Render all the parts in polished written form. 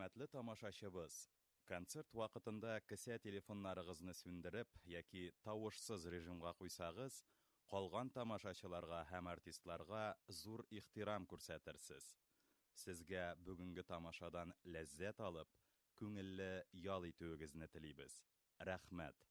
Хөрмәтле тамашачыбыз, концерт вакытында кесә телефоннарыгызны сүндереп яки тавышсыз режимга куйсагыз, калган тамашачыларга һәм артистларга зур ихтирам күрсәтерсез. Сезгә бүгенге тамашадан ләззәт алып, күңелле ял итүегезне телибез. Рәхмәт!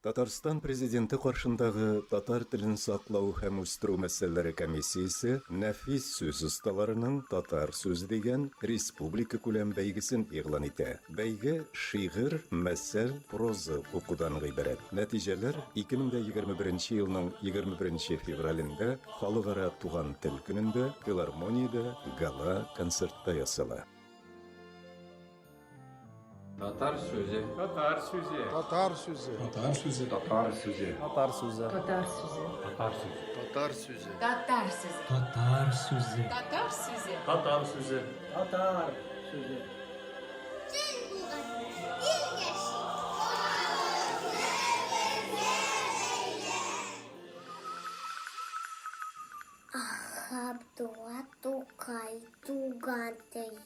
Татарстан Президенты каршындагы татар телен саклау һәм үстерү мәсьәләләре комиссиясе нәфис сүз осталарының Татар сүзе дигән республикакүләм бәйгесен игълан итә. Бәйге шигырь, мәсәл, проза укудан гыйбарәт. Нәтиҗәләр 2021 елның 21 февралендә Халыкара туган тел көнендә филармониядә гала-концертта ясала. Татар сүзе. Татар сүзе. Татар сүзе. Татар сүзе. Татар сүзе. Татар сүзе. Татар сүзе. Татар сүзе. Татар сүзе. Татар сүзе. Татар сүзе. Татар сүзе. Татар сүзе. Татар сүзе. Тел булган ил яши. Габдулла Тукай туган тел.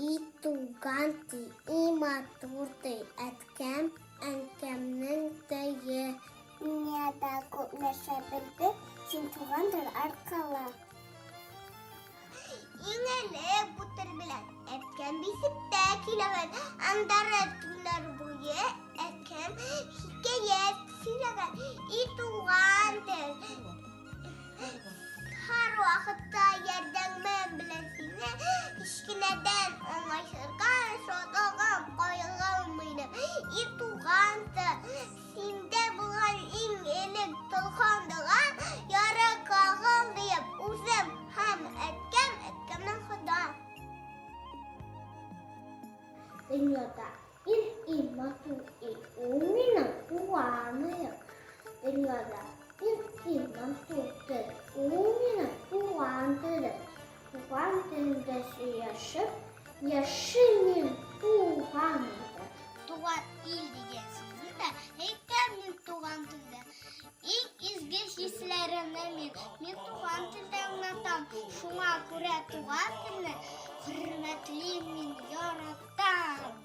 И туган тел, и матур тел, әткәм, әнкәмнең теле. Дөньяда күп нәрсә белдем, син туган тел аркылы. Иң элек бу тел белән әткәм бишектә көйләгән, аннары төннәр буе әткәм хикәят сөйләгән. И туган тел. Һәрвакытта ярдәмем белән сине кечкенәдән аңлашырга шатлыгым, кайгым минем. И туган тел, синдә булган иң элек толкындыган ярык кагыл диеп үзем һәм әткәм, әткәмнең Хода. Дөньяда иң-иң матур ил ул минем туган илем. Дөньяда иң-иң матур тел ул минем туган телем. Туган телемдә сөйләшеп, яшим мин туган илдә. Туган ил дигән сүзне дә әйтәм мин туган телдә. Иң изге хисләремне мин, мин туган телдә аңлатам. Шуңа күрә туган телне хөрмәтлим мин, яратам.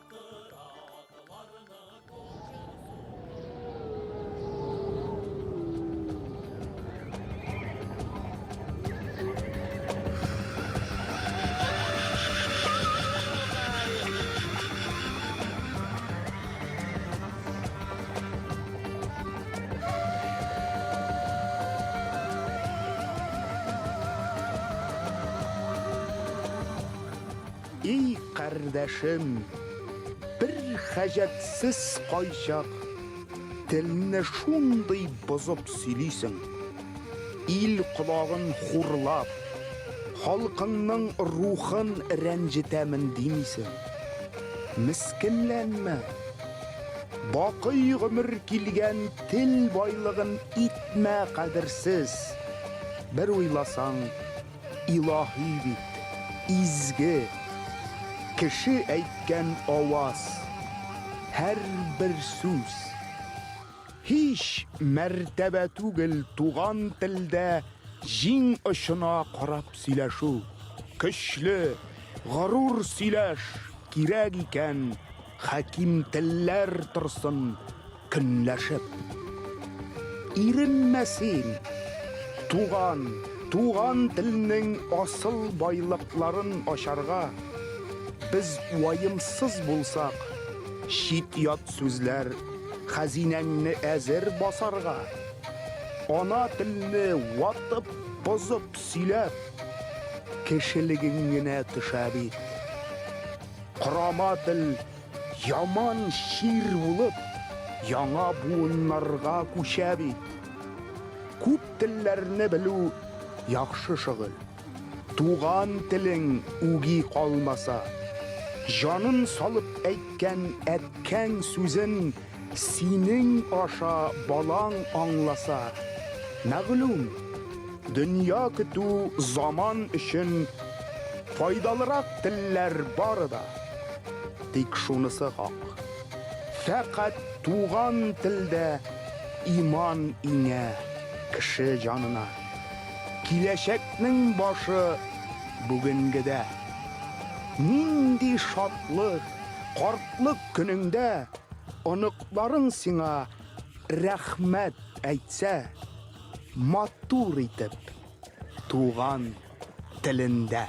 Ий, кардәшем, бер хаҗәтсез кайчак телне шундый бозып сөйлисең. Ил колагын хурлап, халкыңның рухын рәнҗетәмен димисең. Мескенләнмә. Бакый гомер килгән тел байлыгын итмә кадерсез. Бер уйласаң, илаһи бит, изге. Кеше әйткән аваз, һәрбер сүз. Һич мәртәбә түгел туган телдә җиң очына карап сөйләшү. Көчле, горур сөйләш, кирәк икән, хаким телләр торсын көнләшеп. Иренмә син, туган, туган телнең асыл байлыкларын ачарга. Без ваемсыз булсак, чит-ят сүзләр хәзинәңне әзер басарга. Ана телне ватып, бозып сөйләп, кешелегең генә төшә бит. Корама тел яман чир булып, яңа буыннарга күчә бит. Күп телләрне белү яхшы шөгыль. Туган телең үги калмаса, җанын салып әйткән әткәң сүзен синең аша балаң аңласа, мәгълүм, дөнья көтү заман өчен файдалырак телләр бары да. Тик шунысы хак, фәкать туган телдә иман иңә кеше җанына. Киләчәкнең башы бүгенгедә. Нинди шатлык, картлык көнеңдә оныкларың сиңа рәхмәт әйтсә, матур итеп, туган телендә.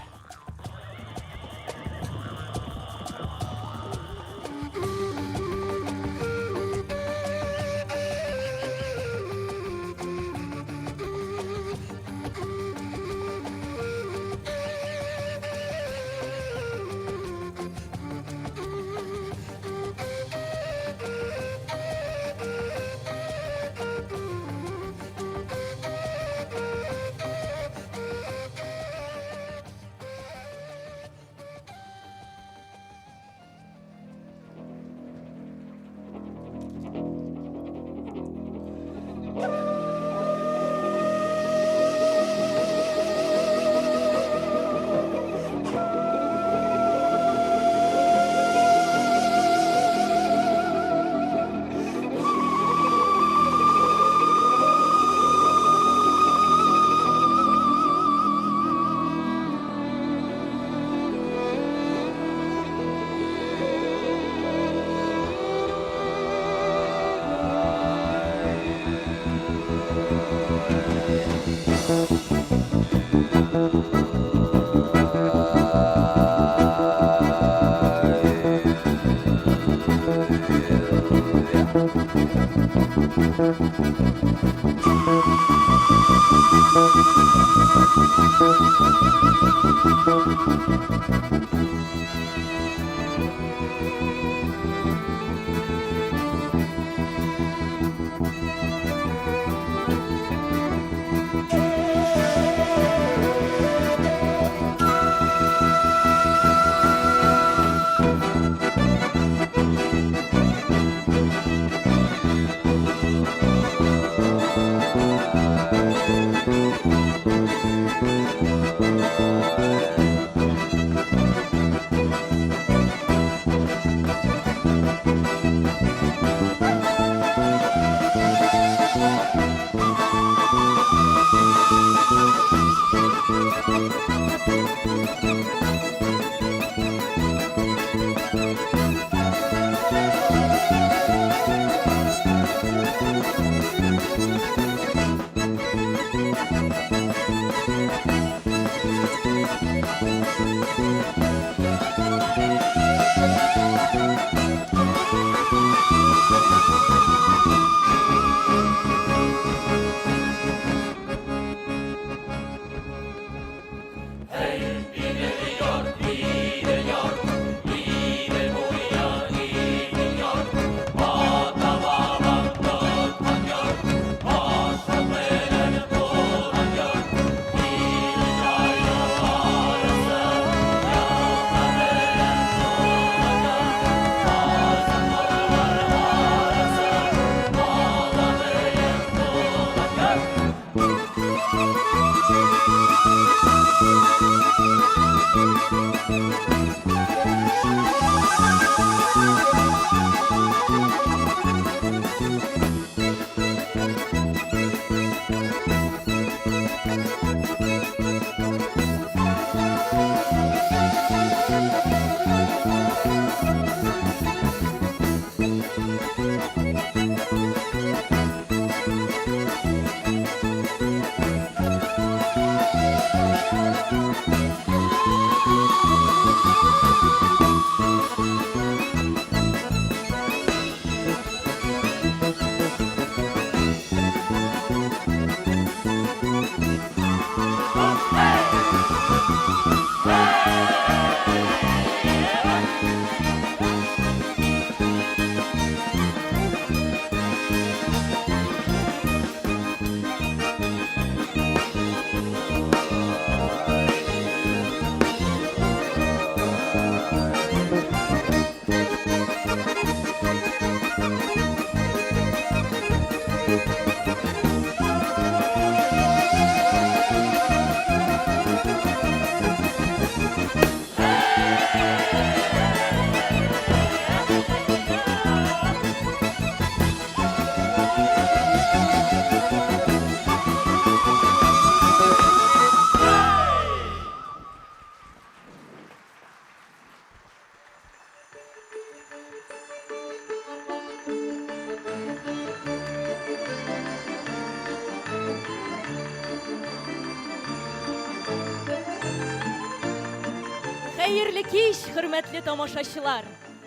Хәерле кич, хөрмәтле тамашачылар!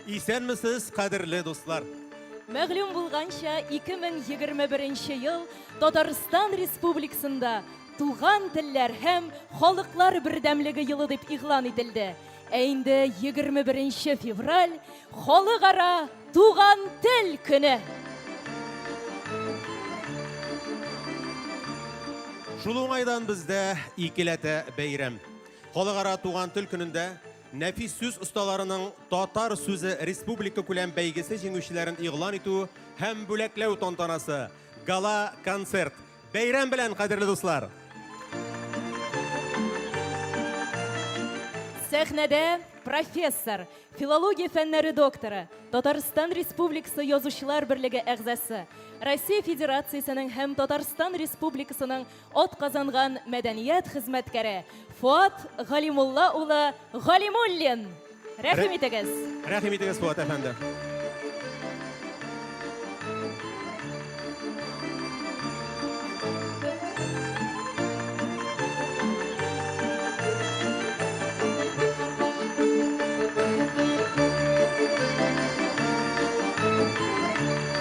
Исәнмесез, кадерле дуслар! Мәгълүм булганча, 2021 ел Татарстан Республикасында Туган телләр һәм халыклар бердәмлеге елы дип игълан ителде. Ә инде 21 февраль Халыкара туган тел көне. Шул уңайдан бездә икеләтә бәйрәм. Халыкара туган тел көнендә нәфис сүз осталарының Татар сүзе республика күләм бәйгесе җиңүчеләрен игълан итү һәм бүләкләү тантанасы, гала-концерт. Бәйрәм белән, кадерле дуслар! Сәхнәдә профессор, филология фәннәре докторы, Татарстан Республикасы Язучылар берлеге әгъзасы, Россия Федерациясенең һәм Татарстан Республикасының атказанган мәдәният хезмәткәре Фоат Галимулла улы Галимуллин. Рәхим итегез. Рәхим итегез, Фуат әфәнде.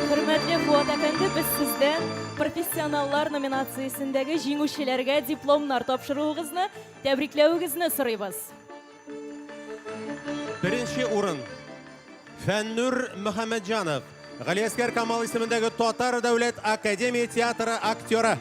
Хөрмәтле Фуат әфәнде, без Профессионаллар номинациясендәге җиңүчеләргә дипломнар тапшыруыгызны, тәбрикләвегезне сорыйбыз. Беренче урын. Фәннүр Мөхәммәтҗанов, Галиәсгар Камал исемендәге Татар дәүләт академия театры актеры.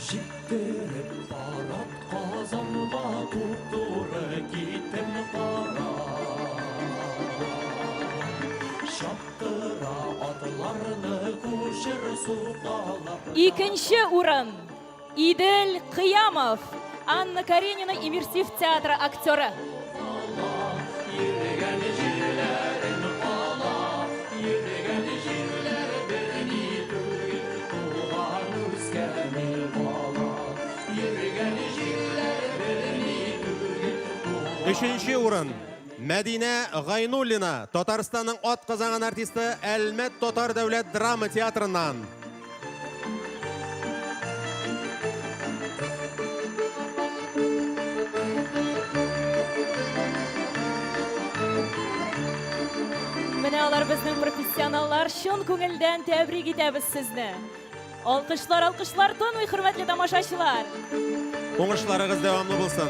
Җиттереп парад Казанга туп-туры киттем кара. Чаптыра атларны кучер сукалап. Икенче урын. Идел Кыямов, Анна Каренина иммерсив театры актеры. Өченче урын. Мәдинә Гайнуллина, Татарстанның ат казанган артисты, Әлмәт татар дәүләт драма театрыннан. Менә алар безнең профессионаллар, чын күңелдән тәбрик итәбез сезне. Алкышлар, алкышлар тынмый, хөрмәтле тамашачылар. Уңышларыгыз дәвамлы булсын.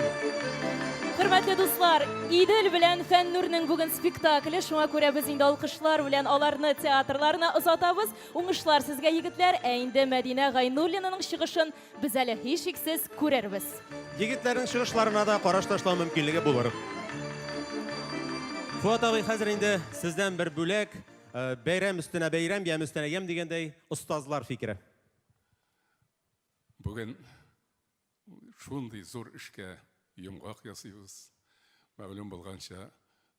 Хөрмәтле дуслар, Идел белән Фәннурның бүген спектакле, шуңа күрә без инде алкышлар белән аларны театрларына озатабыз. Уңышлар сезгә, егетләр! Ә инде Мәдинә Гайнуллинаның чыгышын без әле һичшиксез күрербез. Егетләрнең чыгышларына да караш ташлау мөмкинлеге булыр. Фуат абый, хәзер инде сездән бер бүләк, э, бәйрәм өстенә бәйрәм, ямь өстенә ямь дигәндәй, остазлар фикере. Бүген Шундый зур эшкә йомгак ясыйбыз. Мәгълүм булганча,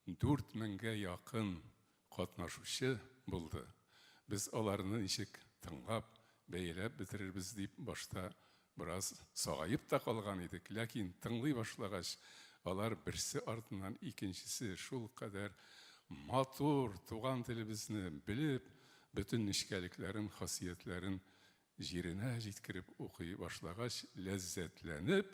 4 меңгә якын катнашучы булды. Без аларны ничек тыңлап, бәяләп бетерербез дип башта бераз сагаеп та калган идек. Ләкин тыңлый башлагач, алар берсе артыннан икенчесе шулкадәр матур туган телебезне белеп, бөтен нечкәлекләрен, хасиятләрен Җиренә җиткереп укый башлагач, ләззәтләнеп,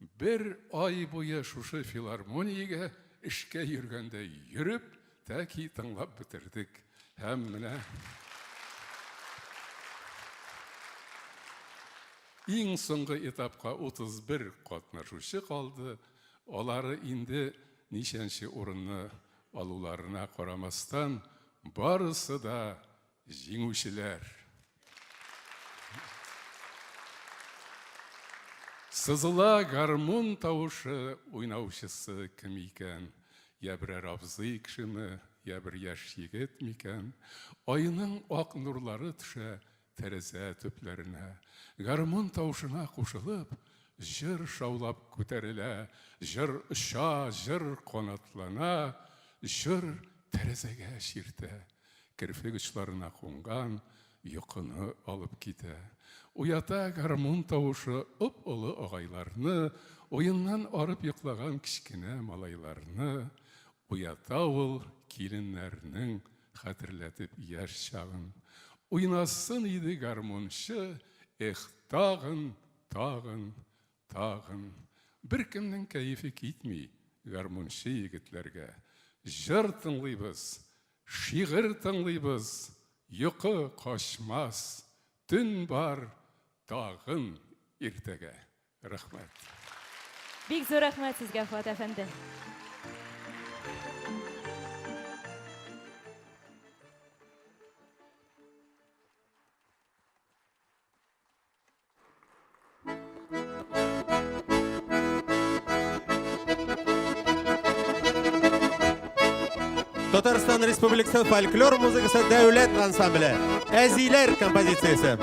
бер ай буе шушы филармониягә эшкә йөргәндәй йөреп, тәки тыңлап бетердек. Һәм менә иң соңгы этапка 31 катнашучы калды. Алары инде ничәнче урынны алуларына карамастан, барысы да Җиңүчеләр! Сызыла гармун тавышы, уйнаучысы кем икән? Я берәр абзый кешеме, я бер яшь егет микән? Айның ак нурлары төшә тәрәзә төпләренә. Гармун тавышына кушылып, җыр шаулап күтәрелә, җыр оча, җыр канатлана, җыр тәрәзәгә чиртә. Керфек очларына кунган йокыны алып китә. Уята гармун тавышы оп-олы агайларны, уеннан арып йоклаган кечкенә малайларны. Уята ул киленнәрнең хәтерләтеп яшь чагын. Уйнасын иде гармунчы, эх, тагын, тагын, тагын. Беркемнең кәефе китми гармунчы егетләргә. Җыр тыңлыйбыз, Шигырь тыңлыйбыз, йокы качмас, Төн бар, тагын иртәгә. Рәхмәт. Бик зур рәхмәт сезгә, Фуат әфәнде. Татарстан Республикасы фольклор музыкасы дәүләт ансамбле Әзиләр композициясе.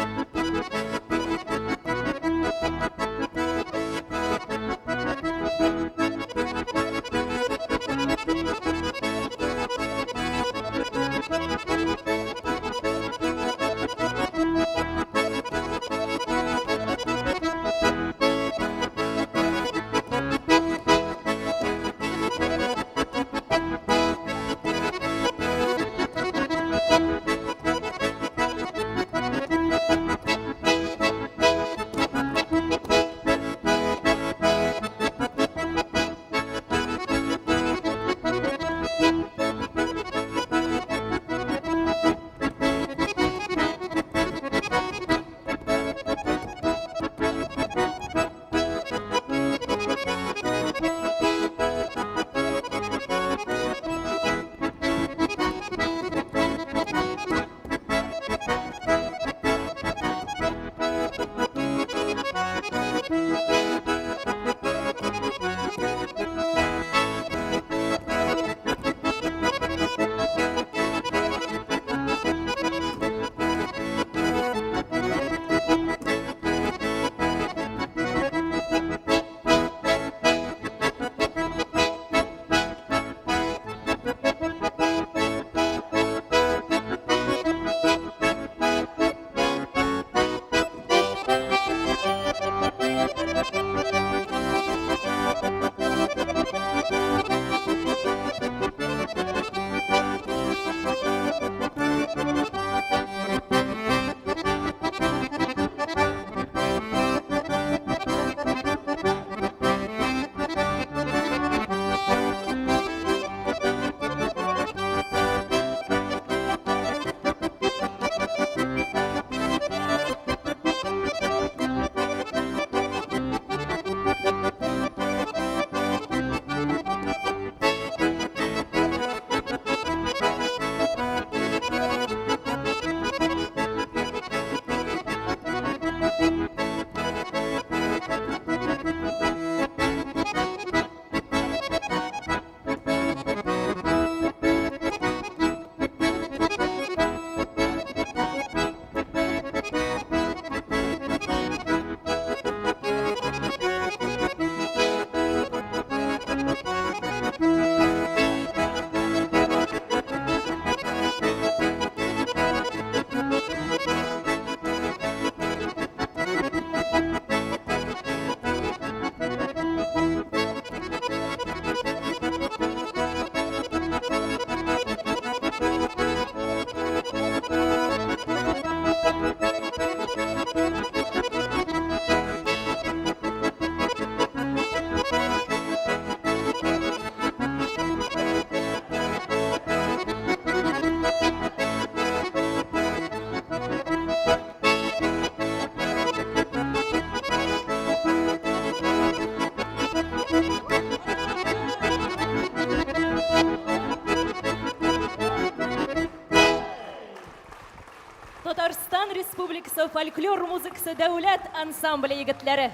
Татарстан Республикасы фольклор музыкасы дәүләт ансамбле егетләре.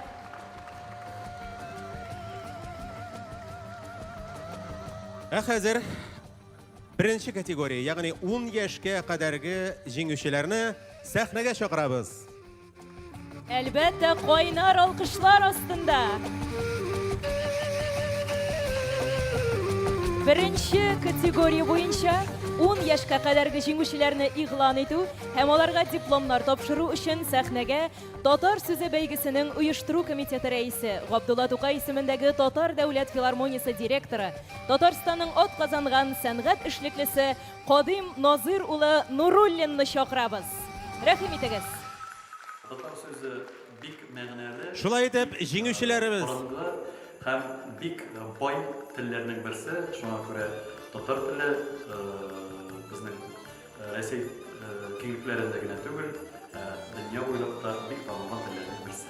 Ә хәзер беренче категория, ягъни 10 яшькә кадәрге җиңүчеләрне сәхнәгә чакырабыз. Әлбәттә, кайнар алкышлар астында. Беренче категория буенча 10 яшькә кадәрге җиңүчеләрне игълан итү һәм аларга дипломнар тапшыру өчен сәхнәгә Татар сүзе бәйгесенең оештыру комитеты рәисе, Габдулла Тукай исемендәге Татар дәүләт филармониясе директоры, Татарстанның атказанган сәнгать эшлеклесе Кадыйм Назыйр улы Нуруллинны чакырабыз. Рәхим итегез. Татар сүзе бик мәгънәле. Шулай итеп, җиңүчеләребез. Борынгы һәм бик бай телләрнең берсе, шуңа күрә татар теле безнең Рәсәй киңлекләрендә генә түгел, ә дөнья буйлап та бик танылган телләрнең берсе.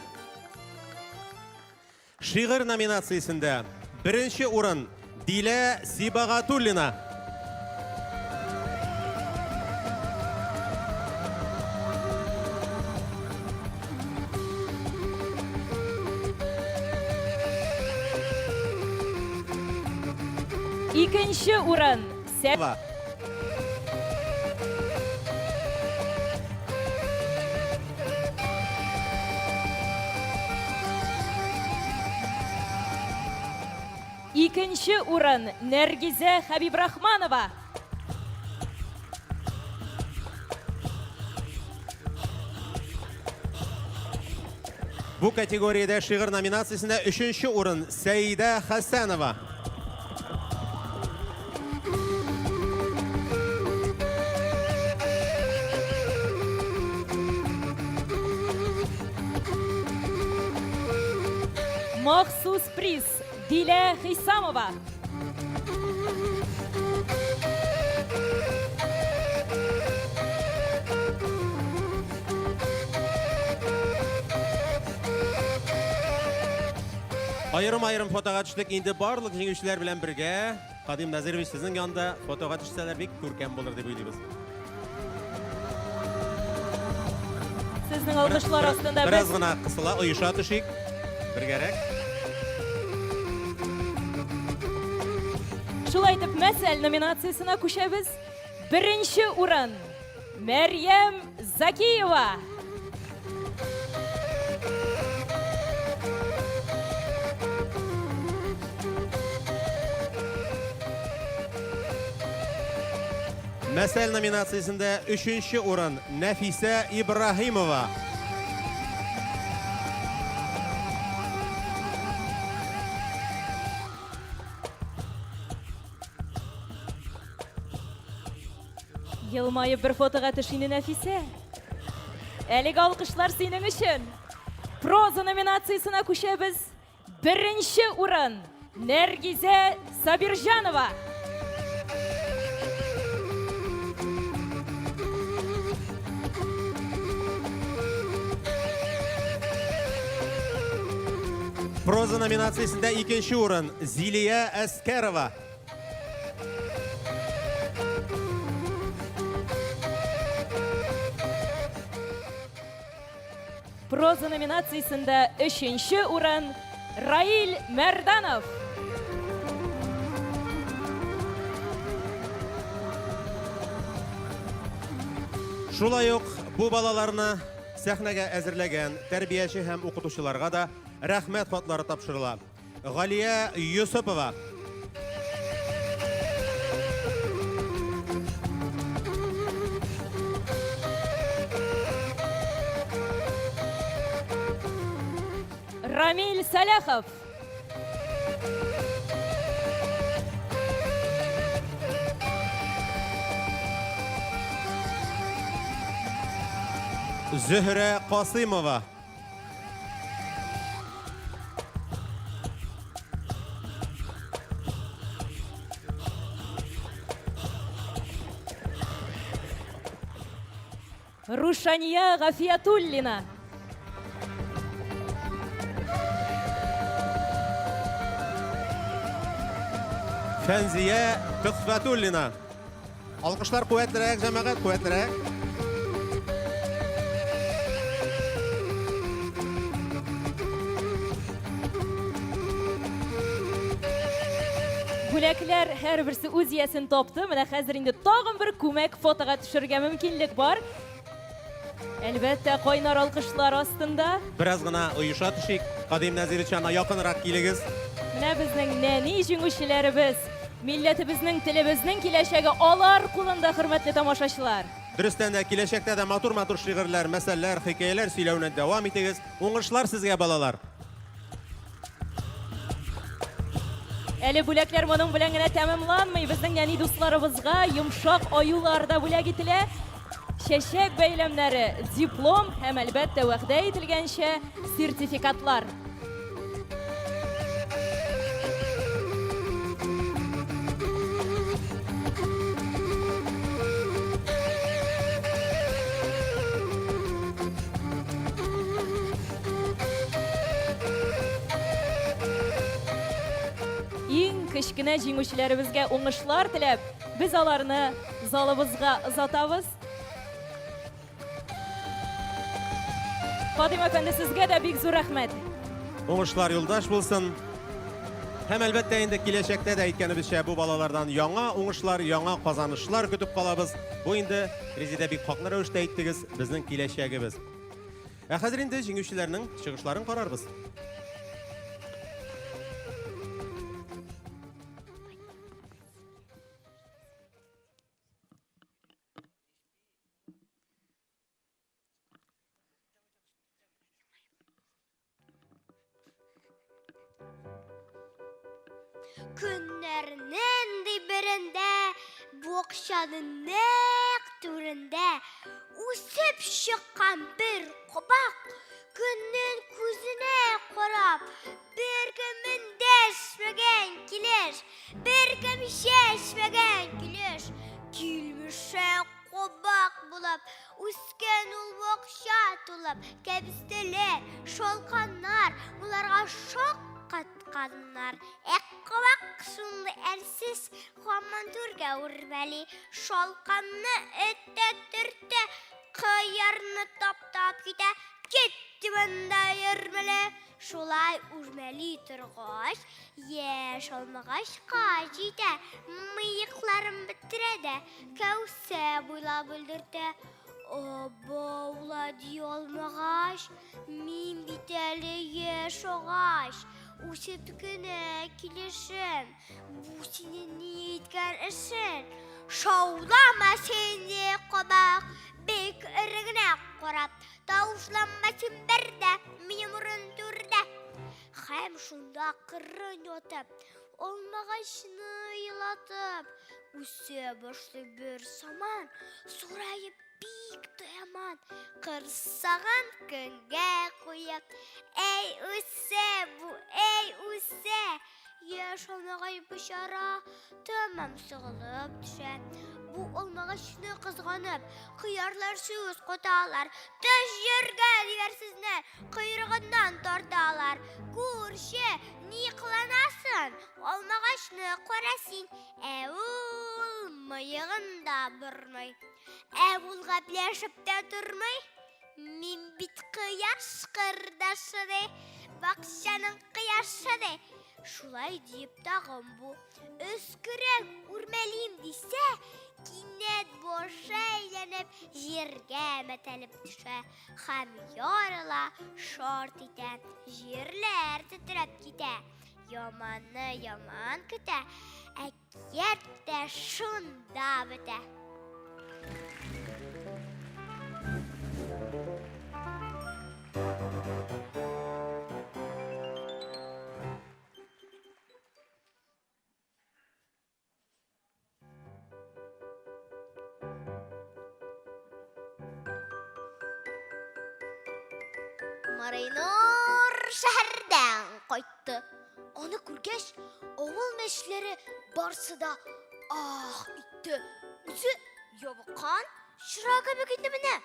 Шигырь номинациясендә беренче урын Дилә Сибагатуллина. Икенче урын Сә Икенче урын Нәргизә Хәбибрахманова. Бу категориядә шигырь номинациясендә өченче урын Сәидә Хәсәнова. Махсус приз Дилә Хисамова. Аерым-аерым фотога төштек. Инде барлык җиңүчеләр белән бергә Кадим Назирович сезнең янда фотога төшсәләр бик күркәм булыр дип уйлыйбыз. Сезнең алкышлар астында без Бераз гына кысыла, оеша төшик. Бергәрәк. Шулай итеп, мәсәл номинациясенә күчәбез. Беренче урын Мәрьям Закиева. Мәсәл номинациясендә өченче урын Нәфисә Ибраһимова. Елмаеп бер фотога төш инде, Нәфисә. Әлеге алкышлар синең өчен. Проза номинациясенә күчәбез. Беренче урын Нәргизә Сабирҗанова. Проза номинациясендә икенче урын Зилия Әскәрова. Проза номинациясендә өченче урын Раил Мәрданов. Шулай ук бу балаларны сәхнәгә әзерләгән тәрбияче һәм укытучыларга да рәхмәт хатлары тапшырыла. Галия Йосыпова. Рамиль Сәләхов. Зөһрә Касыймова. Рушания Гафиятуллина. Фәнзия Төхфәтуллина. Алкышлар куәтлерәк, җәмәгать, куәтлерәк. Бүләкләр һәрберсе үз иясен тапты. Менә хәзер инде тагын бер күмәк фотога төшергә мөмкинлек бар. Әлбәттә, кайнар алкышлар астында. Бераз гына оеша төшик. Кадим Нәзирович, ана якынрак килегез. Менә безнең нәни җиңүчеләребез, милләтебезнең, телебезнең киләчәге алар кулында, хөрмәтле тамашачылар. Дөрестән дә, киләчәктә дә матур-матур шигырьләр, мәсәлләр, хикәяләр сөйләүне дәвам итегез. Уңышлар сезгә, балалар! Әле бүләкләр моның белән генә тәмамланмый. Безнең нәни дусларыбызга йомшак аюлар да бүләк ителә. Чәчәк бәйләмнәре, диплом һәм, әлбәттә, вәгъдә ителгәнчә, сертификатлар. Иң кечкенә җиңүчеләребезгә уңышлар теләп, без аларны залыбызга озатабыз. Фатыйм әфәнде, сезгә дә бик зур рәхмәт. Уңышлар юлдаш булсын. Һәм әлбәттә инде киләчәктә дә әйткәнебезчә бу балалардан яңа уңышлар, яңа казанышлар көтеп калабыз. Бу инде Резидә бик хаклы рәвештә әйттегез, безнең киләчәгебез. Ә хәзер инде җиңүчеләрнең чыгышларын карарбыз. Көннәрнең ди берендә, бакчаның нәкъ түрендә үсеп чыккан бер кабак көннең күзенә карап, беркем эндәшмәгән килеш, беркем чәчмәгән килеш, килмешәк кабак булып, үскән ул бакча тулып, кәбестәләр, шалканнар, боларга шаккатканнар. Ә кабак шундый әрсез, һаман түргә үрмәли, шалканны этә-төртә, кыярны таптап китә, кит монда йөрмәле. Шулай үрмәли торгач, яшь алмагачка җитә, мыекларын бетерә дә, кәүсә буйлап өлгертә. Абаула ди алмагач, мин бит әле яшь агач, үсеп кенә килешем, бу синең ни иткән эшең? Шаулама син, ди кабак, бик эре генә карап, тавышланма син бер дә, минем урын түрдә. Һәм шунда кырын ятып, алмагачны елатып, үсә башлый бер саман, сураеп бик тә яман, корсагын көнгә куеп, әй үсә бу, әй үсә, яшь алмагач бичара тәмам сыгылып төшә. Бу алмагачны кызганып, кыярлар сүз каталар, төш җиргә диләр сезне, койрыгыннан тарталар. Күрше, ни кыланасың? Алмагачны кара син, ә ул мыегын да бормый. Ә ул гәпләшеп тә тормый. Мин бит кояш кырдашы ди, бакчаның кояшы ди. Шулай диеп тагын бу өскерәк үрмәлим дисә, кинәт башы әйләнеп җиргә мәтәлеп төшә һәм ярыла, шарт итә, җирләр тетрәп китә. Яманны яман көтә, әкият тә шунда бетә. Маринур шәһәрдән кайтты. Аны күргәч, авыл мәчеләре барсы да ах итте. Үзе ябыккан, чыра кебек инде менә.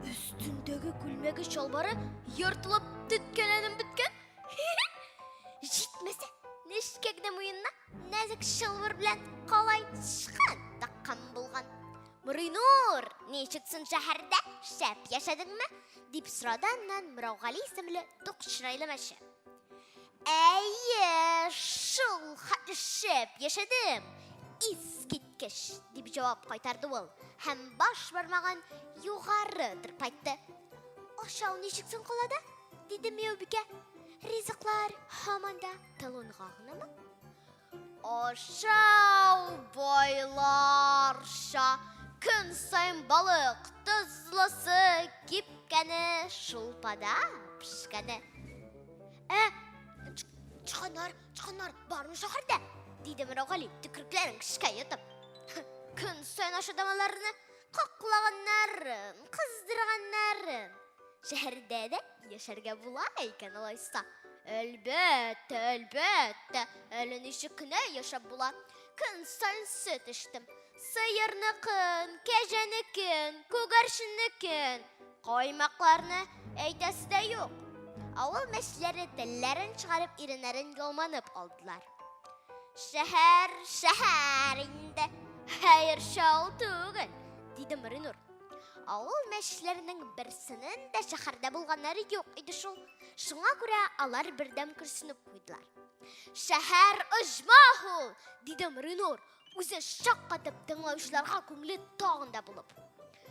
Өстендәге күлмәге чалбары ертылып теткәләнеп беткән. Җитмәсә, нечкә генә муенына нәзек чылбыр белән калай тычкан таккан булган. Мурыйнур, ничек соң шәһәрдә шәп яшәдеңме? дип сорады аннан Мыраугали исемле тук чырайлы мәче. Әйе, шул хәтле шәп яшәдем. Искиткеч, дип җавап кайтарды ул һәм баш бармагын югары тырпайтты. Ашау ничек соң калада? диде Мияубикә. Ризыклар һаман да талонга гынамы? Ашау байларча, көн саен балык, тозлысы, кипкәне, шулпада пешкәне. Ә, чыканнар, чыканнар бармы шәһәрдә? Диде Мөрәгали, төкрекләрен көчкә йотып. Көн саен ашадым аларны, каклаганнарын, кыздырганнарын. Шәһәрдә дә яшәргә була икән алайса. Әлбәттә, әлбәттә, әле ничек кенә яшәп була. Көн саен сөт эчтем. Сыерныкын, кәҗәнекен, күгәрченнекен, каймакларны әйтәсе дә юк. Авыл мәчеләре телләрен чыгарып иреннәрен ялманып алдылар. Шәһәр, шәһәр инде. Хәерче авыл түгел, диде Маринур. Авыл мәчеләренең берсенең дә шәһәрдә булганнары юк иде шул. Шуңа күрә алар бердәм көрсенеп куйдылар. Шәһәр оҗмах ул, диде Маринур, үзе шаккатып тыңлаучыларга күңеле тагын да булып.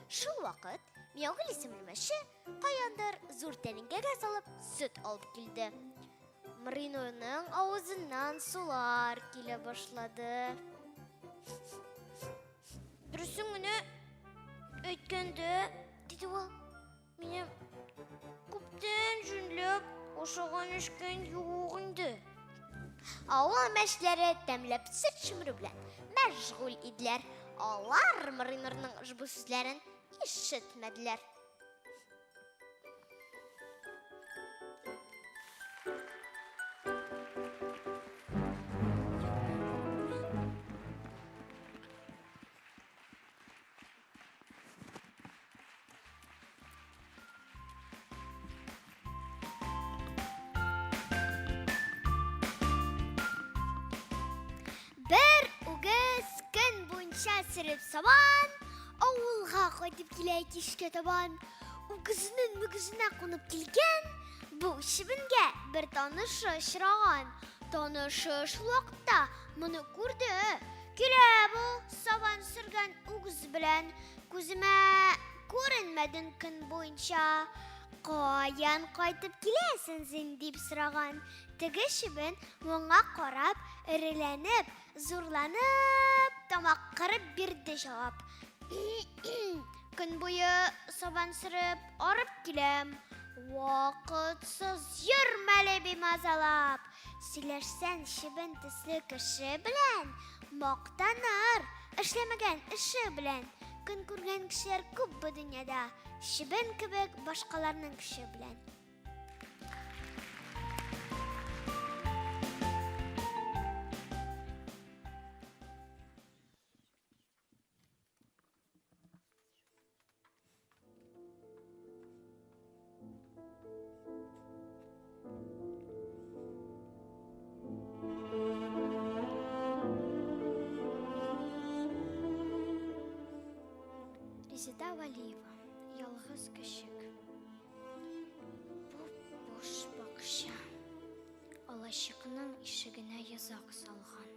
Шул вакыт Мияугөл исемле мәче каяндыр зур тәлинкәгә салып сөт алып килде. Маринурның авызыннан сулар килә башлады. Дөресен генә әйткәндә, диде ул, минем күптән җүнләп ашаган эчкән юк инде. Авыл мәчләре тәмләп сөт чөмерү белән мәшгуль иделәр. Алар Маринурның ошбу сүзләрен ишетмәделәр. Бер үгез көн буенча сөреп сабан, авылга кайтып килә кичкә табан. Үгезенең мөгезенә кунып килгән, бу чебенгә бер танышы очраган. Танышы шул вакытта моны күрде. Килә бу сабан сөргән үгез белән, күземә күренмәдең көн буенча. Каян кайтып киләсең син, дип сораган. Теге чебен моңа карап, эреләнеп, зурланып, тамак кырып бирде җавап. Көн буе сабан сөреп, арып киләм. Вакытсыз йөрмәле бимазалап. Сөйләшсән чебен төсле кеше белән, мактаныр, эшләмәгән эше белән. Көн күргән кешеләр күп бу дөньяда, чебен кебек башкаларның көче белән. Резеда Валиева, Ялгыз көчек. Буп-буш бакча. Алачыкның ишегенә йозак салган.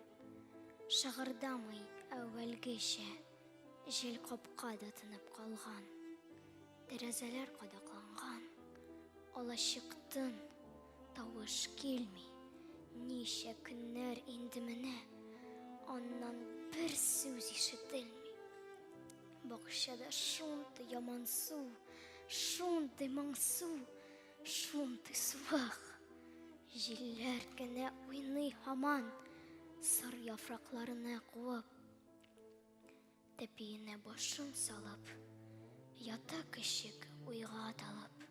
Шыгырдамый әүвәлгечә. Җил капка да тынып калган. Тәрәзәләр кадакланган. Алачык тын, тавыш килми. Ничә көннәр инде менә аннан бер сүз ишетелми. Бакчада шундый ямансу, шундый моңсу, шундый суык. Җилләр генә уйный һаман, сыр яфракларына куып. Тәпиенә башын салып, ята көчек уйга талып.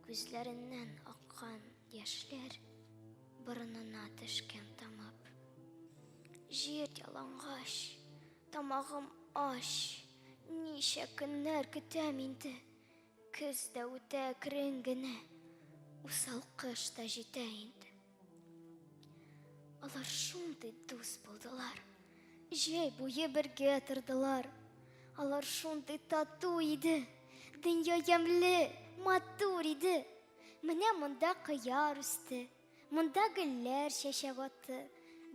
Күзләреннән аккан яшьләр борынына төшкән тамып. Җир ялангач, тамагым ач, ничә көннәр көтәм инде. Көз дә үтә әкрен генә, усал кыш та җитә инде. Алар шундый дус булдылар. Җәй буе бергә тордылар. Алар шундый тату иде. Дөнья ямьле, матур иде. Менә монда кыяр үсте. Монда гөлләр чәчәк атты.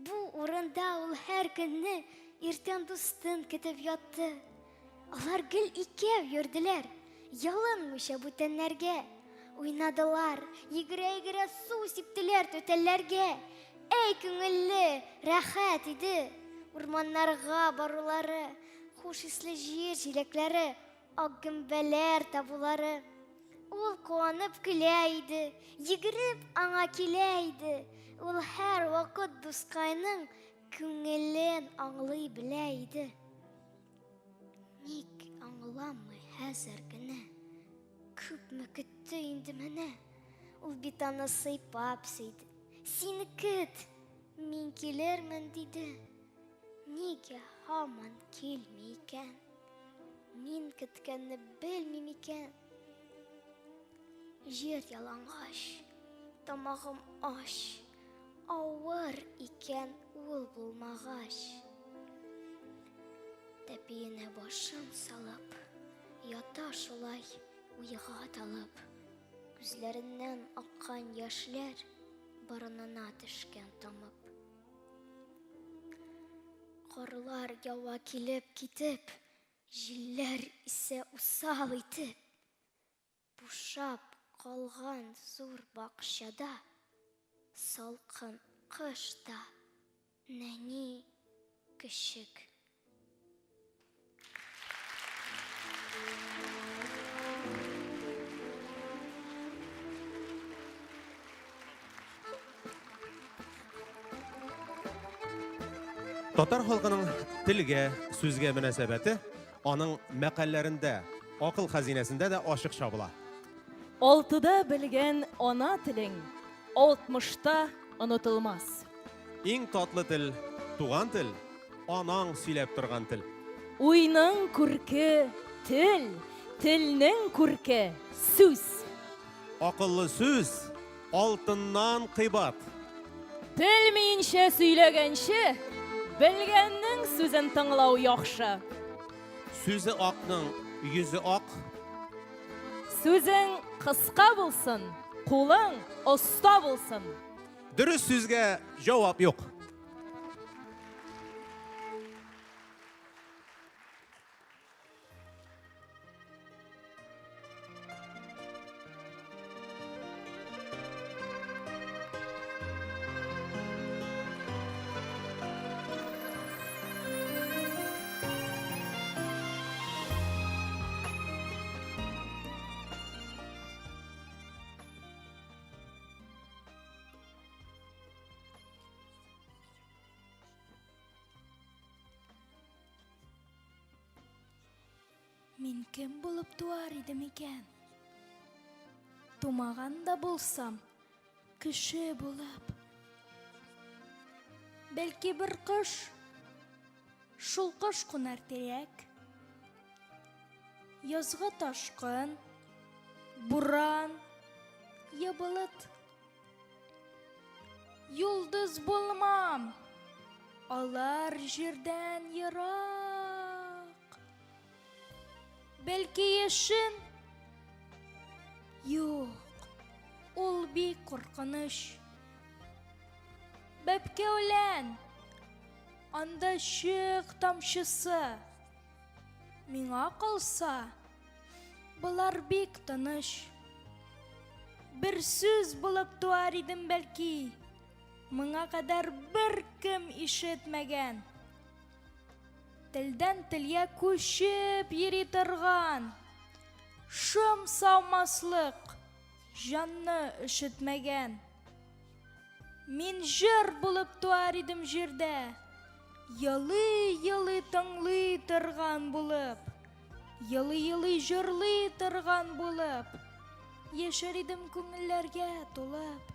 Бу урында ул һәр көнне иртән дустын көтеп ятты. Алар гел икәү йөрделәр, ялынмыйча бүтәннәргә. Уйнадылар, йөгерә-йөгерә су сиптеләр түтәлләргә. Әй, күңелле, рәхәт иде урманнарга барулары, хуш исле җир җиләкләре, ак гөмбәләр табулары. Ул куанып көлә иде, йөгереп аңа килә иде. Ул һәрвакыт дускайның күңелен аңлый белә иде. Ник аңламый хәзер генә? Күпме көтте инде менә. Ул бит аны сыйпап сөйде. Син көт, мин килермен, диде. Нигә һаман килми икән? Мин көткәнне белми микән? Җир ялангач, тамагым ач, авыр икән ул булмагач. Тәпиенә башын салып, ята шулай уйга талып. Күзләреннән аккан яшьләр борынына төшкән тамып. Карлар ява килеп китеп, җилләр исә усал итеп. Бушап калган зур бакчада салкын кыш та нәни көчек. Татар халкының телгә, сүзгә мөнәсәбәте аның мәкальләрендә, акыл хәзинәсендә дә ачык чагыла. Алтыда белгән ана телең алтмышта онытылмас. Иң татлы тел, туган тел, анаң сөйләп торган тел. Уйның күрке, тел, телнең күрке, сүз. Акыллы сүз алтыннан кыйбат. Белмиенчә сөйләгәнче, белгәннең сүзен тыңлау яхшы. Сүзе акның йөзе ак. Сүзең кыска булсын, кулың оста булсын. Дөрес сүзгә җавап юк. Мин кем булып туар идем икән? Тумаган да булсам, кеше булып. Бәлки бер кош, шул кош кунар тирәк. Язгы ташкын, буран, я болыт. Йолдыз булмам, алар җирдән ерак. Бәлки яшен? Юк, ул бик куркыныч. Бәбкә үлән, анда чык тамчысы. Миңа калса, болар бик тыныч. Бер сүз булып туар идем бәлки, моңа кадәр беркем ишетмәгән. Телдән телгә күчеп йөри торган, шом салмаслык, җанны өшетмәгән. Мин җыр булып туар идем җирдә, Елый-елый тыңлый торган булып, Елый-елый җырлый торган булып, Яшәр идем күңелләргә тулып.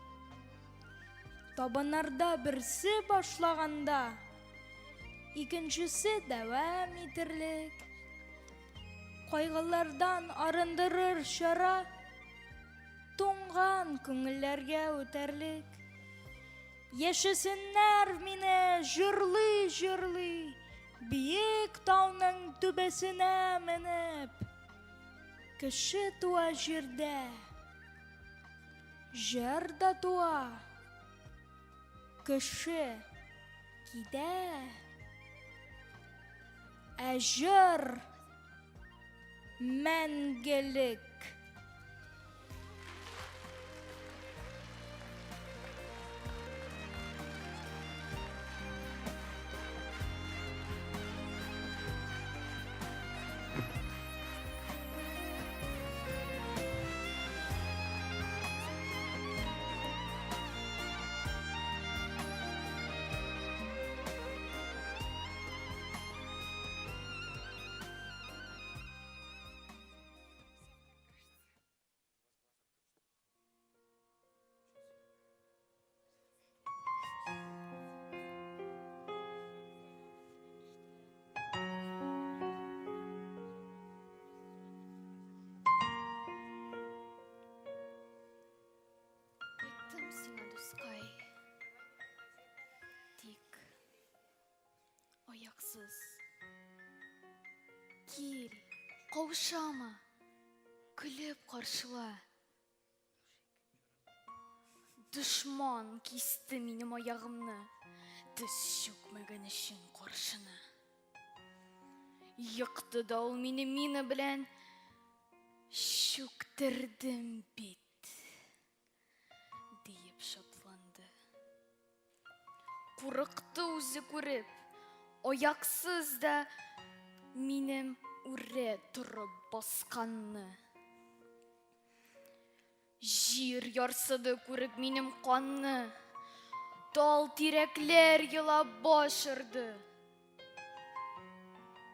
Табыннарда берсе башлаганда, Икенчесе дәвам итерлек. Кайгылардан арындырыр чара, Туңган күңелләргә үтәрлек. Яшәсеннәр мине җырлый-җырлый, Биек тауның түбәсенә менеп. Кеше туа җирдә, җыр да туа. Кеше китә, ә җыр мәңгелек. Кайттым сиңа, дускай. Тик аяксыз. Кил, каушама, көлеп каршыла. Дошман кисте минем аягымны, тез чүкмәгән өчен каршына. Екты да ул мине мина белән, чүктердем бит, диеп шатланды. Курыкты үзе күреп, аяксыз да минем үрә торып басканны. Җир ярсыды күреп минем канны, тал тирәкләр елап баш орды.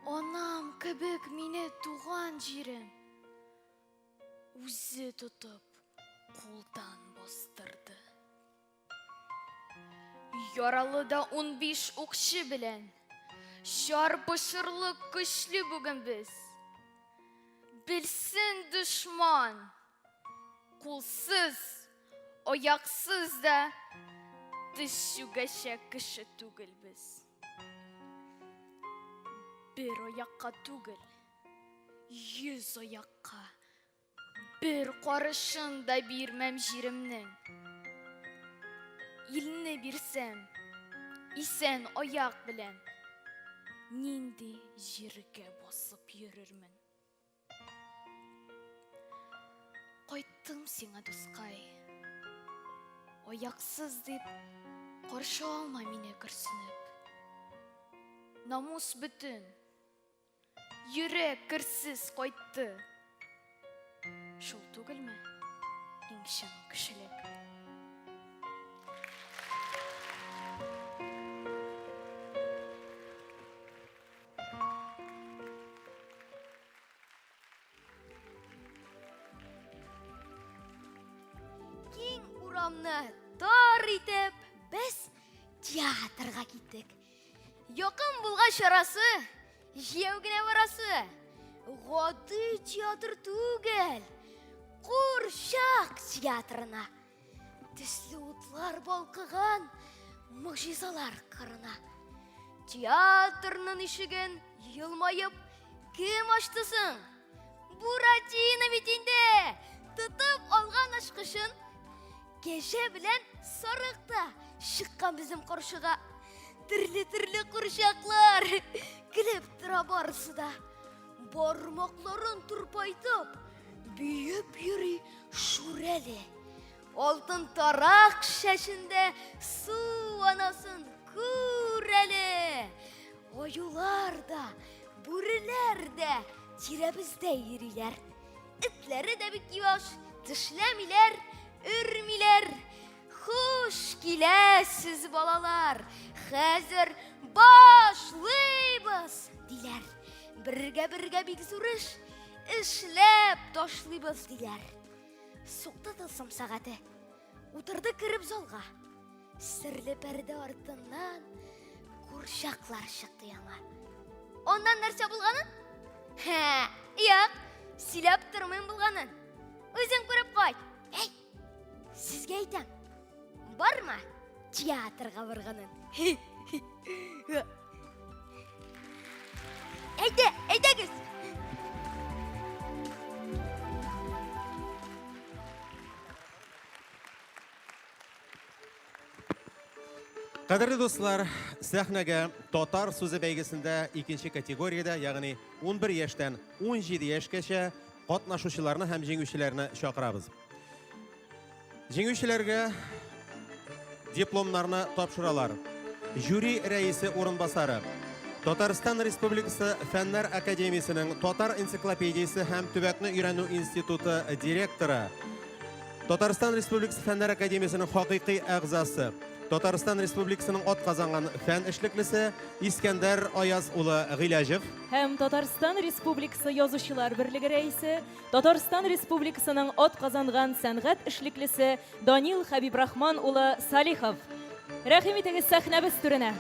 Анам кебек мине туган җирем үзе тотып кулдан бастырды. Яралы да 15 укчы белән чарпышырлык көчле бүген без. Белсен дошман, кулсыз, аяксыз да тез чүгәчәк кеше түгел без. Бер аякка түгел, 100 аякка Бер карышын да бирмәм җиремнең. Илне бирсәм, исән аяк белән, нинди җиргә басып йөрермен? Кайттым сиңа, дускай. Аяксыз дип, каршы алма мине көрсенеп. Намус бөтен, Йөрәк керсез кайтты. Шул түгелме иң чын кешелек? Киң урамны тар итеп, без театрга киттек. Якын булгач арасы, җәяү генә барасы. Гади театр түгел, курчак театрына. Төсле утлар балкыган могҗизалар кырына. Театрның ишеген елмаеп кем ачты соң? Буратино бит инде! Тотып алган ачкычын Кәҗә белән сарык та чыккан безнең каршыга. Төрле-төрле курчаклар көлеп тора барысы да. Бармакларын турпайтып, биеп йөри Шүрәле. Алтын тарак шәчендә су анасын күр әле. Аюлар да, бүреләр дә тирәбездә йөриләр. Этләре дә бик юаш, тешләмиләр, өрмиләр. Хуш киләсез, балалар! Хәзер башлыйбыз, диләр. Бергә-бергә бик зур эш эшләп ташлыйбыз, диләр. Сукты тылсым сәгате. Утырды кереп залга. Серле пәрдә артыннан курчаклар чыкты яңа. Аннан нәрсә булганын? Хә, юк, сөйләп тормыйм булганын. Үзең күреп кайт. Әй, сезгә әйтәм. Барма театрга барганын. Әйдә, әйдәгез. Кадерле дуслар, сәхнәгә татар сүзе бәйгесендә икенче категориядә, ягъни 11 яшьтән 17 яшькәчә катнашучыларны һәм җиңүчеләрне чакырабыз. Җиңүчеләргә дипломнарны тапшыралар. Жюри рәисе урынбасары, Татарстан Республикасы Фәннәр академиясенең Татар энциклопедиясе һәм төбәкне өйрәнү институты директоры, Татарстан Республикасы Фәннәр академиясенең хакыйкый әгъзасы, Татарстан Республикасының атказанган фән эшлеклесе Искәндәр Аяз улы Гыйләҗев. Һәм Татарстан Республикасы Язучылар берлеге рәисе, Татарстан Республикасының атказанган сәнгать эшлеклесе Данил Хәбибрахман улы Салихов. Рәхим итегез сәхнәбез түренә.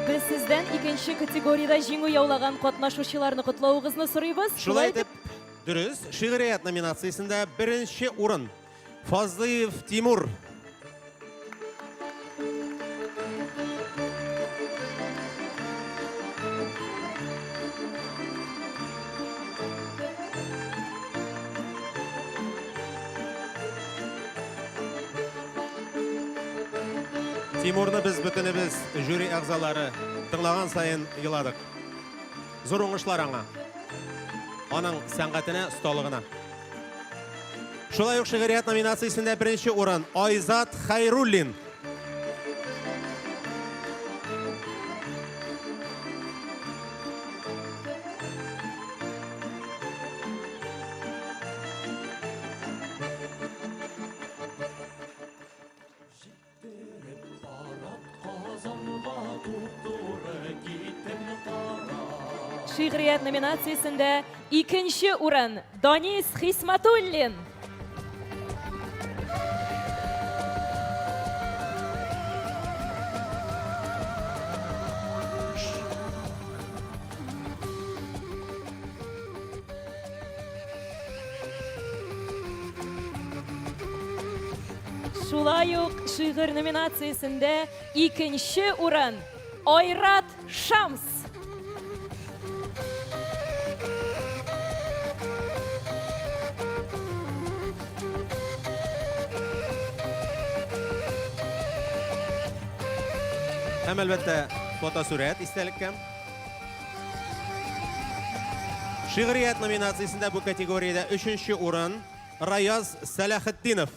Без сездән икенче категориядә җиңү яулаган катнашучыларны котлавыгызны сорыйбыз. Шулай итеп, дөрес, шигърият номинациясендә беренче урын Фазлыев Тимур. Тимурны без бөтенебез жюри әгъзалары тыңлаган саен еладык. Зур уңышлар аңа. Аның сәнгатенә, осталыгына. Шулай ук шигърият номинациясендә беренче урын Айзат Хәйруллин. Шигърият номинациясендә икенче урын Данис Хисматуллин. Шулай ук шигырь номинациясендә икенче урын Айрат Шамс. Һәм әлбәттә, фотосурәт истәлеккә. Шигърият номинациясендә бу категориядә өченче урын Раяз Сәләхетдинов.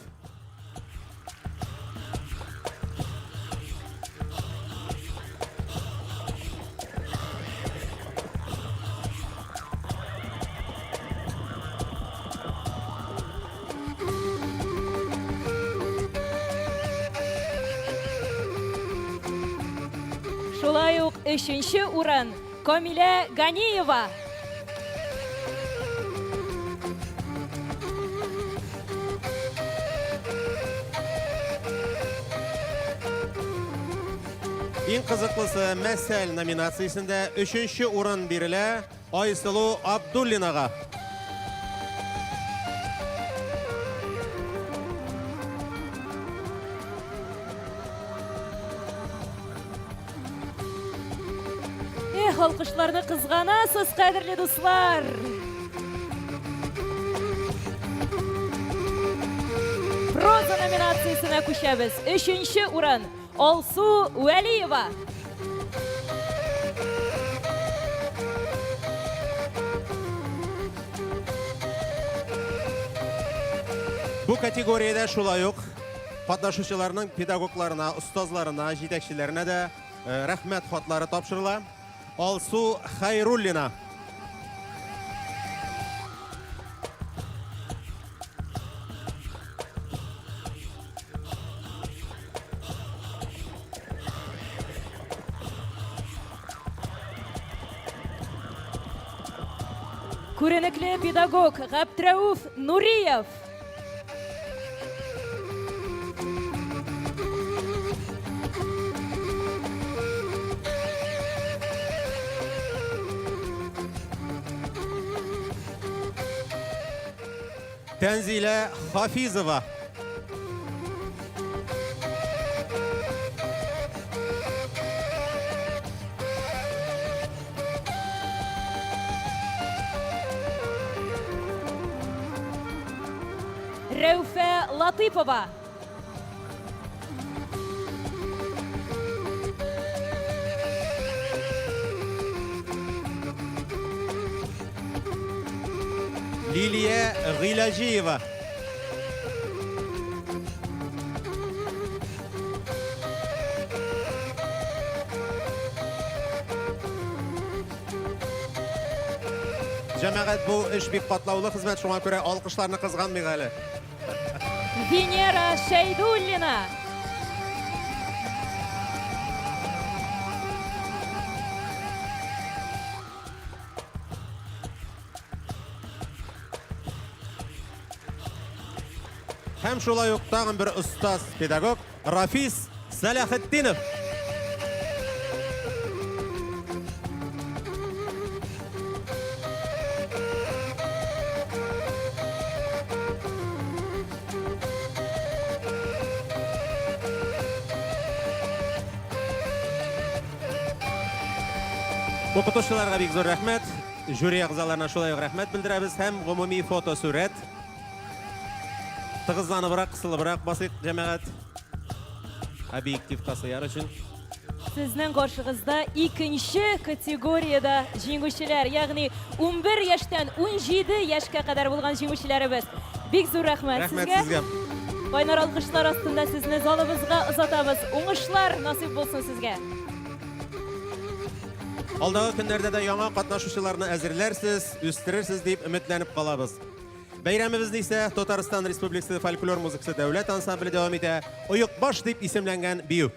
Шулай ук өченче урын Камилә Ганиева. Иң кызыклысы мәсәл номинациясендә өченче урын бирелә Айсылу Абдуллинага. Эх, алкышларны кызганасыз, кадерле дуслар! Проза номинациясенә күчәбез. Өченче урын Алсу Вәлиева. Бу категориядә шулай ук катнашучыларның педагогларына, остазларына, җитәкчеләренә дә э, рәхмәт хатлары тапшырыла. Алсу Хәйруллина. Күренекле педагог Габдрәүф Нуриев. Тәнзилә Хафизова. Рәүфә Латыйпова. Лилия Гыйләҗиева. Җәмәгать, бу эш бик катлаулы хезмәт, шуңа күрә алкышларны кызганмыйк әле. Венера Шәйдуллина. Һәм шулай ук тагын бер остаз педагог Рафис Сәләхетдинов. Укытучыларга бик зур рәхмәт. Жюри әгъзаларына шулай ук рәхмәт белдерәбез һәм гомуми фотосурәт. Тыгызланыбрак, кысылыбрак басыйк, җәмәгать. Объективка сыяр өчен. Сезнең каршыгызда икенче категориядә җиңүчеләр, ягъни 11 яшьтән 17 яшькә кадәр булган җиңүчеләребез. Бик зур рәхмәт, рәхмәт сезгә. Кайнар алкышлар астында сезне залыбызга озатабыз. Уңышлар насыйп булсын сезгә. Алдагы көннәрдә дә яңа катнашучыларны әзерләрсез, үстерерсез дип өметләнеп калабыз. Бәйрәмебезне исә Татарстан Республикасы фольклор музыкасы дәүләт ансамбле дәвам итә. Оекбаш дип исемләнгән бию.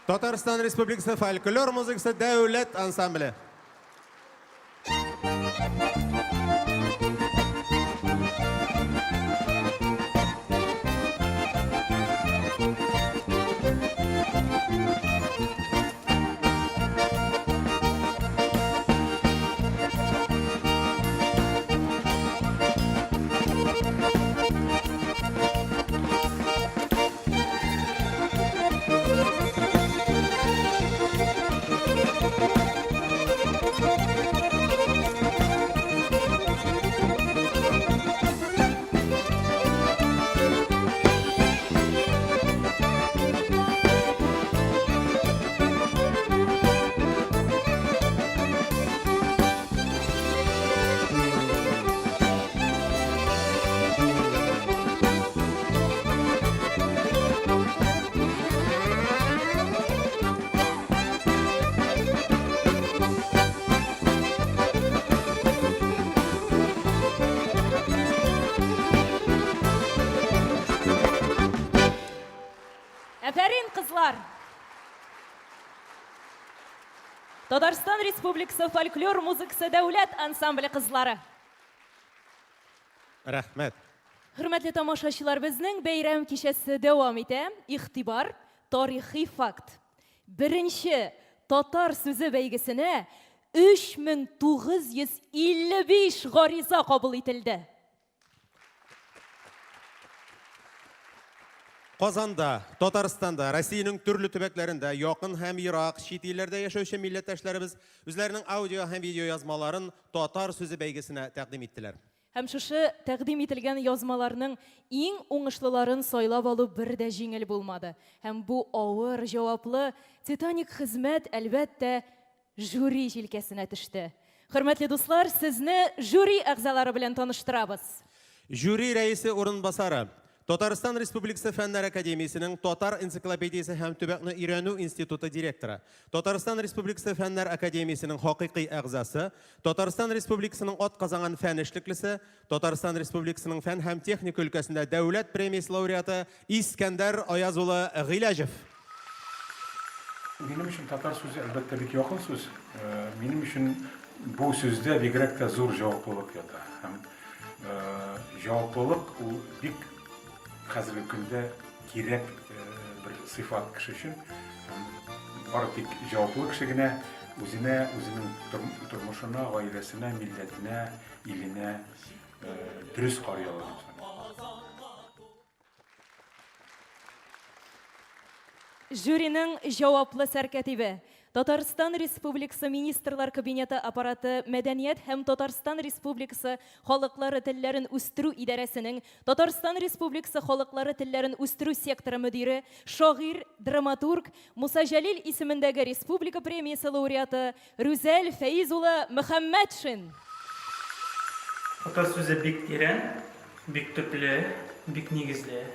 Татарстан Республикасы фольклор музыкасы дәүләт ансамбле. Әфәрин, кызлар! Татарстан Республикасы фольклор музыкасы дәүләт ансамбле кызлары. Рәхмәт. Хөрмәтле тамашачылар, безнең бәйрәм кичәсе дәвам итә. Игътибар, тарихи факт. Беренче татар сүзе бәйгесенә 3955 гариза кабул ителде. Казанда, Татарстанда, Россиянең төрле төбәкләрендә, якын һәм ерак чит илләрдә яшәүче милләттәшләребез үзләренең аудио һәм видео язмаларын Татар сүзе бәйгесенә тәкъдим иттеләр. Һәм шушы тәкъдим ителгән язмаларның иң уңышлыларын сайлап алу бер дә җиңел булмады. Һәм бу авыр, җаваплы, титаник хезмәт, әлбәттә, жюри җилкәсенә төште. Хөрмәтле дуслар, сезне жюри әгъзалары белән таныштырабыз. Жюри рәисе урынбасары, Татарстан Республикасы Фәннәр академиясенең Татар энциклопедиясе һәм төбәкне өйрәнү институты директоры, Татарстан Республикасы Фәннәр академиясенең хакыйкый әгъзасы, Татарстан Республикасының атказанган фән эшлеклесе, Татарстан Республикасының фән һәм техника өлкәсендә дәүләт премиясе лауреаты Искәндәр Аяз улы Гыйләҗев. Минем өчен татар сүзе, әлбәттә, бик якын сүз. Минем өчен бу сүздә бигрәк тә зур җаваплылык ята. Һәм Җаваплылык ул бик хәзерге көндә кирәк бер сыйфат кеше өчен. Бары тик җаваплы кеше генә үзенә, үзенең тормышына, гаиләсенә, милләтенә, иленә дөрес карый ала дип саныйм. Жюриның җаваплы сәркәтибе, Татарстан Республикасы Министрлар Кабинеты Аппараты Мәдәният һәм Татарстан Республикасы халыклары телләрен үстерү идарәсенең Татарстан Республикасы халыклары телләрен үстерү секторы мөдире, шагыйрь, драматург, Муса Җәлил исемендәге республика премиясе лауреаты Рүзәл Фәиз улы Мөхәммәтшин. Татар сүзе бик тирән, бик төпле, бик нигезле.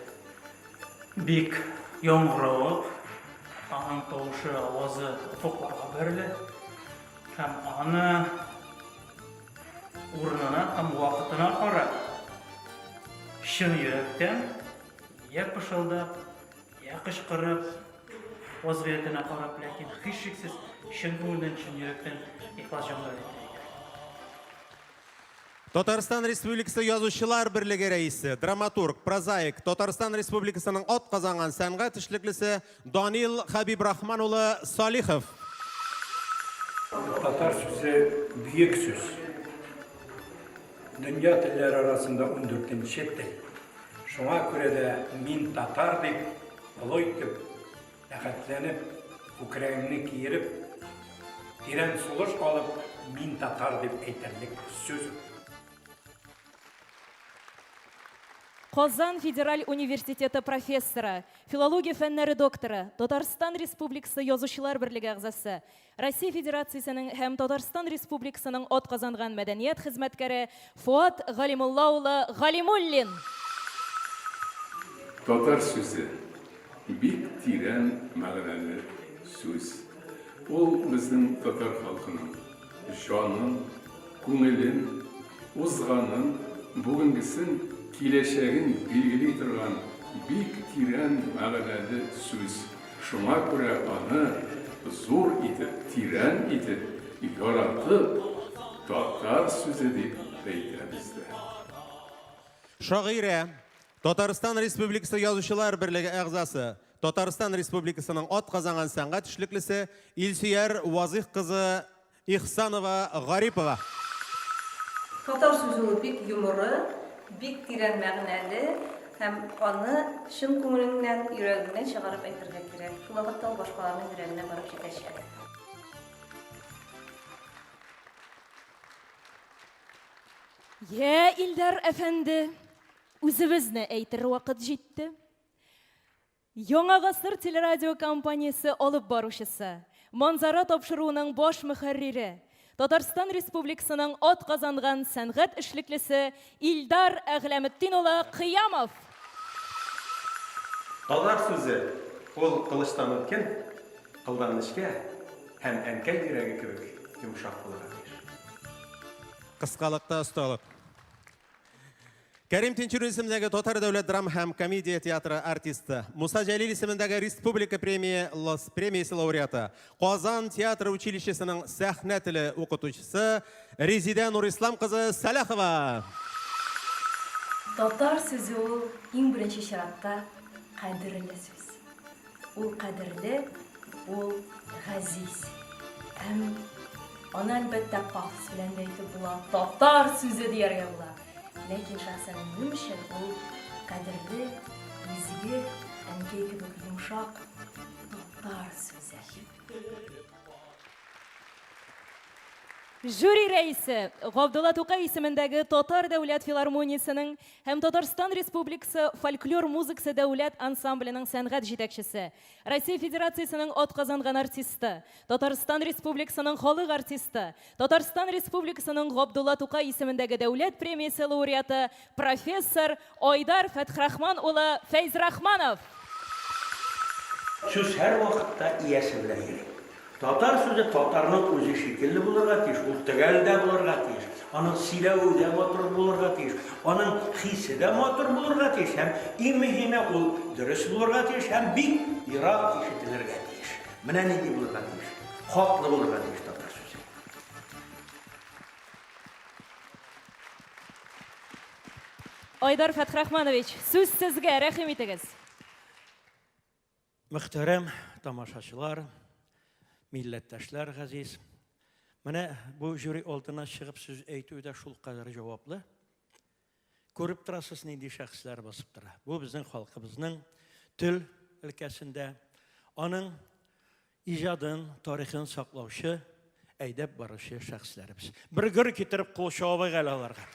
Бик яңгыравык, аның тавышы, авазы офыкларга бәрелә һәм аны урынына һәм вакытына карап, чын йөрәктән, я пышылдап, я кычкырып, вазгыятенә карап, ләкин һичшиксез чын күңелдән, чын йөрәктән ихлас җанлы әйтергә кирәк. Татарстан Республикасы Язучылар берлеге рәисе, драматург, прозаик, Татарстан Республикасының атказанган сәнгать эшлеклесе Данил Хәбибрахман улы Салихов. Татар сүзе бөек сүз. Дөнья телләре арасында ундүртенче тел. Шуңа күрә дә мин татар дип олы итеп Рәхәтләнеп, күкрәгеңне киереп, тирән сулыш алып, мин татар дип әйтерлек сүз ул. Казан федераль университеты профессоры, филология фәннәре докторы, Татарстан Республикасы Язучылар берлеге әгъзасы, Россия Федерациясенең һәм Татарстан Республикасының атказанган мәдәният хезмәткәре Фоат Галимулла улы Галимуллин. Татар сүзе, бик тирән мәгънәле сүз. Ул безнең татар халкының җанын, күңелен, узганын, бүгенгесен, киләчәген билгели торган бик тирән мәгънәле сүз. Шуңа күрә аны зур итеп, тирән итеп, яратып, татар сүзе дип әйтәбез дә. Шагыйрә, Татарстан Республикасы Язучылар берлеге әгъзасы, Татарстан Республикасының атказанган сәнгать эшлеклесе Илсөяр Вазыйх кызы Ихсанова Гарипова. Татар сүзе ул бик йомры, бик тирән мәгънәле һәм аны чын күңелеңнән, йөрәгеңнән чыгарып әйтергә кирәк. Шул вакытта ул башкаларның йөрәгенә барып җитәчәк. Йә, Илдар әфәнде, үзебезне әйтер вакыт җитте. Яңа гасыр телерадиокомпаниясе алып баручысы, Манзара тапшыруының баш мөхәррире, Татарстан Республикасының атказанган сәнгать эшлеклесе Илдар Әгъләметдин улы Кыямов! Татар сүзе, ул кылычтан үткен, кылдан нечкә һәм әнкәй йөрәге кебек йомшак булырга тиеш. Кыскалыкта осталык. Кәрим Тинчурин исемендәге Татар дәүләт драма һәм комедия театры артисты, Муса Җәлил исемендәге республика премия премиясе лауреаты, Казан театр училищесының сәхнә теле укытучысы Резидә Нурислам кызы Сәлахова. Татар сүзе ул иң беренче чиратта кадерле сүз. Ул кадерле, ул газиз. Һәм аны, әлбәттә, пафос белән дә әйтеп була, татар сүзе дияргә була. Ләкин шәхсән минем өчен ул кадерле, изге, әнкәй кебек йомшак татар сүзе. Жюри рәисе, Габдулла Тукай исемендәге Татар дәүләт филармониясенең һәм Татарстан Республикасы фольклор музыкасы дәүләт ансамбленең сәнгать җитәкчесе, Россия Федерациясенең атказанган артисты, Татарстан Республикасының халык артисты, Татарстан Республикасының Габдулла Тукай исемендәге дәүләт премиясе лауреаты, профессор Айдар Фәтхрахман улы Фәйзрахманов. Сүз һәрвакытта иясе белән йөри. Татар сүзе татарның үзе шикелле булырга тиеш, ул төгәл дә булырга тиеш, аның сөйләве дә матур булырга тиеш, аның хисе дә матур булырга тиеш һәм, иң мөһиме, ул дөрес булырга тиеш һәм бик ерак ишетелергә тиеш. Менә нинди булырга тиеш, хаклы булырга тиеш татар сүзе. Айдар Фәтхрахманович, сүз сезгә, рәхим итегез. Мөхтәрәм тамашачылар, милләттәшләр газиз. Менә бу жюри алдына чыгып сүз әйтү дә шулкадәр җаваплы. Күреп торасыз, нинди шәхесләр басып тора. Бу безнең халкыбызның тел өлкәсендә аның Иҗадын, тарихын саклаучы, әйдәп баручы шәхесләребез. Бер гөр китереп кул чабыйк әле аларга.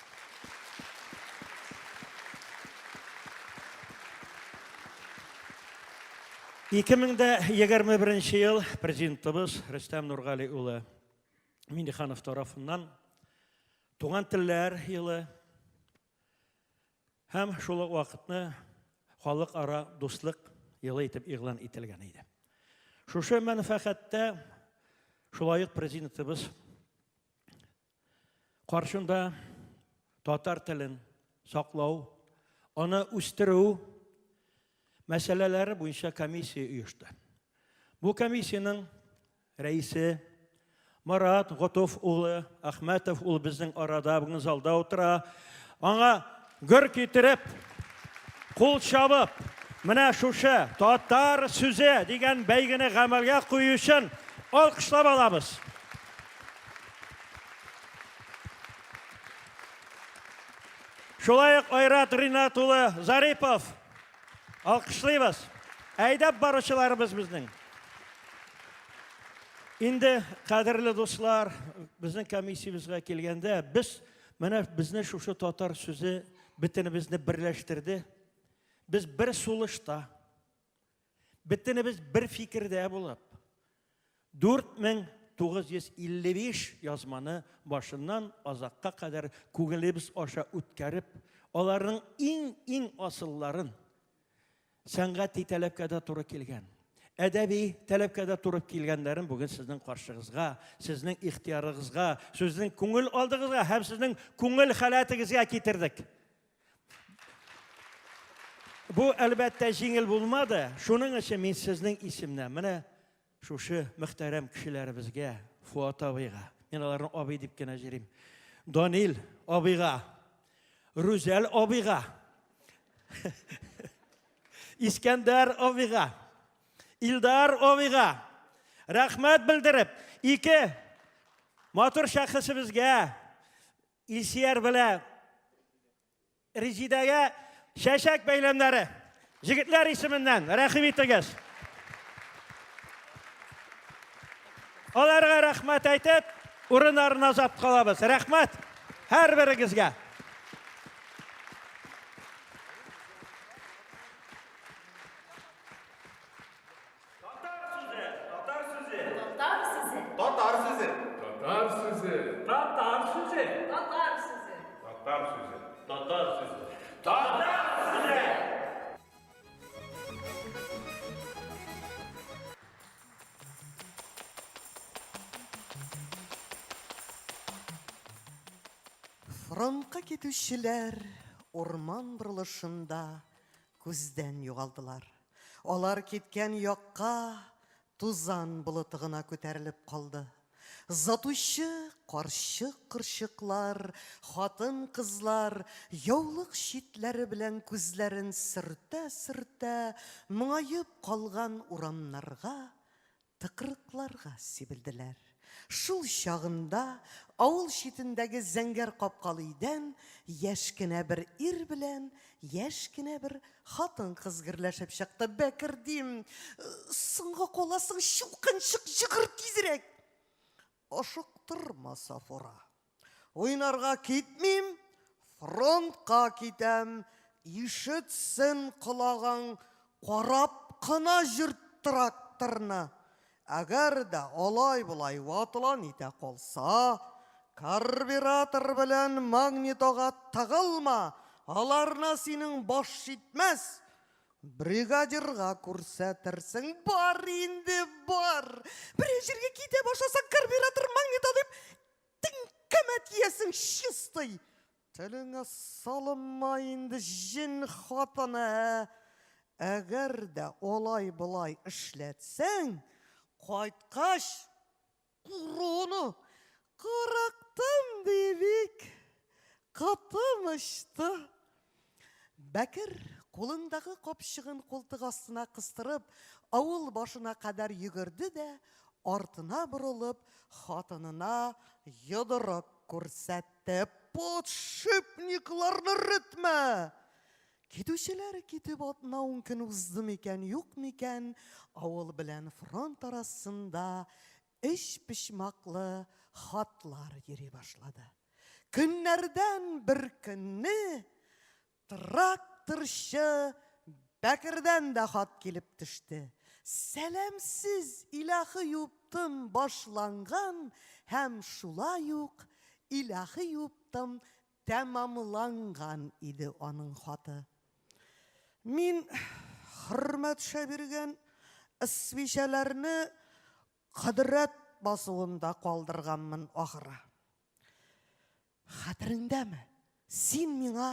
2021 ел президентыбыз Рөстәм Нургали улы Минниханов тарафыннан Туган телләр елы Һәм шул ук вакытны халыкара дуслык елы итеп игълан ителгән иде. Шушы мәнфәгатьтә шулай ук президентыбыз каршында татар телен саклау, аны үстерү мәсьәләләре буенча комиссия оешты. Бу комиссиянең Рәисе Марат Готов улы Әхмәтов, ул безнең арада бүген залда утыра. Аңа гөр китереп, кул чабып, менә шушы татар сүзе дигән бәйгене гамәлгә кую өчен алкышлап алабыз. Шулай ук Айрат Ринат улы Зарипов. Алкышлыйбыз. Әйдәп баручыларыбыз безнең. Инде, кадерле дуслар, безнең комиссиябезгә килгәндә, без менә безне шушы татар сүзе бөтенебезне берләштерде. Без бер сулышта, бөтенебез бер фикердә булып, 4955 язманы башыннан азакка кадәр күңелебез аша үткәреп, аларның иң-иң асылларын, сәнгати таләпкә дә туры килгән, әдәби таләпкә дә туры килгәннәрен бүген сезнең каршыгызга, сезнең ихтыярыгызга, сезнең күңел алдыгызга һәм сезнең күңел халәтегезгә китердек. Бу, әлбәттә, җиңел булмады. Шуның өчен мин сезнең исемнән менә шушы мөхтәрәм кешеләребезгә, Фуат абыйга, мин аларны абый дип кенә җөрим, Данил абыйга, Рүзәл абыйга, Искәндәр абыйга, Илдар абыйга рәхмәт белдереп, ике матур шәхесебезгә, Илсөяр белән Резидәгә чәчәк бәйләмнәре. Җегетләр исеменнән рәхим итегез. Аларга рәхмәт әйтеп, урыннарына озатып калабыз. Рәхмәт һәрберегезгә. Татар сүзе. Татар сүзе. Татар сүзе. Татар сүзе. Татар сүзе. Татар сүзе. Татар сүзе. Татар сүзе. Татар сүзе. Фронтка китүчеләр урман борылышында күздән югалдылар. Алар киткән якка тузан болыты гына күтәрелеп калды. Затучы карчык-корчыклар, хатын-кызлар яулык читләре белән күзләрен сөртә-сөртә моңаеп калган урамнарга тыкрыкларга сибелделәр. Шул чагында авыл читендәге зәңгәр капкалы өйдән яшь кенә бер ир белән яшь кенә бер хатын-кыз гөрләшеп чыкты. Бәкер, дим, соңга каласың, чукынчык, йөгер тизрәк! Ашыктырма, Сафура. Уйнарга китмим, фронтка китәм. Ишетсен колагың, карап кына җөрт тракторны. Әгәр дә алай-болай ватыла нитә калса, карбюратор белән магнитога тыгылма, аларына синең баш җитмәс. Бригадирга күрсәтерсең. Бар инде, бар. Берәр җиргә китә башласаң, карбюратор магнито дип Теңкәмә тиясең, чистый! Телеңә салынма инде, җен хатыны, ә! Әгәр дә алай-болай эшләтсәң, кайткач, куруны курыктым, ди бик, котым очты. Бәкер, кулындагы капчыгын култык астына кыстырып, авыл башына кадәр йөгерде дә, артына борылып, хатынына йодрык күрсәтте. Подшипникларны эретмә! Китүчеләр китеп атна-ун көн узды микән, юк микән, авыл белән фронт арасында өчпочмаклы хатлар йөри башлады. Көннәрдән бер көнне тракторчы Бәкердән дә хат килеп төште. Сәламсез илаһи юптым башланган һәм шулай ук илаһи юптым тәмамланган иде аның хаты. Мин хөрмәтшә биргән свечәләрне Кодрәт басуында калдырганмын ахыры. Хәтереңдәме, син миңа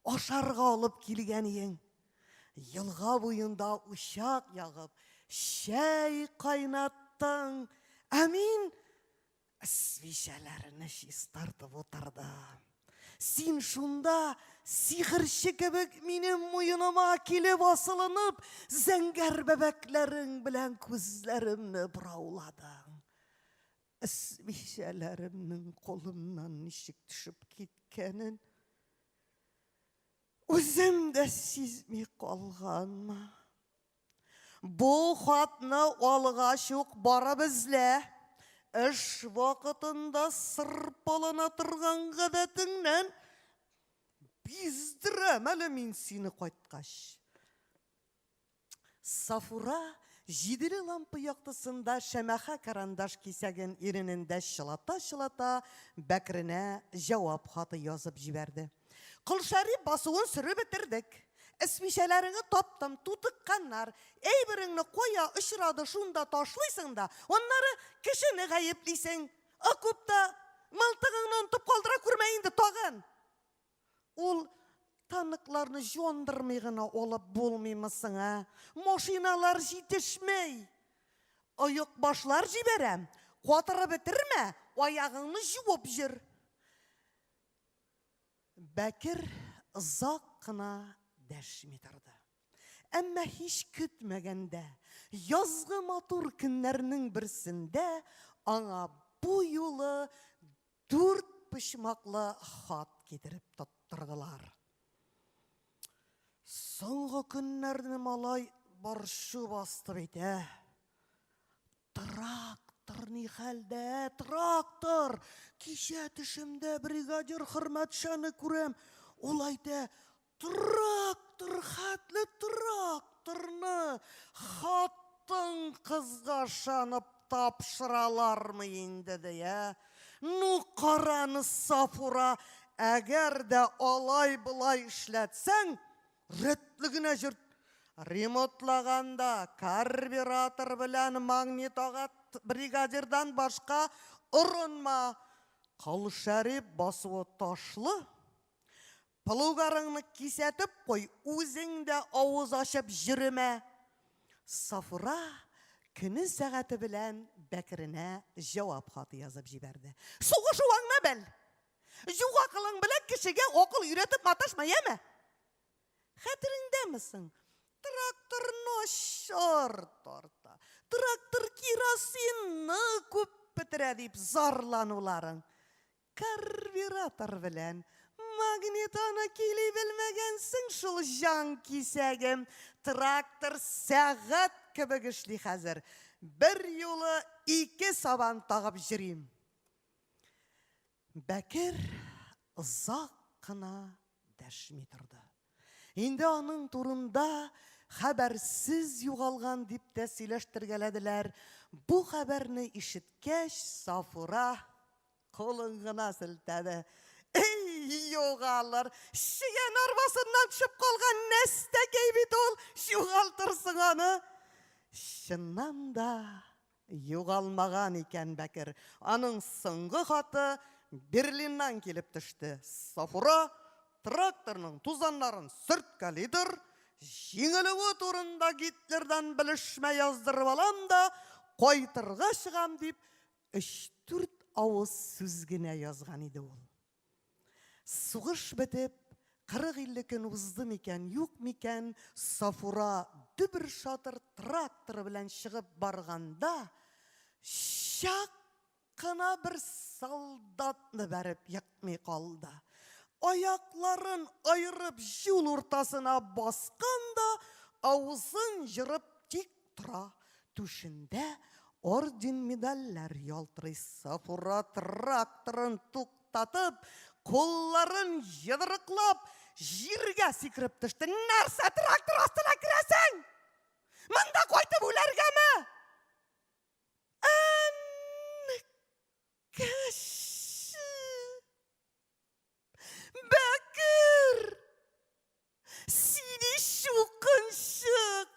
ашарга алып килгән иең. Елга буенда учак ягып, чәй кайнаттың, ә мин свечәләрне чистартып утырдым. Син шунда сихерче кебек минем муеныма килеп асылынып, зәңгәр бәбәкләрең белән күзләремне борауладың. Свечәләремнең кулымнан ничек төшеп киткәнен үзем дә сизми калганмын. Бу хатны алгач ук барып эзлә. Эш вакытында сырпалана торган гадәтеңнән биздерәм әле мин сине кайткач. Сафура җиделе лампа яктысында шәмәхә карандаш кисәген иренендә чылата-чылата Бәкренә җавап хаты язып җибәрде. Колшәрип басуын сөреп бетердек. Эсмичәләреңне таптым, тутыкканнар. Әйбереңне кая очрады, шунда ташлыйсың да, аннары кешене гаеплисең. Окопта мылтыгыңны онытып калдыра күрмә инде тагын. Ул таныш. Танкларны җуандырмый гына алып булмыймы соң, ә? Машиналар җитешми. Оекбашлар җибәрәм, катырып бетермә, аягыңны җуып җөр. Бәкер озак кына дәшми торды. Әмма һич көтмәгәндә, язгы матур көннәрнең берсендә аңа бу юлы дүртпочмаклы хат китереп тоттырдылар. Соңгы көннәрне малай борчу басты бит, ә. Трактор ни хәлдә, трактор! Кичә төшемдә бригадир Хөрмәтшаны күрәм. Ул әйтә, Трактор хәтле тракторны хатын-кызга ышанып тапшыралармы инде, ди, ә? Ну, караны, Сафура, әгәр дә алай-болай эшләтсәң, рәтле генә җөрт. Ремонтлаганда карбюратор белән магнитога бригадирдан башка орынма. Колшәрип басуы ташлы, Плугарыңны кисәтеп куй, үзең дә авыз ачып җөремә. Сафура көне-сәгате белән Бәкеренә җавап хаты язып җибәрде. Сугышуыңны бел! Юк акылың белән кешегә акыл өйрәтеп маташма, яме? Хәтереңдәме соң? Трактор начар тарта, трактор керосинны күп бетерә дип зарлануларың. Карбюратор белән магнитоны көйли белмәгәнсең шул, җан кисәгем. Трактор сәгать кебек эшли хәзер. Бер юлы ике сабан тагып җөрим. Бәкер озак кына дәшми торды. Инде аның турында хәбәрсез югалган дип тә сөйләштергәләделәр. Бу хәбәрне ишеткәч, Сафура кулын гына селтәде. Эй, югалыр! Чегән арбасыннан төшеп калган нәстәкәй бит ул! Югалтырсың аны! Чыннан да, Югалмаган икән Бәкер. Аның соңгы хаты Берлиннан килеп төште. Сафура тракторның тузаннарын сөрткәлидер, җиңелүе турында Гитлердан белешмә яздырып алам да, кайтырга чыгам дип, өч-дүрт авыз сүз генә язган иде ул. Сугыш бетеп, 40-50 көн узды микән, юк микән, Сафура дөбер-шатыр тракторы белән чыгып барганда, чак кына бер солдатны бәреп екмый калды. Аякларын аерып юл уртасына баскан да, авызын ерып тик Тора. Түшендә орден-медальләр ялтырый. Сафура тракторын туктатып, кулларын йодрыклап, җиргә сикереп төште. Нәрсә трактор астына керәсең? Монда кайтып үләргәме? Әнкәсе! Бәкер! Сине чукынчык!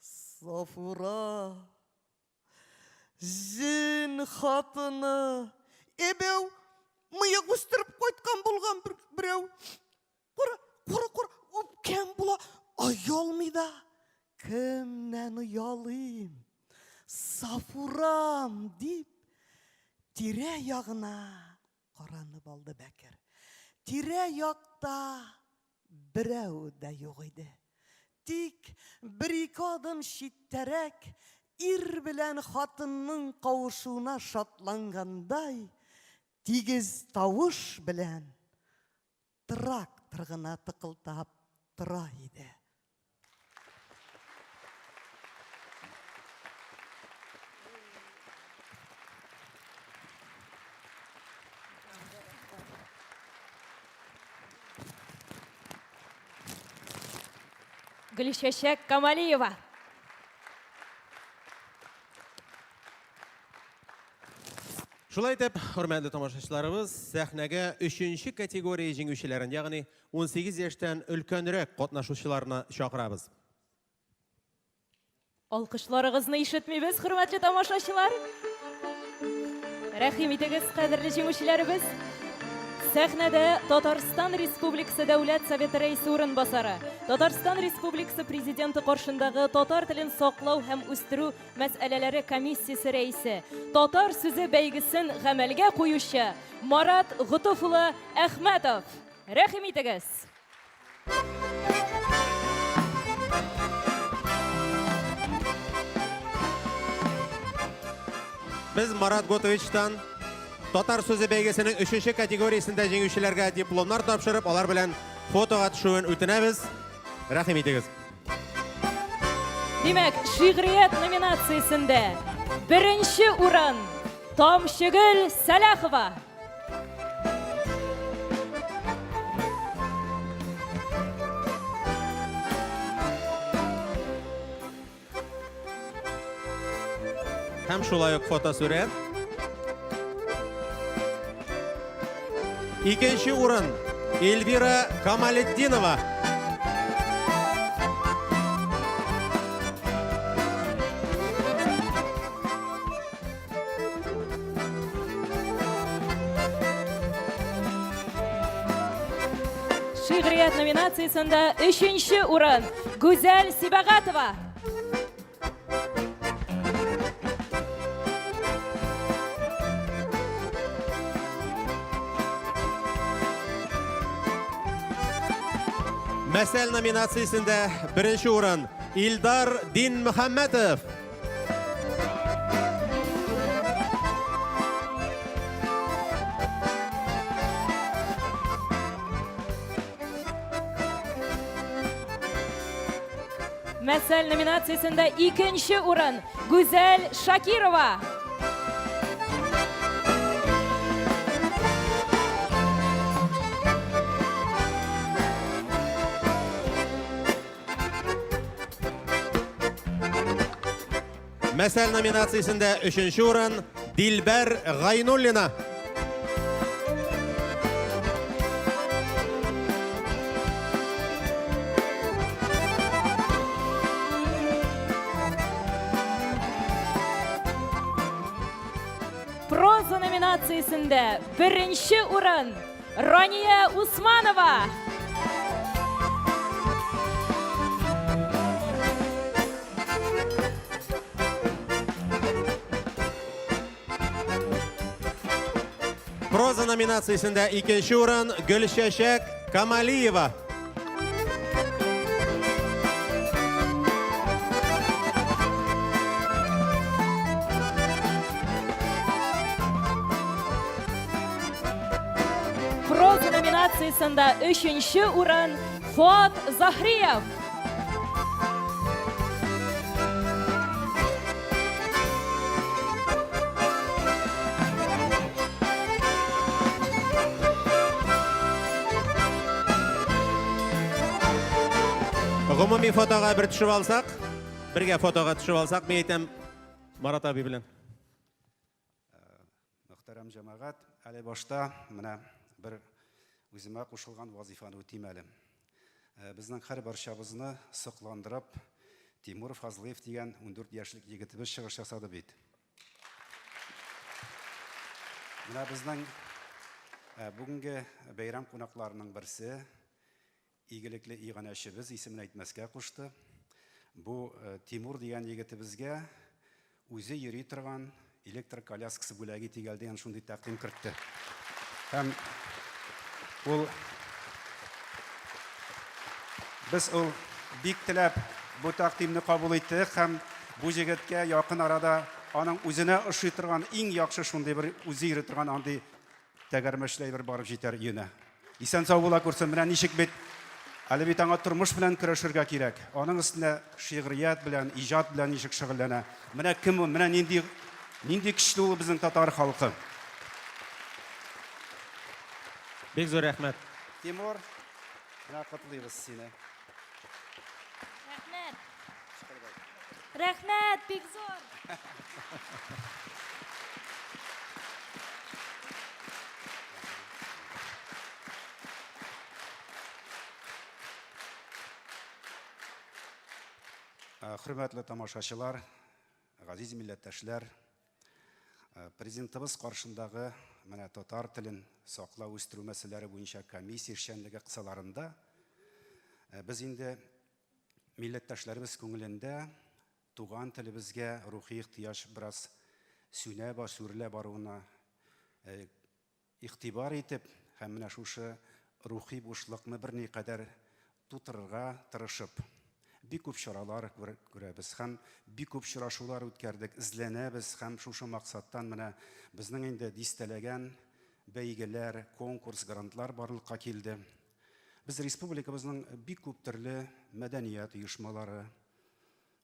Сафура! Җен хатыны! Эбәү, мыек үстереп кайткан булган бер, берәү. Кара, кара, кара, үпкәм була, оялмый да. Кемнән оялыйм? Сафурам, дип, тирә-ягына Каранып алды Бәкер. Тирә-якта берәү дә юк иде. Тик бер-ике адым читтәрәк ир белән хатынның кавышуына шатлангандай, тигез тавыш белән трактор гына тыкылдап тора иде. Гөлчәчәк Камалиева. Шулай итеп, хөрмәтле тамашачыларыбыз, сәхнәгә өченче категория җиңүчеләрен, ягъни 18 яшьтән өлкәнрәк катнашучыларны чакырабыз. Алкышларыгызны ишетмибез, хөрмәтле тамашачылар. Рәхим итегез, кадерле җиңүчеләребез. Сәхнәдә Татарстан Республикасы Дәүләт Советы Рәисе урынбасары, Татарстан Республикасы Президенты каршындагы татар телен саклау һәм үстерү мәсьәләләре комиссиясе рәисе, Татар сүзе бәйгесен гамәлгә куючы Марат Готыф улы Әхмәтов. Рәхим итегез! Без Марат Готовичтан Татар сүзе бәйгесенең өченче категориясендә җиңүчеләргә дипломнар тапшырып, алар белән фотога төшүен үтенәбез. Рәхим итегез. Димәк, шигърият номинациясендә беренче урын Тамчыгөл Сәлахова. Һәм шулай ук фотосурәт. Икенче урын Эльвира Камалетдинова. Шигърият номинациясендә өченче урын Гүзәл Сибәгатова. Мәсәл номинациясендә беренче урын Илдар Динмөхәммәтов. Мәсәл номинациясендә икенче урын Гүзәл Шакирова. Мәсәл номинациясендә өченче урын Дилбәр Гайнуллина. Проза номинациясендә беренче урын Рания Усманова. Проза номинациясендә икенче урын Гөлчәчәк Камалиева. Проза номинациясендә өченче урын Фуат Заһриев. Гомуми фотога бер төшеп алсак, бергә фотога төшеп алсак, мин әйтәм Марат абый белән. Мөхтәрәм җәмәгать, әле башта менә бер үземә кушылган вазифаны үтим әле. Э, безнең һәр барчабызны сокландырып, Тимур Фазлыев дигән 14 яшьлек егетебез чыгыш ясады бит. Менә безнең э, бүгенге бәйрәм кунакларының берсе Игелекле иганәчебез исемен әйтмәскә кушты. Бу э, Тимур дигән егетебезгә үзе йөри торган электр коляскасы бүләк итик әле дигән шундый тәкъдим кертте. Һәм ул без ул бик теләп бу тәкъдимне кабул иттек һәм бу җегеткә якын арада аның үзенә ошый торган иң яхшы шундый бер үзе йөри торган андый Тәгәрмәчле әйбер барып җитәр өенә. Исән-сау була күрсен, менә ничек бит. Әле бит аңа тормыш белән көрәшергә кирәк. Аның өстенә шигърият белән, иҗат белән ничек шөгыльләнә. Менә кем ул, менә нинди, нинди көчле ул безнең татар халкы. Бик зур рәхмәт. Тимур, менә котлыйбыз сине. Рәхмәт. Рәхмәт, бик зур. Э, хөрмәтле тамашачылар, газиз милләттәшләр, э, президентыбыз каршындагы менә татар телен саклау, үстерү мәсьәләләре буенча комиссия эшчәнлеге кысаларында э, без инде милләттәшләребез күңелендә туган телебезгә рухи ихтыяҗ бераз сүнә, сүрелә баруына э, Игътибар итеп һәм менә шушы рухи бушлыкны берникадәр тутырырга тырышып, бик күп чаралар күрәбез һәм бик күп очрашулар үткәрдек, эзләнәбез һәм шушы максаттан менә безнең инде дистәләгән бәйгеләр, конкурс, грантлар барлыкка килде. Без республикабызның бик күп төрле мәдәният оешмалары,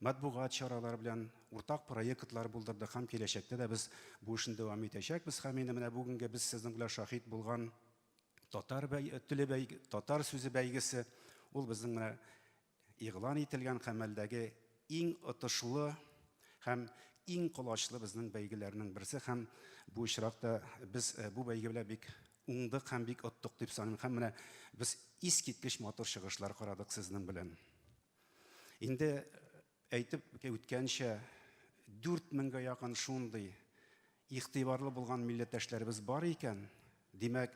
Матбугат чаралары белән уртак проектлар булдырдык һәм киләчәктә дә без бу эшне дәвам итәчәкбез. Һәм инде менә бүгенге без сезнең белән шаһит булган татар бәй, теле бәй, татар сүзе бәйгесе, ул безнең менә игълан ителгән гамәлдәге иң отышлы һәм иң колачлы безнең бәйгеләрнең берсе һәм бу очракта без э, бу бәйге белән бик уңдык һәм бик оттык дип саныйм. Һәм менә без искиткеч матур чыгышлар карадык сезнең белән. Инде әйтеп үткәнчә, 4 меңгә якын шундый игътибарлы булган милләттәшләребез бар икән, димәк,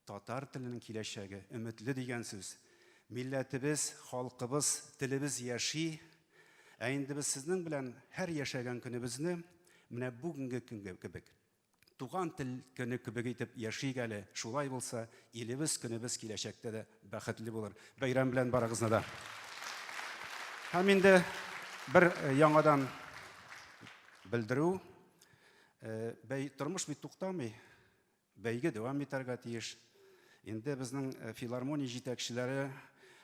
татар теленең киләчәге өметле дигән сүз. Милләтебез, халкыбыз, телебез яши. Ә инде без сезнең белән һәр яшәгән көнебезне менә бүгенге көнге кебек Туган тел көне кебек итеп яшик әле, шулай булса, илебез, көнебез киләчәктә дә бәхетле булыр. Бәйрәм белән барыгызны да. Һәм инде бер э, яңадан белдерү. Э, бәй, тормыш бит туктамый. Бәйге дәвам итәргә тиеш. Инде безнең э, филармония җитәкчеләре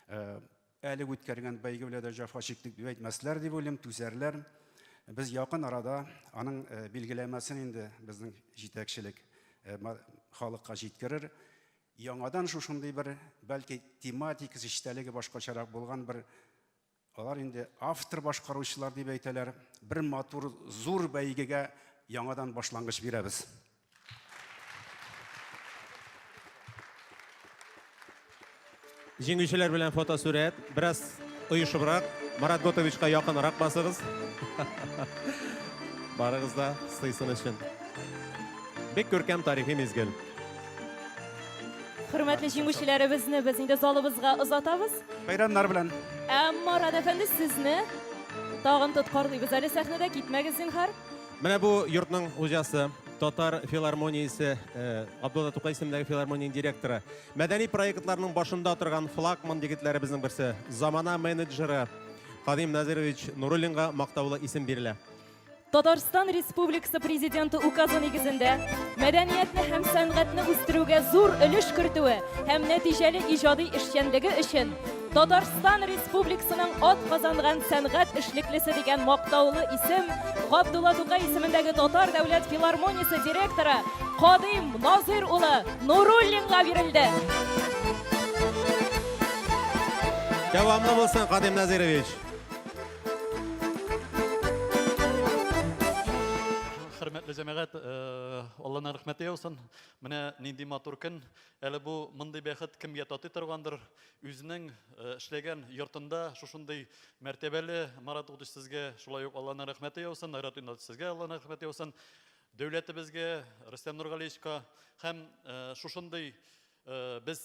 Әле үткәргән бәйге белән дә җәфа чиктек дип әйтмәсләр дип уйлыйм, түзәрләр. Без якын арада аның э, билгеләмәсен инде безнең җитәкчелек э, халыкка җиткерер. Яңадан шушындый бер, бәлки тематикасы, эчтәлеге башкачарак булган бер алар инде автор башкаручылар дип әйтәләр, бер матур зур бәйгегә яңадан башлангыч бирәбез. Җиңүчеләр белән фотосурәт. Бераз оешыбрак, Марат Готовичка якынрак басыгыз. Барыгыз да сыйсын өчен. Бик күркәм тарихи мизгел. Хөрмәтле җиңүчеләребезне без инде залыбызга озатабыз. Бәйрәмнәр белән. Ә Марат әфәнде, сезне тагын тоткарлыйбыз әле сәхнәдә, китмәгез зинһар. Менә бу йортның хуҗасы, татар филармониясе, э, Габдулла Тукай исемендәге филармониянең директоры, мәдәни проектларның башында торган флагман егетләребезнең берсе, замана менеджеры Кадим Назирович Нуруллинга мактаулы исем бирелә. Татарстан Республикасы Президенты указы нигезендә мәдәниятне һәм сәнгатьне үстерүгә зур өлеш кертүе һәм нәтиҗәле иҗади эшчәнлеге өчен Татарстан Республикасының атказанган сәнгать эшлеклесе дигән мактаулы исем Габдулла Тукай исемендәге Татар дәүләт филармониясе директоры Кадыйм Назыйр улы Нуруллинга бирелде. Дәвамлы булсын, Кадыйм Назыйрович. Хөрмәтле җәмәгать, э, Алланың рәхмәте яусын. Менә нинди матур көн. Әле бу мондый бәхет кемгә татый торгандыр? Үзенең эшләгән йортында шушындый мәртәбәле Марат Удыч сезгә шулай ук Алланың рәхмәте яусын, Айрат Иннат сезгә Алланың рәхмәте яусын. Дәүләтебезгә, Рөстәм Нургалиевичка һәм шушындый без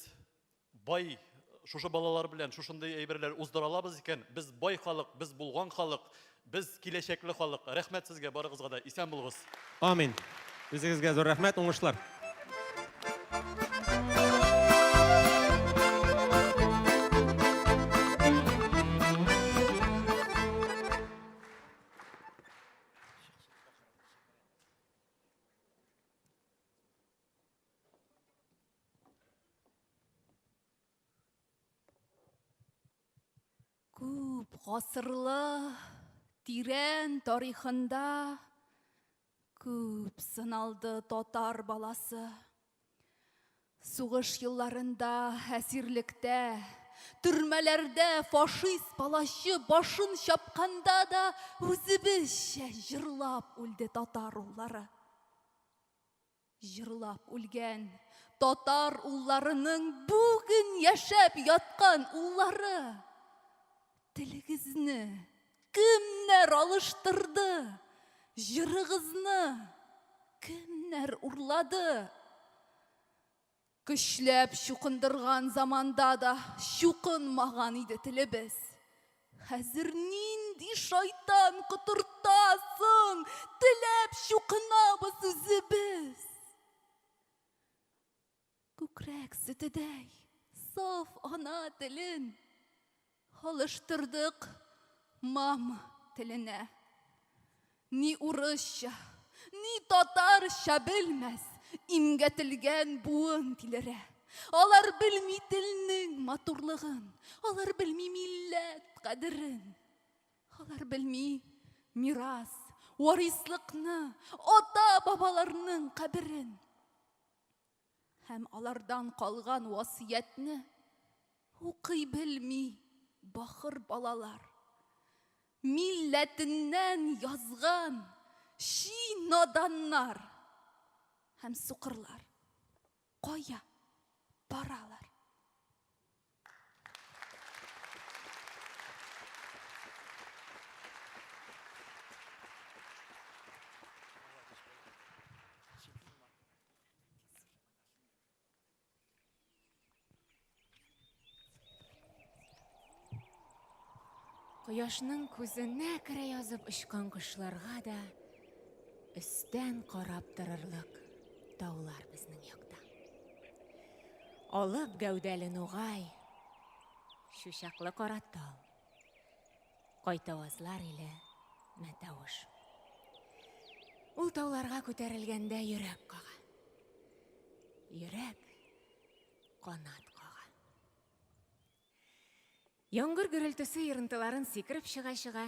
бай шушы балалар белән шушындый әйберләр уздыра алабыз икән, без бай халык, без булган халык, Без киләчәкле халык. Рәхмәт сезгә барыгызга да. Исән булыгыз. Амин. Үзегезгә зур рәхмәт, уңышлар. Күп гасырлы тирән тарихында күп сыналды татар баласы. Сугыш елларында әсирлектә, төрмәләрдә фашист палачы башын чапканда да үзебезчә җырлап үлде татар уллары. Җырлап үлгән татар улларының бүген яшәп яткан уллары. Телегезне кемнәр алыштырды? Җырыгызны кемнәр урлады? Көчләп чукындырган заманда да чукынмаган иде телебез. Хәзер нинди шайтан котырта соң, теләп чукынабыз үзебез. Күкрәк сөтедәй саф ана телен алыштырдык мама теленә. Ни урысча, ни татарча белмәс, имгәтелгән буын тилерә. Алар белми телнең матурлыгын, алар белми милләт кадерен. Алар белми мирас, варислыкны, ата-бабаларның каберен. Һәм алардан калган васыятьне укый белми бахыр балалар. Милләтеннән язган чи наданнар һәм сукырлар кая баралар? Кояшның күзенә керә язып очкан кошларга да өстән карап торырлык таулар безнең якта. Алып гәүдәле нугай, чучаклы кара тал, кайтавазлар иле Мәтәвыш. Ул тауларга күтәрелгәндә йөрәк кага. Йөрәк канат кага. Яңгыр гөрелтесе ерынтыларын сикереп чыга-чыга,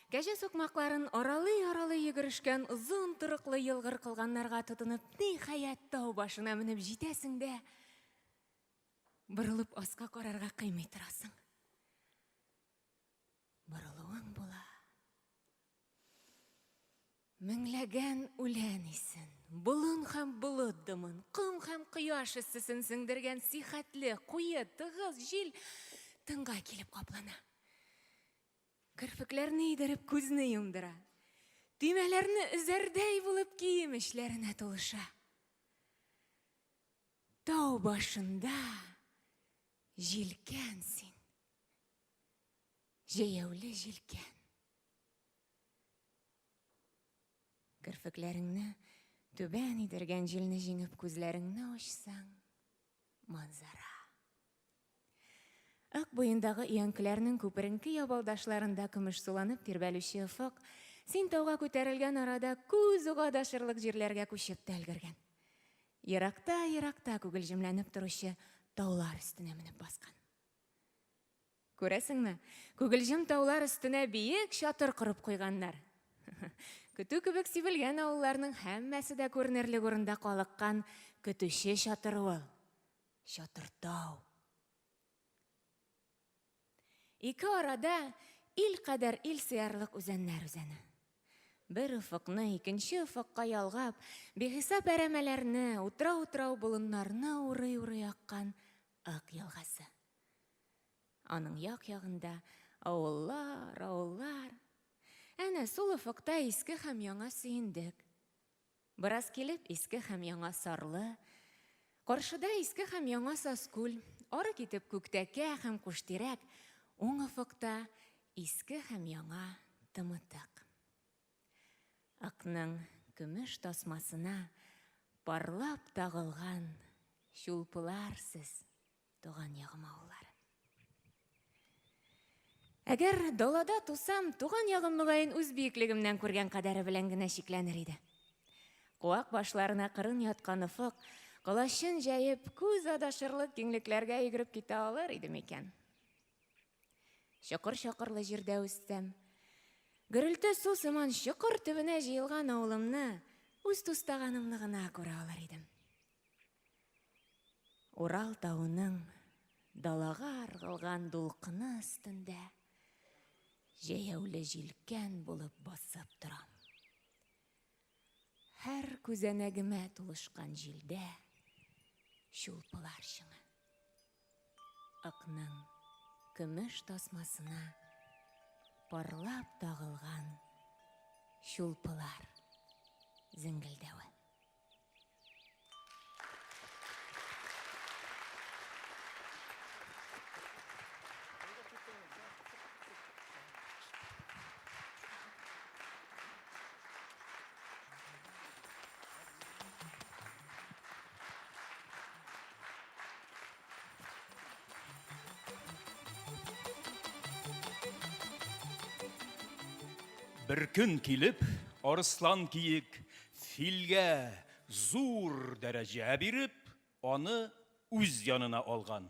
кәҗә сукмакларын аралый-аралый йөгерешкән озын торыклы елгыр кылганнарга тотынып, ниһаять, тау башына менеп җитәсең дә, борылып аска карарга кыймый торасың. Борылуың була. Меңләгән үлән исен, болын һәм болыт дымын, ком һәм кояш эссесен сеңдергән сихәтле, куе, тыгыз җил тынга килеп каплана. Керфекләрне идереп күзне йомдыра. Төймәләрне өзәрдәй булып кием эчләренә тулыша. Тау башында җилкән син. Җәяүле җилкән. Керфекләреңне түбән идергән җилне җиңеп күзләреңне ачсаң, манзара. Ык буендагы өянкеләрнең күперенке ябалдашларында көмешсуланып тирбәлүче офык, син тауга күтәрелгән арада күз ук адашырлык җирләргә күчеп тә өлгергән. Еракта-еракта күгелҗемләнеп торучы таулар өстенә менеп баскан. Күрәсеңме, күгелҗем таулар өстенә биек чатыр корып куйганнар. Көтү кебек сибелгән авылларның һәммәсе дә күренерлек урында калыккан көтүче чатыры ул. Чатыртау. Ике арада ил кадәр ил сыярлык үзәннәр үзәне. Бер офыкны икенче офыкка ялгап, бихисап әрәмәләрне, утрау-утрау болыннарны урый-урый аккан Ык елгасы. Аның як-ягында авыллар, авыллар. Әнә сул офыкта Иске һәм Яңа Сөендек. Бераз килеп, Иске һәм Яңа Сарлы. Каршыда Иске һәм Яңа Саскүл, ары китеп Күктәкә һәм Куштирәк, уң офыкта Иске һәм Яңа Тымытык. Ыкның көмеш тасмасына парлап тагылган чулпылар сез. Туган ягым авыллары. Әгәр далада тусам, туган ягым мөгаен үз биеклегемнән күргән кадәре белән генә чикләнер иде. Куак башларына кырын яткан офык, колачын җәеп, күз адашырлык киңлекләргә йөгереп китә алыр иде микән? Чокыр-чакырлы җирдә үссәм, гөрелте су сыман чокыр төбенә җыелган авылымны, үз тустаганымны гына күрә алыр идем. Урал тавының далага ыргылган дулкыны өстендә җәяүле җилкән булып басып торам. Һәр күзәнәгемә тулышкан җилдә чулпылар чыңы. Ыкның көмеш тасмасына парлап тагылган чулпылар зеңгелдәве. Бер көн килеп, арыслан киек филгә зур дәрәҗә биреп, аны үз янына алган.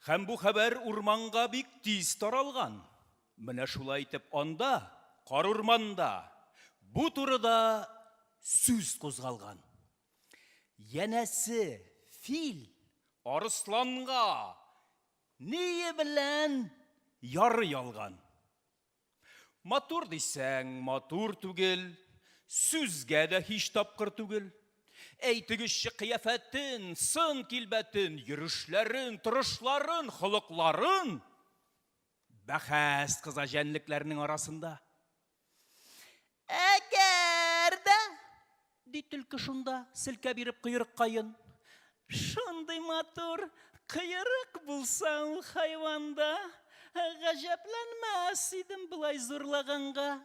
Һәм бу хәбәр урманга бик тиз таралган. Менә шулай итеп анда, карурманда, бу турыда сүз кузгалган. Янәсе, фил арысланга ние белән ярый алган? Матур дисәң, матур түгел, сүзгә дә һич тапкыр түгел. Әйтегезче кыяфәтен, сын килбәтен, йөрешләрен, торышларын, холыкларын. Бәхәс кыза җәнлекләрнең арасында. Әгәр дә, ди төлке шунда, селкә биреп койрыккаен, шундый матур койрык булса ул хайванда, гаҗәпләнмәс идем болай зурлаганга.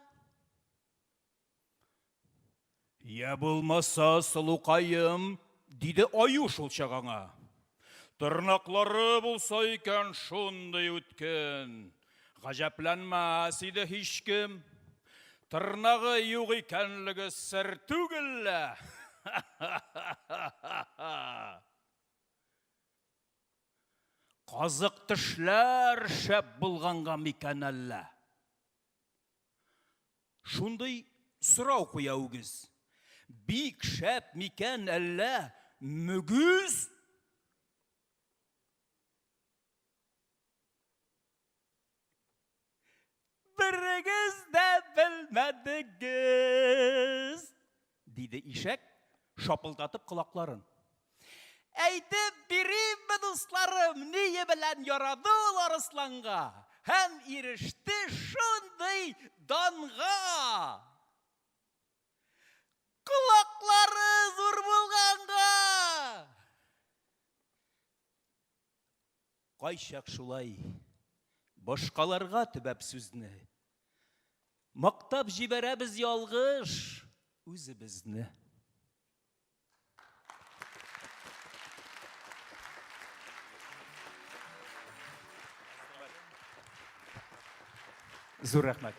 Я булмаса, сылукаем, диде аю шул чак аңа. Тырнаклары булса икән шундый үткен, гаҗәпләнмәс иде һичкем. Тырнагы юк икәнлеге сер түгел лә. Казык тешләр шәп булганга микән әллә? Шундый сорау куя үгез. Бик шәп микән әллә мөгез? Берегез дә белмәдегез, диде ишәк, шапылдатып колакларын. Әйтеп биримме, дусларым, ние белән ярады ул арысланга һәм иреште шундый данга? Колаклары зур булганга! Кайчак шулай башкаларга төбәп сүзне, мактап җибәрәбез ялгыш үзебезне. Зур рәхмәт.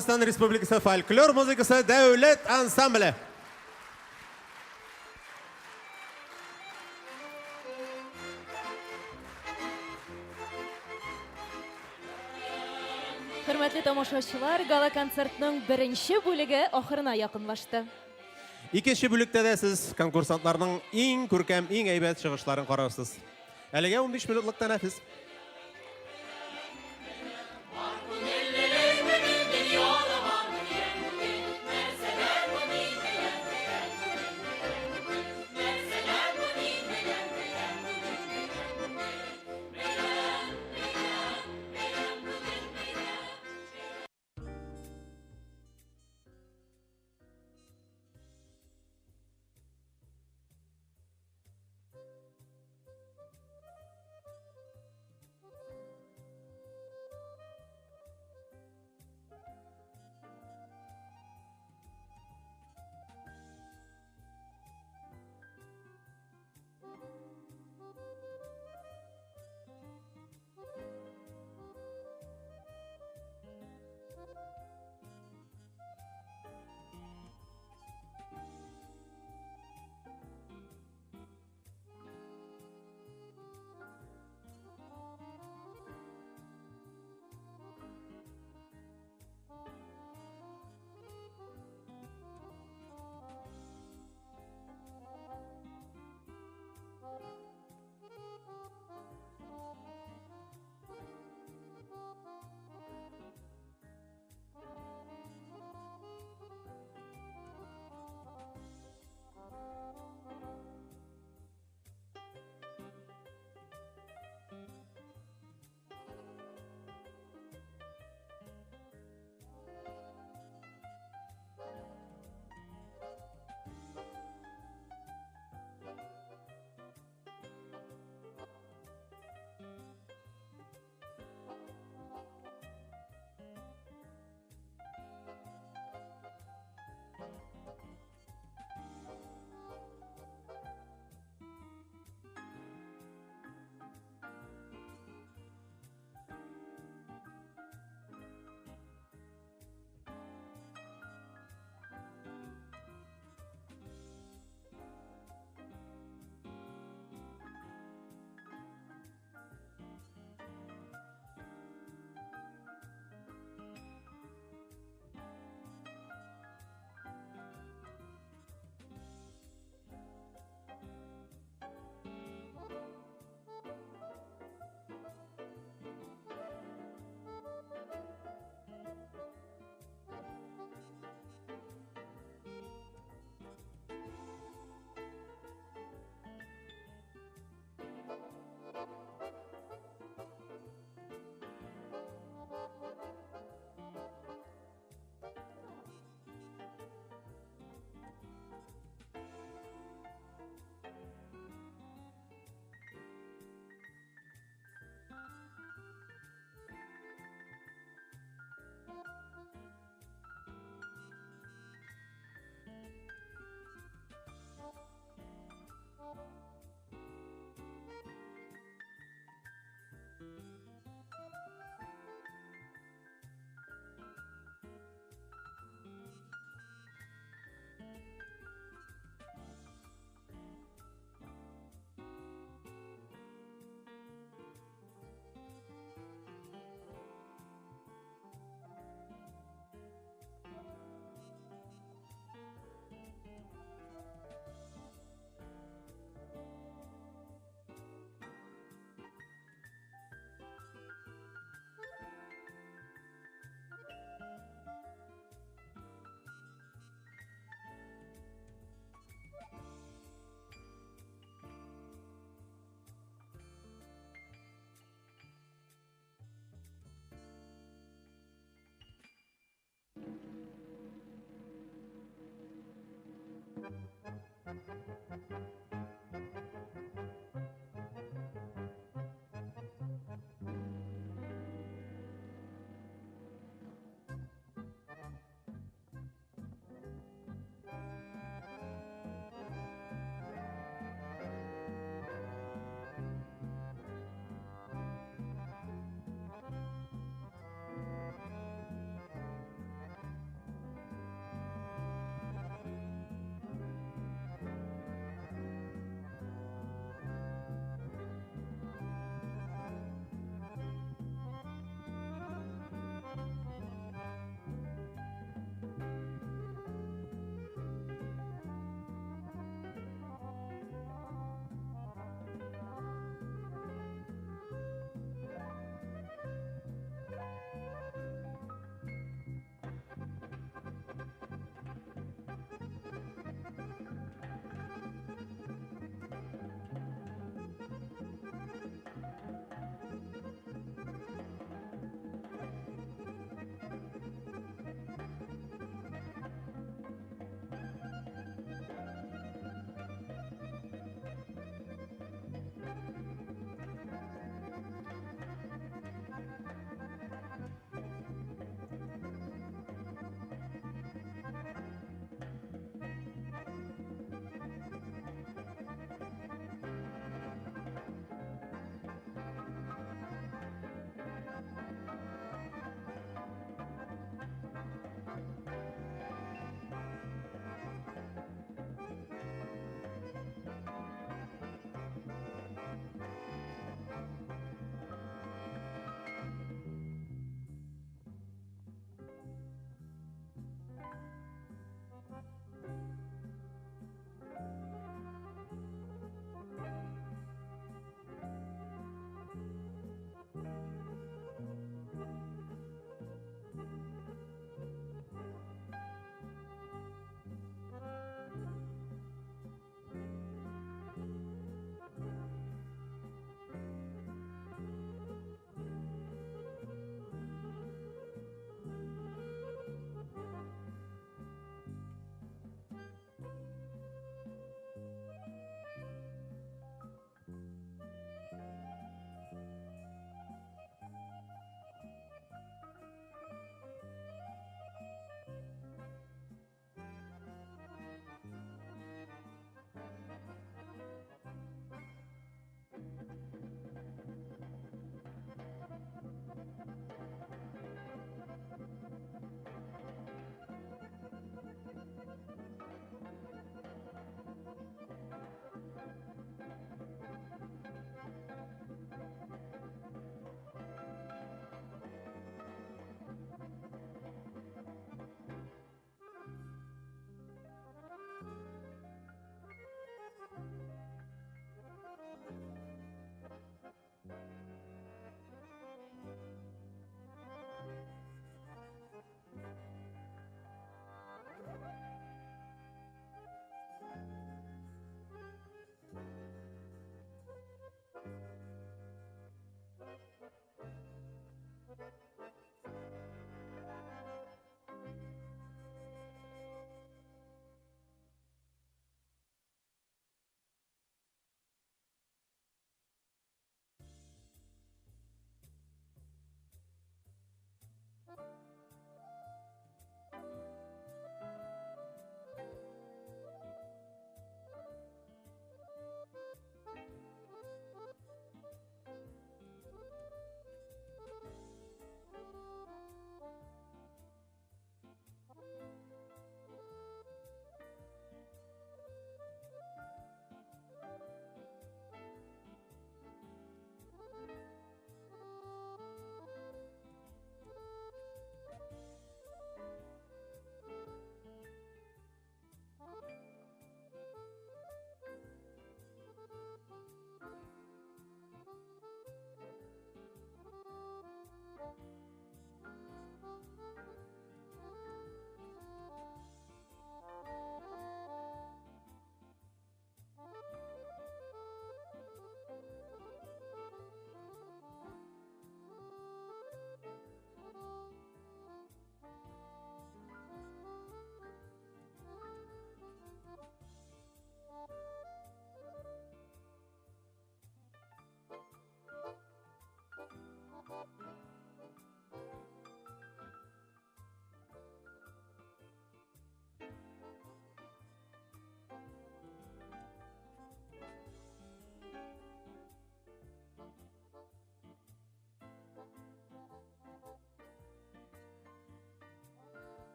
Татарстан Республикасы фольклор музыкасы дәүләт ансамбле. Хөрмәтле тамашачылар, гала-концертның беренче бүлеге ахырына якынлашты. Икенче бүлектә дә сез конкурсантларның иң күркәм, иң әйбәт чыгышларын карарсыз. Әлегә 15 минутлык тәнәфес.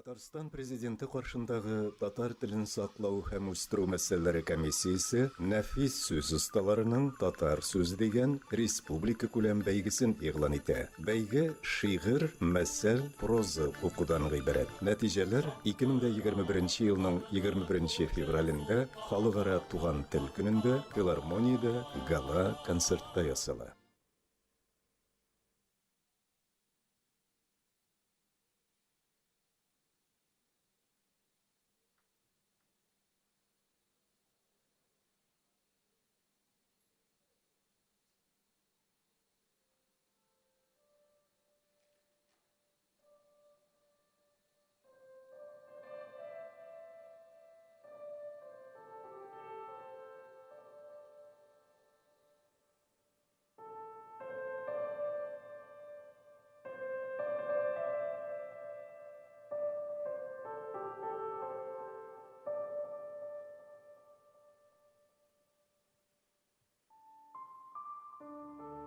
Татарстан Президенты каршындагы татар телен саклау һәм үстерү мәсьәләләре комиссиясе нәфис сүз осталарының Татар сүзе дигән республикакүләм бәйгесен игълан итә. Бәйге шигырь, мәсәл, проза укудан гыйбарәт. Нәтиҗәләр 2021 елның 21 февралендә Халыкара туган тел көнендә филармониядә гала-концертта ясала.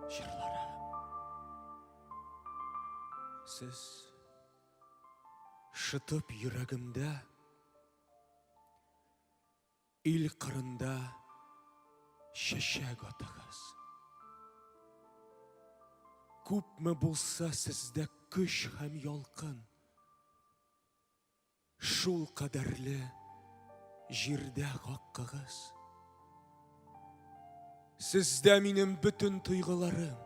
Җырлары. Сез шытып йөрәгемдә Ил кырында чәчәк атыгыз. Күпме булса сездә көч һәм ялкын, Шул кадәрле җирдә хаккыгыз. Сездә минем бөтен тойгыларым,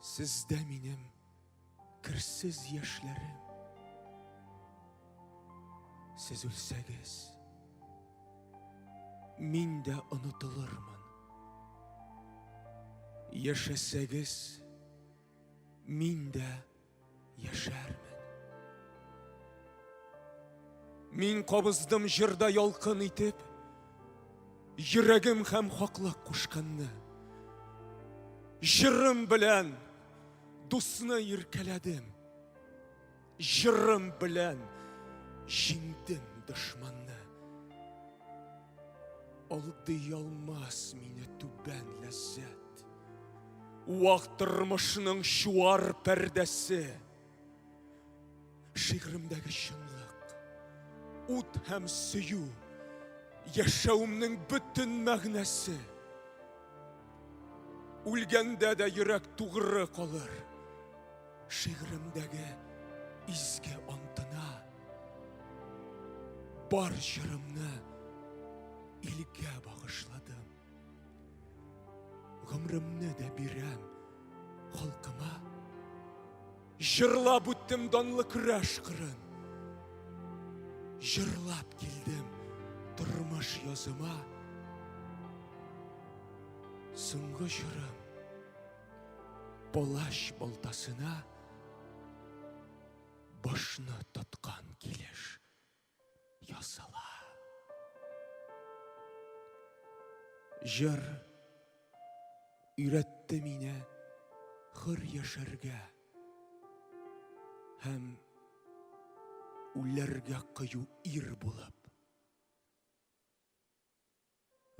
Сездә минем керсез яшьләрем. Сез үлсәгез, мин дә онытылырмын. Яшәсәгез, мин дә яшәрмен. Мин кабыздым җырда ялкын итеп, йөрәгем һәм хаклык кушканны. Җырым белән дусны иркәләдем. Җырым белән җиңдем дошманны. Алдый алмас мине түбән ләззәт. Вак тормышның чуар пәрдәсе. Шигъремдәге чынлык, ут һәм сөю, яшәвемнең бөтен мәгънәсе. Үлгәндә дә йөрәк тугры калыр. Шигъремдәге изге антына бар җырымны илгә багышладым. Гомремне дә бирәм халкыма. Җырлап үттем данлы көрәш кырын. Җырлап килдем тормыш языма. Соңгы җырым Палач балтасына башны тоткан килеш языла. Җыр өйрәтте мине хөр яшәргә һәм үләргә кыю ир булып.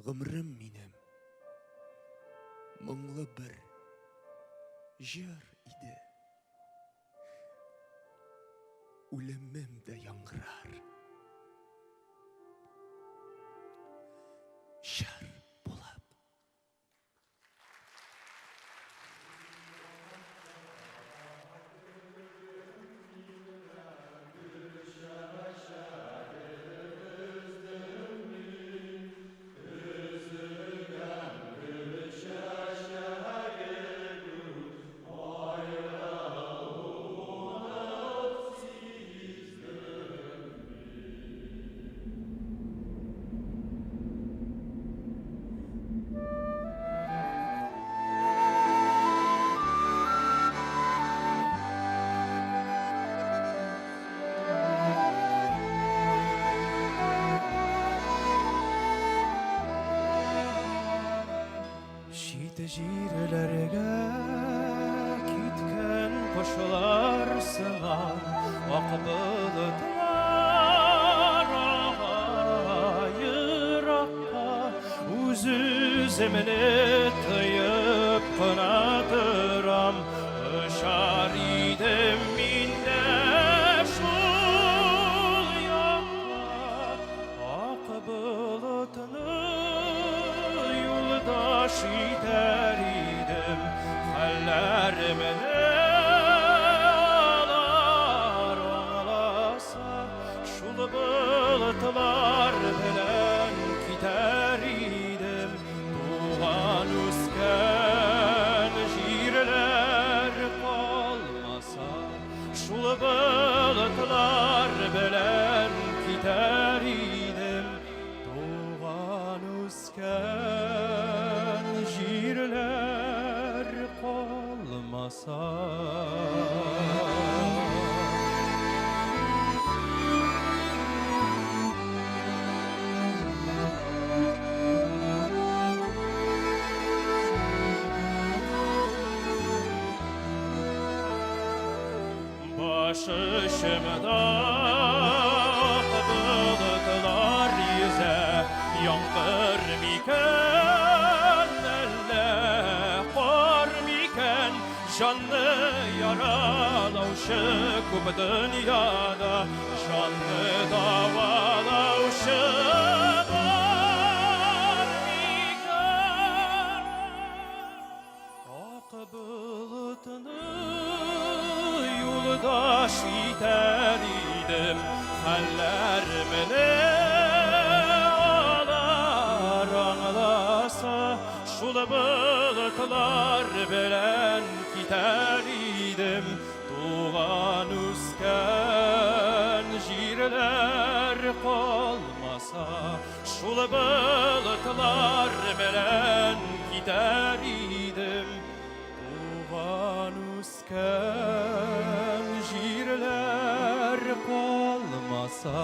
Гомрем минем моңлы бер җыр иде. Үлемем дә яңгырар. Җыр булып. Чит җирләргә киткән кошлар сыман ак болытлар ага еракка үз-үземне тыеп кына торам очар идем мин дә шул. калмаса. Баш очымда ак болытлар йөзә, яңгыр микән, әллә кар микән, җанны яралаучы күп дөньяда, җанны дәвалаучы бар микән? Ак болытны юлдаш итәр идем, хәлләремне алар аңласа, шул болытлар белән китәр идем, туган үскән җирләр калмаса, шул болытлар белән китәр идем, туган үскән җирләр калмаса.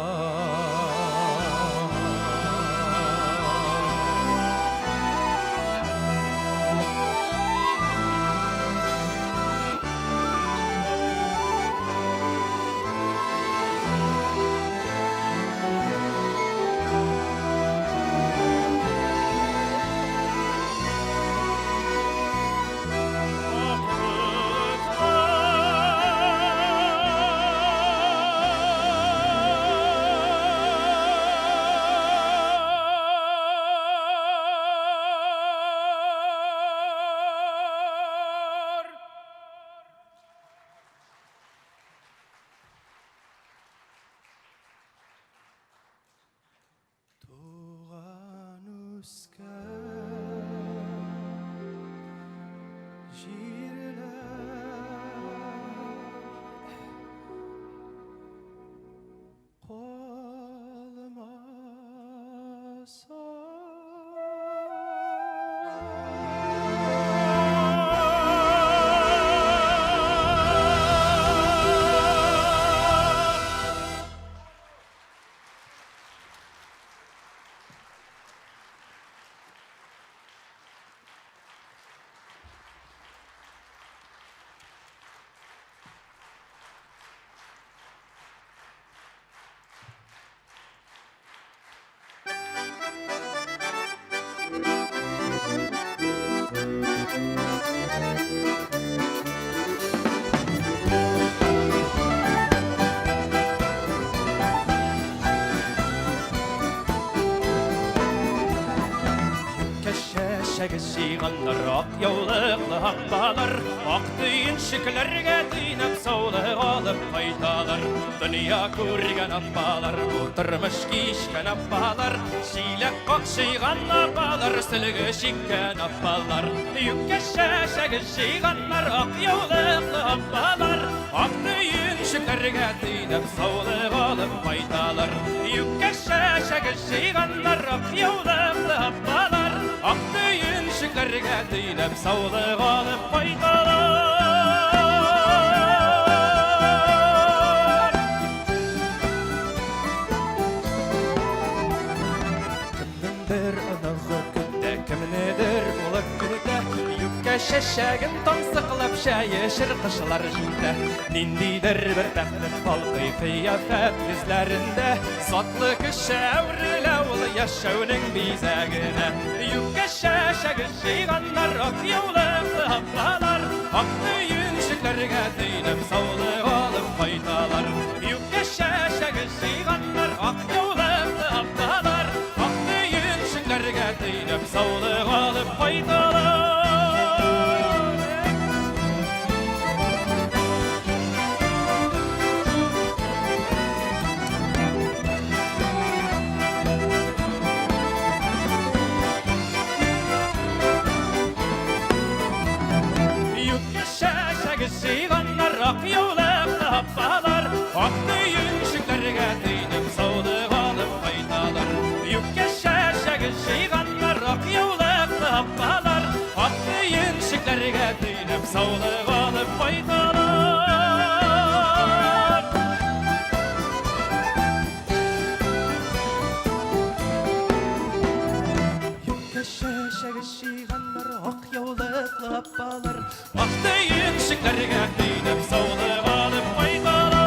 Туган үскән җирләр калмаса. Чәчәге җыйганнар ак яулыклы аппалар, ак төенчекләргә төйнәп саулык алып кайталар. Дөнья күргән аппалар, бу тормыш кичкән аппалар, чиләк какшыйган апалар, сөлге чиккән аппалар. Юкә чәчәге җыйганнар ак яулыклы аппалар, ак төенчекләргә төйнәп саулык алып кайталар. Юкә чәчәге җыйганнар ак яулыклы аппалар, ак төенчекләргә төйнәп саулык алып кайталар. Кемнеңдер оныгы көтә, кемнедер улы көтә, юкә чәчәген тансыклап чәй эчер кышлар җитә. Ниндидер бер бәхет балкый кыяфәт йөзләрендә, затлы кеше әверелә ул яшәүнең бизәгенә. Юкә чәчәге җыйганнар ак яулыклы апалар, ак төенчекләргә төйнәп саулык алып кайталар. Юкә чәчәге җыйганнар ак яулыклы апалар, ак төенчекләргә төйнәп саулык алып кайталар. Юкә чәчәге җыйганнар ак яулыклы апалар, ак төенчекләргә төйнәп саулык алып кайталар. Юкә чәчәге җыйганнар ак яулыклы апалар, ак төенчекләргә төйнәп саулык алып кайталар. Юкә чәчәге җыйганнар, ак яулыклы апалар, ак төенчекләргә төйнәп саулык алып кайталар.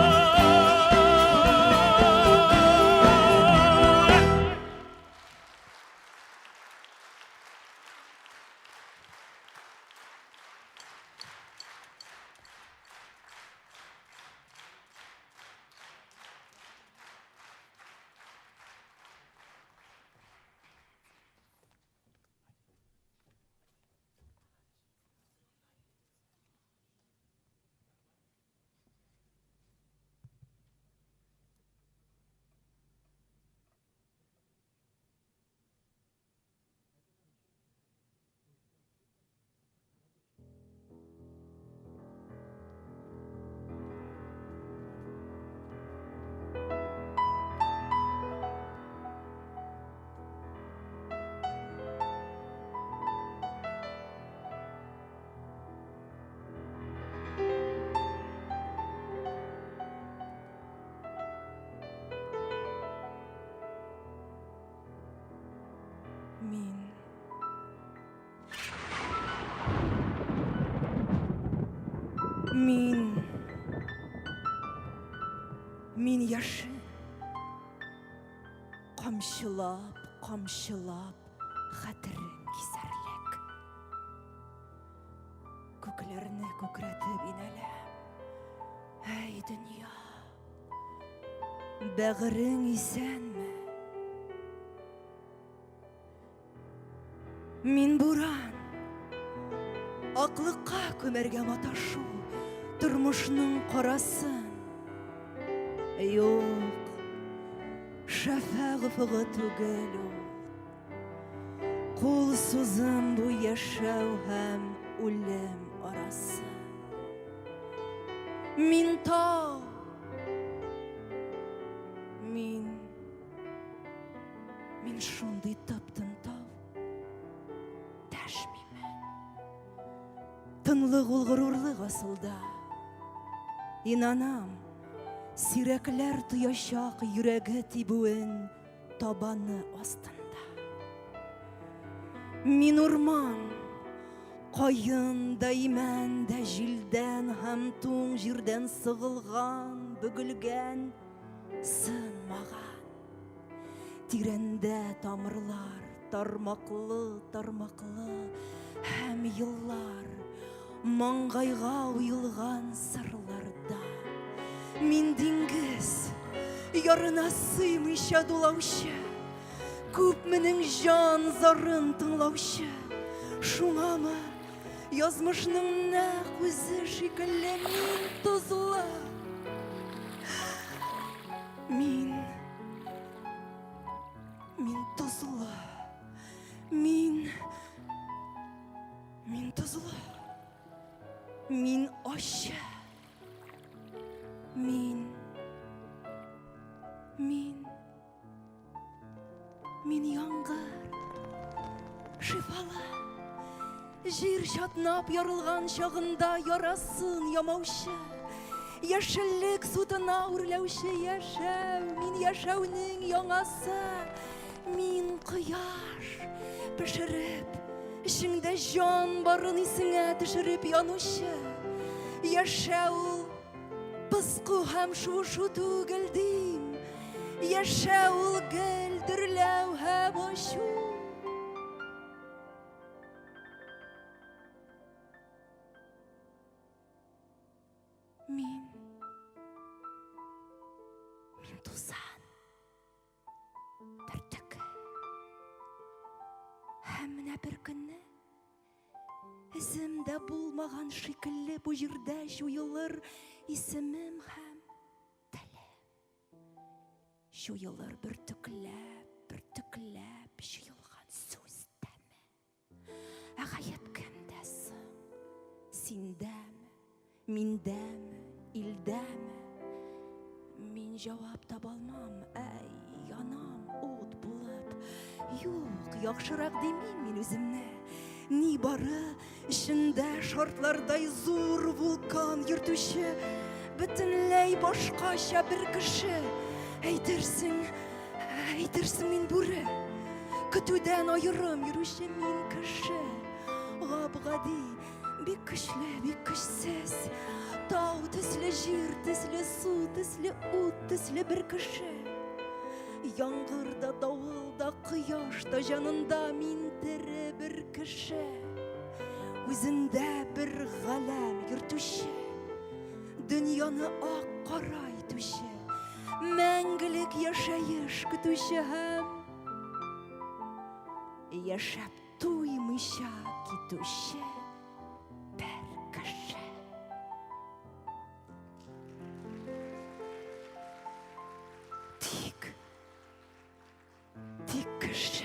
Мин. Мин. Мин яшен. Камчылап, камчылап, хәтерең кисәрлек. Күкләрне күкрәтеп инәләм. Әй, дөнья! Бәгырең исәнме? Мин буран. Аклыкка күмәргә маташу тормышның карасын. Юк, шәфәгъ офыгы түгел ул. Кул сузым бу яшәү һәм үлем арасы. Мин тау. Мин Мин шундый тып-тын тау. Дәшмимен. Тынлык ул горурлык асылда. Инанам, сирәкләр тоячак йөрәге тибүен табаны астында. Мин урман, каен да, имән дә җилдән һәм туң җирдән сыгылган, бөгелгән, сынмаган. Тирәндә тамырлар, тармаклы, тармаклы һәм еллар маңгайга уелган сырларда. Мин диңгез, ярына сыймыйча дулаучы, күпменең җан зарын тыңлаучы. Шуңамы язмышның нәкъ үзе шикелле мин тозлы. Мин Мин тозлы. Мин Мин тозлы. Мин ачы. Мин Мин Мин яңгыр. Шифалы. Җир чатнап ярылган чагында ярасын ямаучы, яшеллек сутына үрләүче яшәү, мин яшәүнең яңасы. Мин кояш пешереп, эчеңдә җан барын исеңә төшереп янучы. Яшәү ул пыску һәм шуышу түгел дим. Яшәү ул гел дөрләү һәм ачу. Мин Мин тузан бөртеге. Һәм менә бер көнне эзем дә булмаган шикелле бу җирдә җуелыр исемем һәм телем. Җуелыр бөртекләп, бөртекләп җыелган сүз тәме. Ә гаеп кемдә соң? Синдәме, миндәме, илдәме? Мин җавап таба алмам, әй, янам ут булып. Юк, яхшырак димим мин үземне. Нибары эчендә шартлардай зур вулкан йөртүче, бөтенләй башкача бер кеше. Әйтерсең, әйтерсең мин бүре. Көтүдән аерым йөрүче мин кеше. Гап-гади, бик көчле, бик көчсез. Тау төсле, җир төсле, су төсле, ут төсле бер кеше. Яңгыр да, давыл да, кояш та җанында мин тере бер кеше. Үзендә бер галәм йөртүче, дөньяны ак кара итүче, мәңгелек яшәеш көтүче һәм яшәп туймыйча китүче бер кеше. Тик, тик кеше.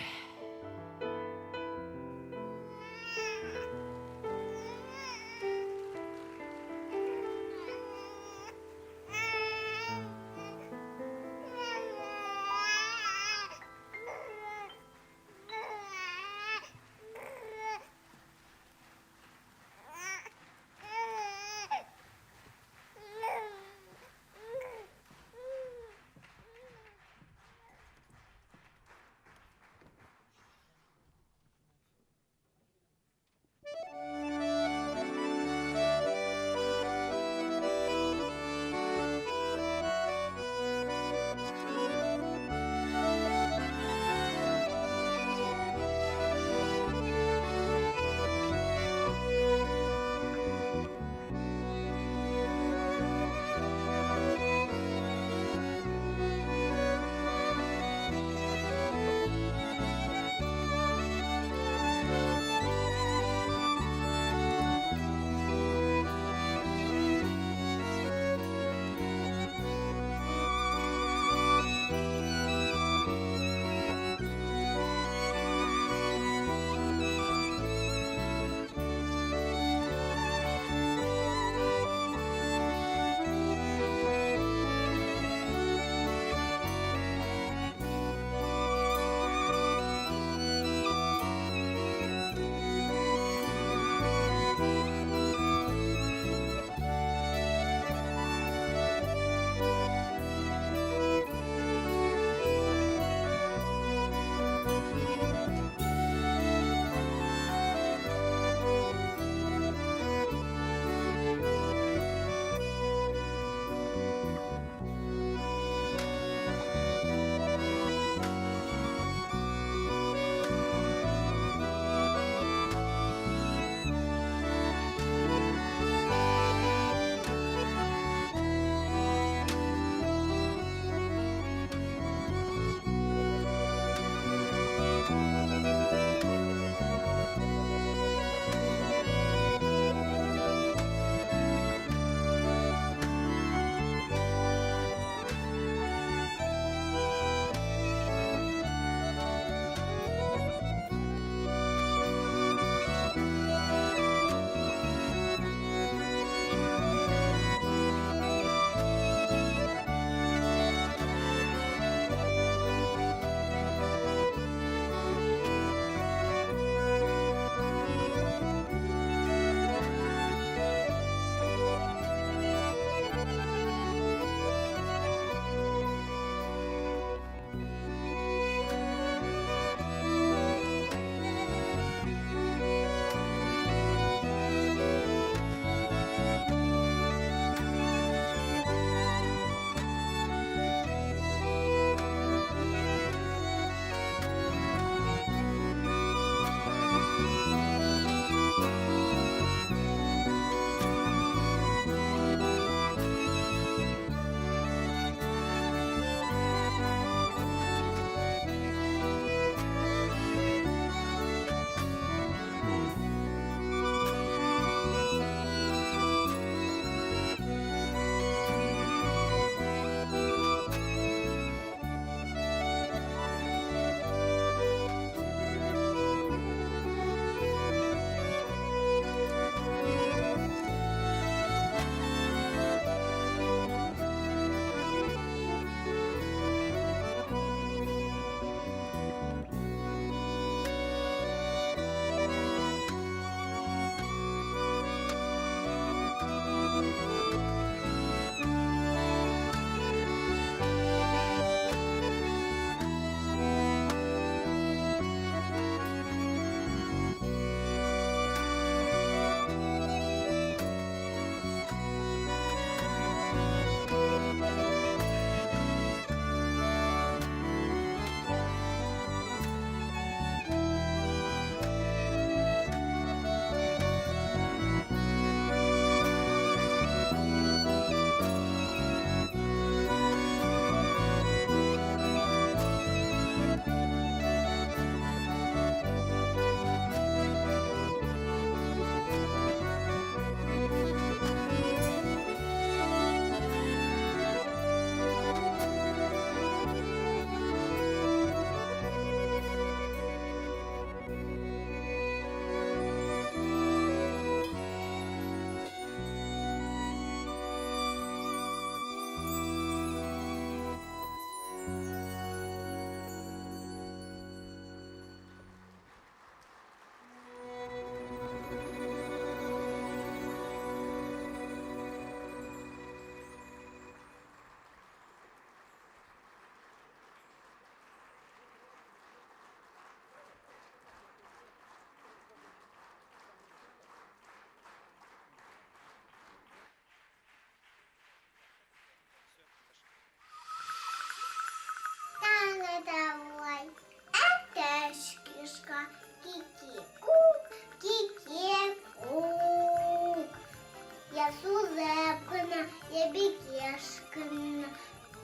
Я сузып кына, я бик еш кына.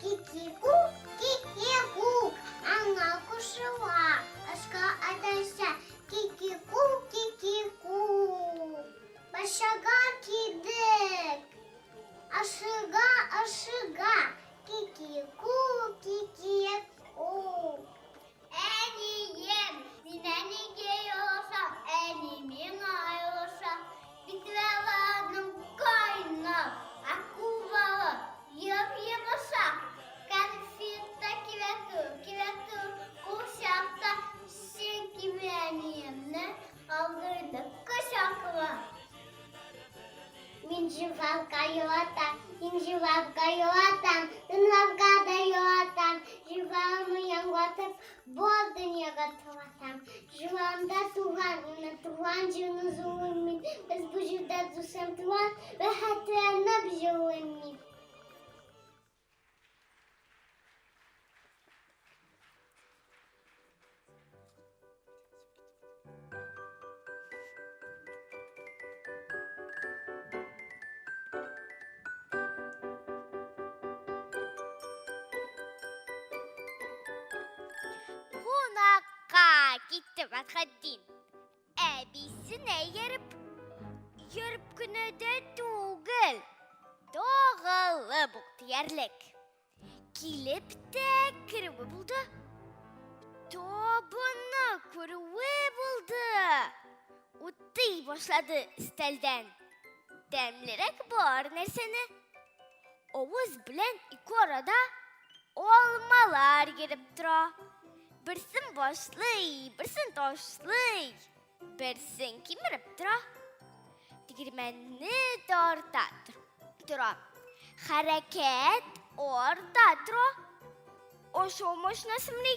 Кики-ку, кики-кук, аңа кушыла, ашка адаша. Кики-ку, кики-ку. Башага кидек. Ашыга, ашыга. Кики-ку, кики-ку. Әнием, мин әнигә елашам, әни миңа елаша. Битләренең кайнар, акулалы, йом-йомшак. Конфет та кирәк, кирәк, курчак та, чөнки мин әниемне алдырды кочаклап. Мин жвалка юатам, мин жвалка юатам, тыңларга да юатам. Жвалымны яңгыратып, бар дөньяга таратам. Жвалымда туган, менә туган җырны зурлыйм мин. Без бу җирдә дус һәм туган, рәхәтләнеп җырлыйм мин. Кунакка китте Фәтхетдин. Әбисенә йөреп, йөреп кенә дә түгел, тагылып ук диярлек. Килеп тә керүе булды. Табынны күрүе булды. Утый башлады өстәлдән. Тәмлерәк бар нәрсәне. Авыз белән ике арада алмалар йөреп тора. Берсен башлый, берсен ташлый. Берсен кимереп тора. Тегермәнне тарта тора. Хәрәкәт арта тора. Ашау машинасымыни?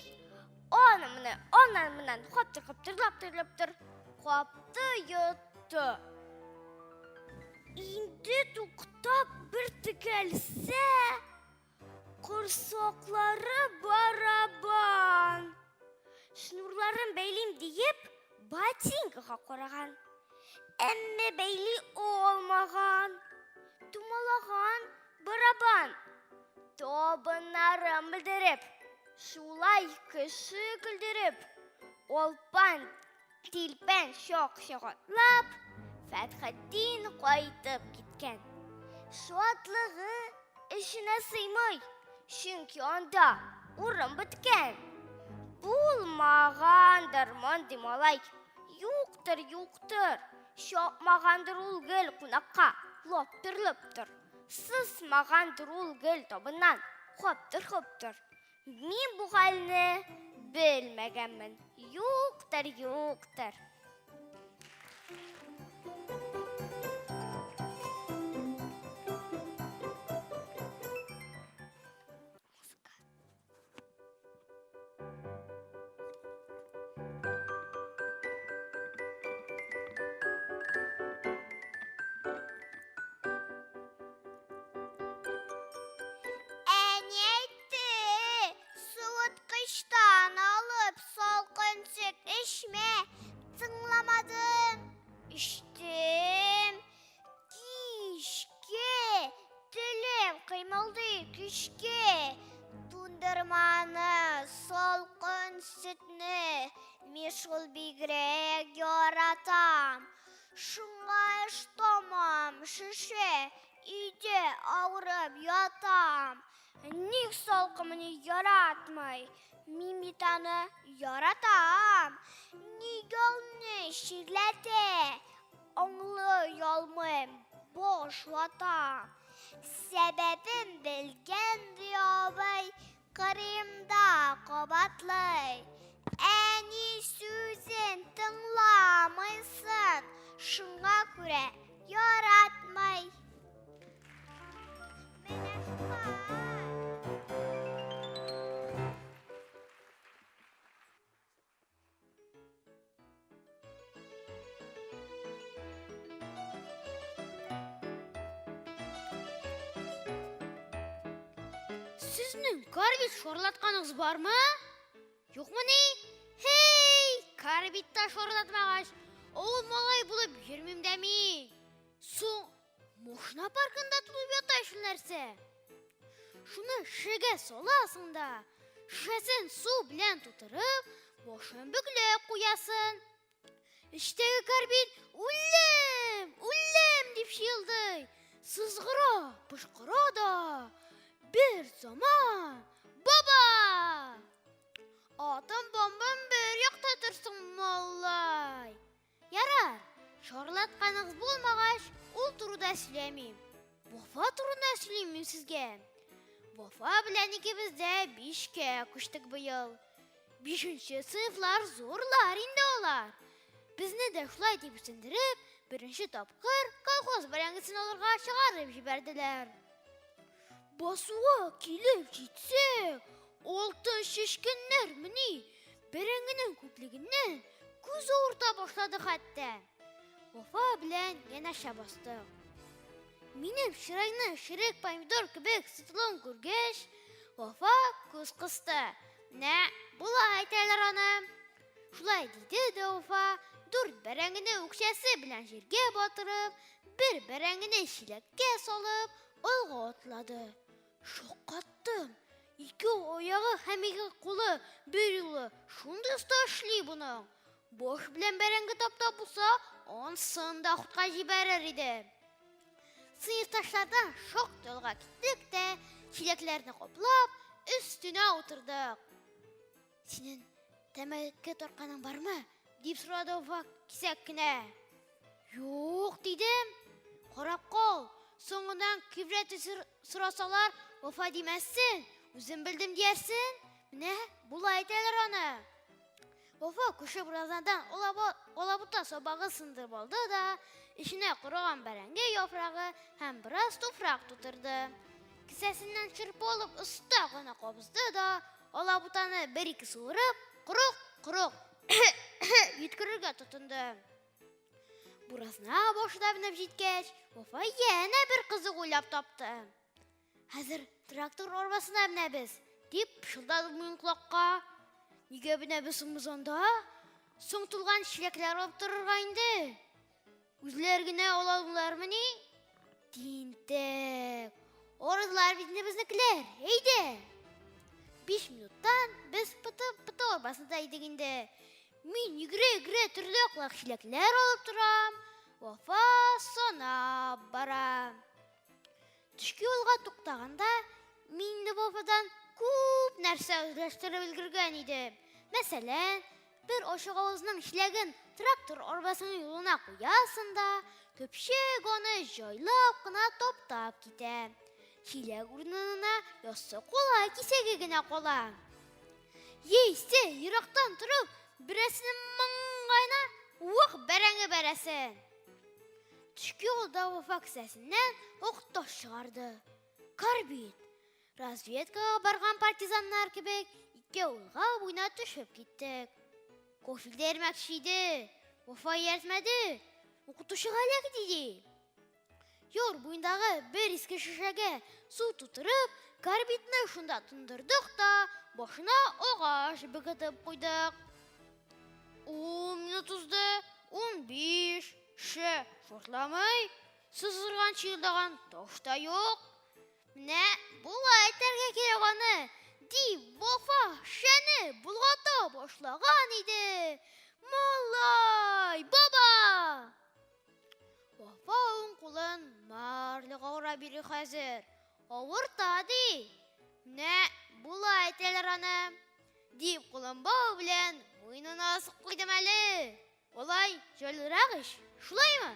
Аны моны, аннан моннан каптыр каптыр лаптыр лаптыр. Капты йотты. Инде туктап бер текәлсә, Корсаклары барабан. Шнурларын бәйлим диеп, ботинкага караган. Әмма бәйли алмаган. Тумалаган барабан. Табыннарын белдереп, шулай кеше көлдереп, алпан Тилпән чак-чак атлап, Фәтхетдин кайтып киткән. Шатлыгы эченә сыймый, чөнки анда урын беткән. Булмагандыр мондый малай, юктыр, юктыр, чапмагандыр ул гел кунакка, лаптыр-лоптыр, сысмагандыр ул гел табыннан, хаптыр-хоптыр. Мин бу хәлне белмәгәнмен. Юктыр, юктыр. Әни әйтте, суыткычтан алып салкын сөт эчмә. Тыңламадым. Эчтем. Кичке телем кыймылдый көчкә. Тундырманы, салкын сөтне мин шул бигрәк яратам. Шуңа эш тамам шешә, өйдә авырып ятам. Ник салкынны яратмый? Мин бит аны яратам. Нигә ул мине чирләтә? Аңлый алмыйм, баш ватам. Сәбәбен белгән ди абый, Кырыемда кабатлый. Әни сүзен тыңламыйсың, шуңа күрә яратмый. Менә шулай. Сезнең карбид шарлатканыгыз бармы? Юкмыни? Һей, карбидта шарлатмагач, авыл малай булып йөрмим дә мин. Соң, Машина паркында тулып ята шул нәрсә. Шуны шешәгә саласың да, шешәсен су белән тутырып, башын бөкләп куясың. Эчтәге карбид үлем, үлем дип чыелдый. Сызгыра, пышкыра да. Бер заман баба! Атом бомбам бер якта торсын, малай. Ярар, шарлатканыгыз булмагач, ул турыда сөйләмим. Вафа турында сөйлим мин сезгә. Вафа белән икебез дә бишкә күчтек быел. Бишенче сыйныфлар зурлар инде алар. Безне дә шулай дип үсендереп, беренче тапкыр колхоз бәрәңгесен алырга чыгарып җибәрделәр. Басуга килеп җитсәк, алтын чәчкәннәр мени, бәрәңгенең күплегеннән күз авырта башлады хәтта. Вафа белән янәшә бастык. Минем чырайны ширек помидор кебек сытылуын күргәч, Вафа күз кысты. Менә болай әйтәләр аны. Шулай диде дә Вафа, дүрт бәрәңгене үкчәсе белән җиргә батырып, бер бәрәңгене чиләккә салып, алга атлады. Шаккаттым. Ике аягы һәм ике кулы берьюлы шундый оста эшли моның. Баш белән бәрәңге таптап булса, ансын да хутка җибәрер иде. Сыйныфташлардан шактый алга киттек тә, чиләкләрне каплап, өстенә утырдык. Синең тәмәке тартканың бармы? дип сорады Вафа кисәк кенә. Юк, дидем. Карап кал, соңыннан кибрәте сорасалар, Вафа димәссең, үзем белдем диярсең. Менә болай әйтәләр аны. Вафа күрше буразнадан алабута сабагы сындырып алды да, эченә корыган бәрәңге яфрагы һәм бераз туфрак тутырды. Кесәсеннән шырпы алып оста гына кабызды да, алабутаны бер-ике суырып, корык-корык йөткерергә тотынды. Буразна башына менеп җиткәч, Вафа янә бер кызык уйлап тапты. Хәзер трактор арбасына менәбез, дип пышылдады муен колакка. Нигә менәбез соң без анда? Соң тулган чиләкләр алып торырга инде. Үзләр генә ала алмыйлармыни? Тинтәк. Арыдылар бит инде безнекеләр. Әйдә. Биш минуттан без пыты-пыты арбасында идек инде. Мин йөгерә-йөгерә төрле яклак чиләкләр алып торам. Вафа санап бара. Төшке юлга туктаганда, мин инде Вафадан күп нәрсә үзләштереп өлгергән идем. Мәсәлән, бер ачык авызның чиләген трактор арбасының юлына куясың да, төпчек аны җайлап кына таптап китә. Чиләк урынына яссы калай кисәге генә кала. Яисә ерактан торып, берәрсенең маңгаена вак бәрәңге бәрәсең. Төшке юлда Вафа кесәсеннән ук таш чыгарды. Карбид. Разведкага барган партизаннар кебек ике уйга буена төшеп киттек. Кофе дә эрмәкче иде. Вафа ияртмәде. Укытучыга эләк диде. Яр буендагы бер иске шешәгә су тутырып, карбидны шунда тондырдык та, башына агач бекетеп куйдык. Ун минут узды, 15, ше шартламый, сызгырган чыелдаган таш та юк. Менә болай әйтергә кирәк аны, дип Вафа шәне болгата башлаган иде. Малай, баба! Вафа уң кулын марлыга ура бирә хәзер. Авырта, ди. Менә болай әйтәләр аны. Дип кулын бау белән муенына асып куйдым әле. Алай җайлырак ич, шулаймы?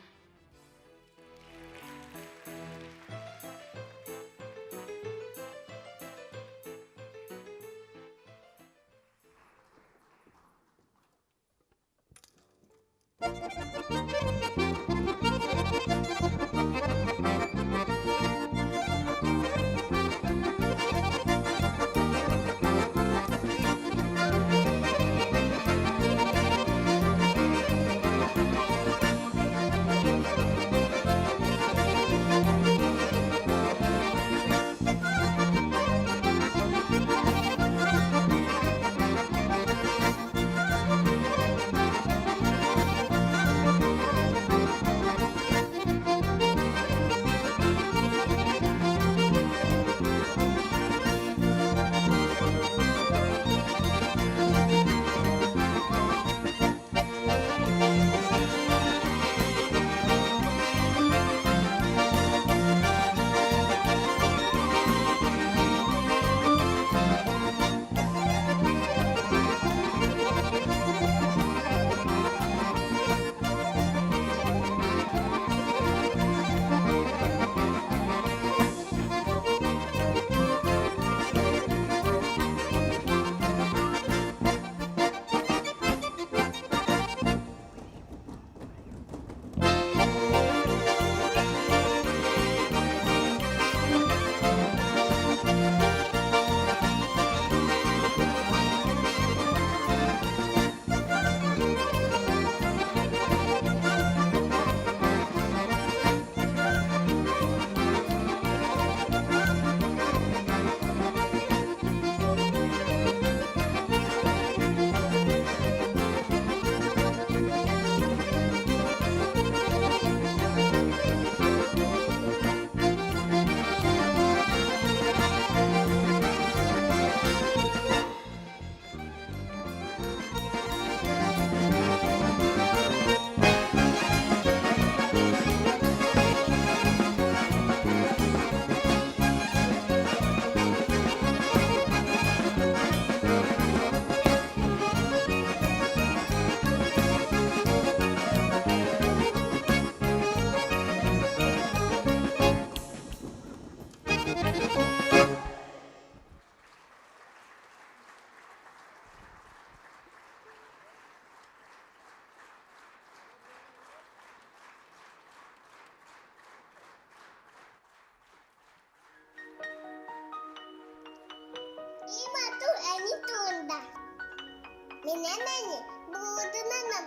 Минем әни булды минем.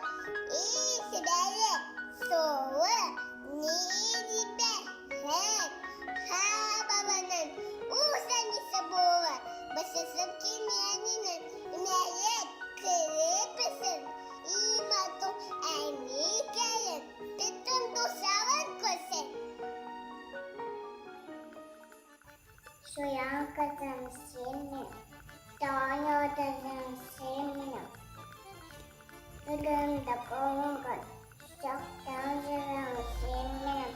И сибәре, суы, ни дип бәхет. Ха бабаның үз әнисе булы. Басасым килми әнинең. Имәлек керепесен. И матур әни икәнен. Бөтен дусларын күрсен. Шуян кызым син мин, Таң йолдызым син минем. Гөлемдә калган Чактан җырым син минем.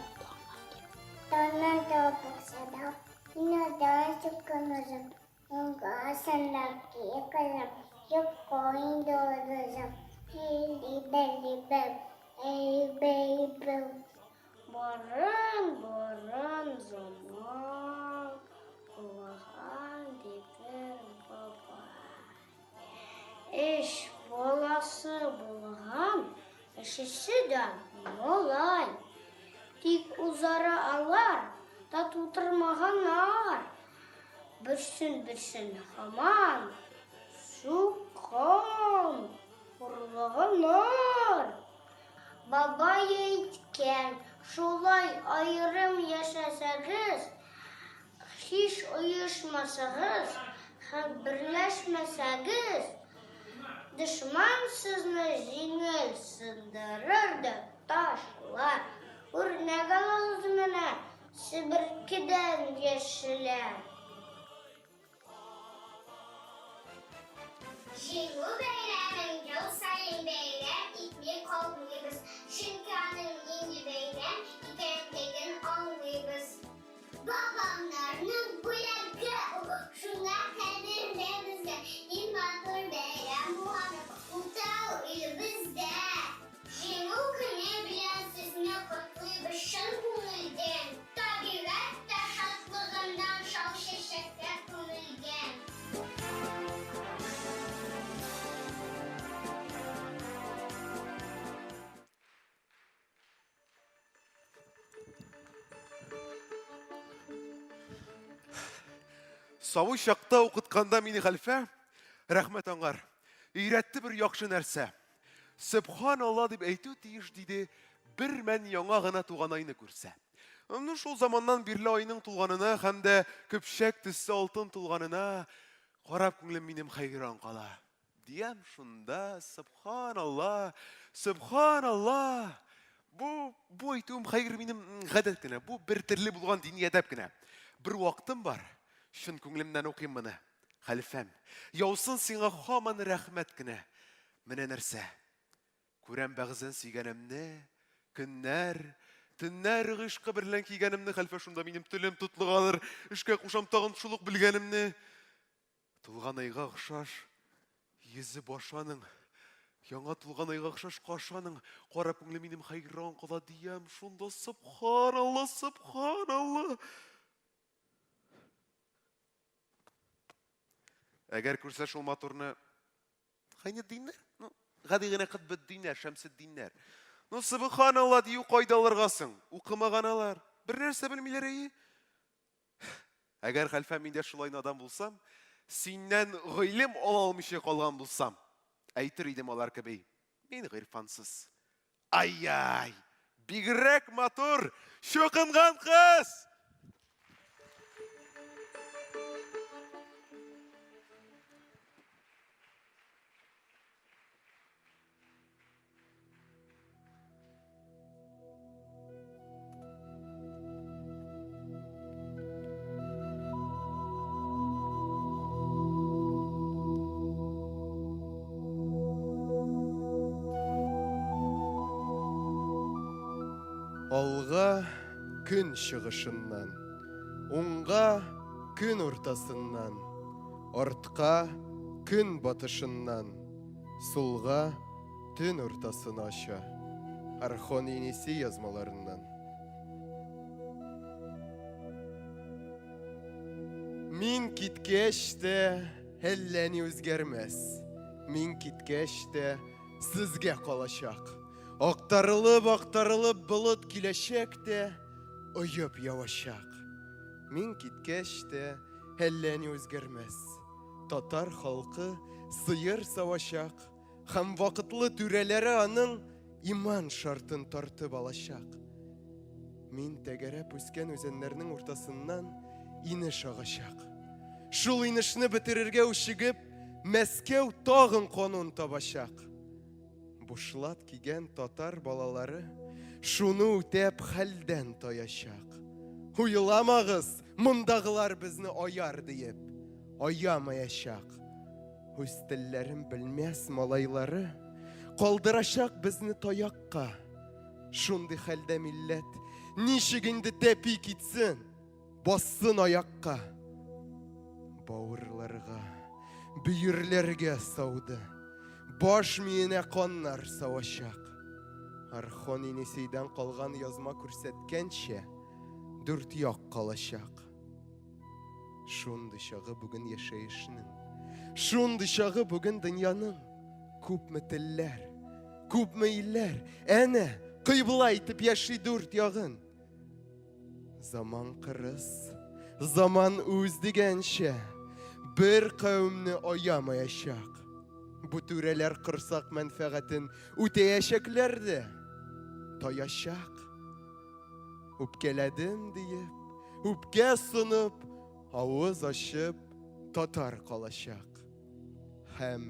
Таңнан торып бакса да, Дөньядан чыккан үзем. Уңгасында ки кызым, Юк инде йолдызым. Эй-ли-бе-ли-бе, эй-бей-бе. Борын-борын заман булган ди бер бабай. Өч баласы булган, өчесе дә малай. Тик үзара алар тату тормаганнар. Берсен-берсен һаман суккан, хурлаганнар. Бабай әйткән, шулай аерым яшәсәгез, һич оешмасагыз һәм берләшмәсәгез, дошман сезне җиңел сындырыр да ташлар. Үрнәк алыгыз менә себеркедән яшьләр. Җиңү бәйрәмен ел саен бәйрәм итми калмыйбыз, чөнки аның нинди бәйрәм икәнлеген аңлыйбыз. Бабамнарның бүләге ул, шуңа кадерле безгә. Иң матур бәйрәм булганы утау илебездә. Җиңү көне белән сезне котлыйбыз чын күңелдән. Табигать тә шатлыгыннан шау чәчәккә күмелгән. Сабый чакта укытканда мине хәлфә, рәхмәт аңар, өйрәтте бер яхшы нәрсә. Сөбханалла дип әйтү тиеш, диде, бер мән яңа гына туган айны күрсә. Ну, шул заманнан бирле айның тулганына һәм дә көпчәк төсле алтын тулганына карап күңелем минем хәйран кала. Диям шунда, сөбханалла, сөбханалла. Бу, бу әйтүем хәер минем гадәт кенә, бу бер төрле булган дини әдәп кенә. Бер вакытым бар, чын күңелемнән укыйм моны. Хәлфәм, яусын сиңа һаман рәхмәт кенә. Менә нәрсә. Күрәм бәгъзен сөйгәнемне, көннәр, төннәр гыйшкы берлән кигәнемне, хәлфә шунда минем телем тотлыгадыр, эшкә кушам тагын шул ук белгәнемне. Тулган айга охшаш йөзе башы аның, яңа тулган айга охшаш кашы аның, кара күңеле минем хәйран кала диям, шунда сөбханалла, сөбханалла. Әгәр күрсә шул матурны Гайнетдиннәр, ну, гади генә Кытбетдиннәр, Шәмсетдиннәр. Ну, субханалла дию кайда алырга соң? Укымаган алар. Бер нәрсә белмиләр әйе. Әгәр хәлфә мин дә шулай надан булсам, синнән гыйлем ала алмыйча калган булсам, әйтер идем алар кеби, мин гыйрфансыз. Ай-яй! Бигрәк матур! Чукынган кыз! Алга көн чыгышыннан, уңга көн уртасыннан, артка көн батышыннан, сулга төн уртасын ача. Орхон Енисей язмаларыннан. Мин киткәч тә әллә ни үзгәрмәс. Мин киткәч тә сезгә калачак. Актарылып, актарылып болыт киләчәк тә оеп явачак. Мин киткәч тә әллә ни үзгәрмәс. Татар халкы сыер савачак. Һәм вакытлы түрәләре аның иман шартын тартып алачак. Мин тәгәрәп үскән үзәннәрнең уртасыннан инеш агачак. Шул инешне бетерергә үчегеп, Мәскәү тагын канун табачак. Бушлат кигән татар балалары шуны үтәп хәлдән таячак. Уйламагыз, мондагылар безне аяр диеп, аямаячак. Үз телләрен белмәс малайлары калдырачак безне таякка. Шундый хәлдә милләт ничек инде тәпи китсен? Бассын аякка. Бавырларга, бөерләргә сауды. Баш миенә каннар савачак. Архон Енисейдән калган язма күрсәткәнчә, дүрт як калачак. Шундый чагы бүген яшәешнең. Шундый чагы бүген дөньяның. Күпме телләр, күпме илләр, әнә, кыйбла итеп яши дүрт ягын. Заман кырыс, заман үз дигәнчә, бер кавемне аямаячак. Бу түрәләр корсак мәнфәгатен үтәячәкләр дә, таячак. Үпкәләдем диеп, үпкә сынып, авыз ачып, татар калачак. Һәм